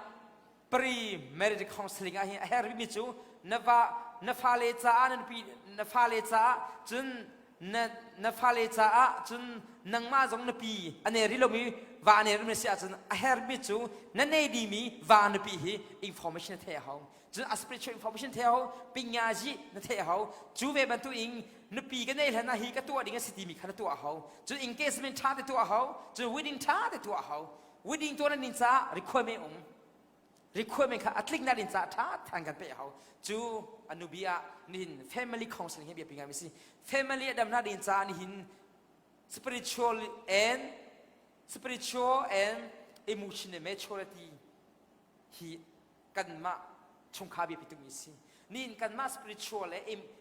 pre marriage counseling ah hin a herh mi cu na va na fale caah na nupi na fale caah cun na na fale caah cun nangmah zong nupi a nei rih lomi va a nei rih mi si ahcun a herh mi cu na nei dimi va nupi hi information na theih a hau cun a spiritual information theih a hau pingazi na theih a hau cu ve bantuk in nupi ka nei hlan ah hi ka tuah ding a si timi kha na tuah a hau cun engagement ṭha te tuah a hau cun wedding ṭha te tuah a hau wedding tuah na ning caah requirement um requirement kha a tling na ding caah ṭha than kan pe a hau cu anubi ah nihin family counseling hi biapi ngai mi si family a dam na ding caah nihin spiritual and spiritual and emotional maturity hi kanmah chungkhar biapi tukmi si nihin kanmah spiritual le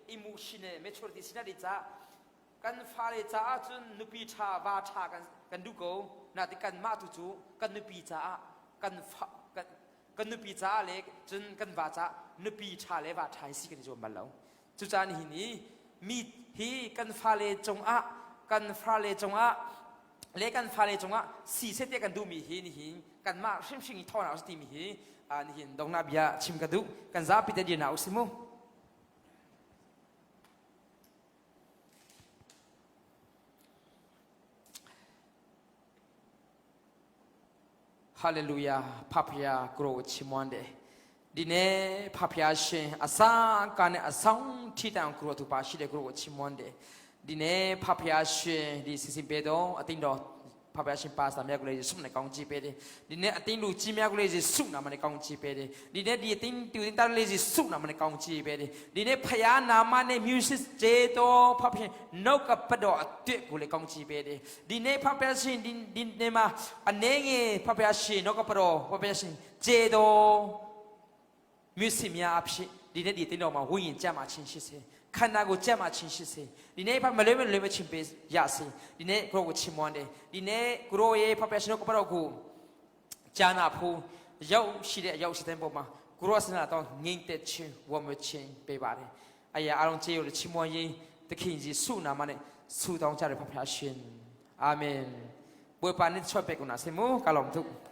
emotional maturity si na ding caah kan fale caah cun nupi ṭha va ṭha kan, kan duh ko natin kanmah tu cu kan nupi caah kan fa, kan, kan nupi caah le cun kan va caah nupi ṭha le va ṭha hi si kan i zuam bal lo cucaah nihin i mi hi kan fale cungah kan fale cungah le kan fale cungah si seh tiah kan duhmi hi nihin kanmah hrimhrim i thawnak a si timi hi nihin dongnak bia chim ka duh kan zapi te dir na usih mu Hallelujah ဖဖျာကိုချီးမွမ်းတယ်ဒီနေ့ဖဖျာရှင်အစာကနေအဆောင်ထိတန်ကိုသူပါရှိတဲ့ကိုချီးမွမ်းတယ်ဒီနေ့ဖဖျာရှင်ဒီစီစဉ်ပေးတော့အတင်းတော်ဖဖျာရှင်ပါစာမြတ်ကိုလည်းဆုနဲ့ကောင်းချီးပေးတယ်ဒီနေ့အတင်းလူကြီးမြတ်ကိုလည်းဆုနာမနဲ့ကောင်းချီးပေးတယ်ဒီနေ့ဒီအတင်းတူတင်တာလေးဆုနာမနဲ့ကောင်းချီးပေးတယ်ဒီနေ့ဖျားနာမနဲ့ music ကျေတော့ဖဖျားနှုတ်ကပတ်တော်အတွေ့ကိုလည်းကောင်းချီးပေးတယ်ဒီနေ့ဖဖျားရှင်ဒီဒီနေ့မှာအနေငယ်ဖဖျားရှင်နှုတ်ကပတ်တော်ဖဖျားရှင်ကျေတော့မြို့စစ်များအဖြစ်ဒီနေ့ဒီတင်းတော်မှာဝိညာဉ်ကြမှာချင်းရှိစေခန္ဓာကိုယ်ကြမှာချင်းရှိစေဒီနေ့ဖမလွဲမလွဲမချင်းပေးရစေဒီနေ့ကိုကိုချီးမွမ်းတယ်ဒီနေ့ကိုရောရဲ့ဖဖျားရှင်ကပတ်တော်ကိုကြားနာဖို့ရောက်ရှိတဲ့အရောက်ရှိတဲ့ပုံမှာကိုရောဆန္ဒတော့ငိမ့်တဲ့ချင်းဝမချင်းပေးပါတယ်အရာအလုံးကျေးရချီးမွမ်းရင်သခင်ကြီးဆုနာမနဲ့ဆုတောင်းကြတယ်ဖဖျားရှင်အာမင်ဘွေပါနစ်ချွတ်ပေကုနာစေမူကလောင်တု။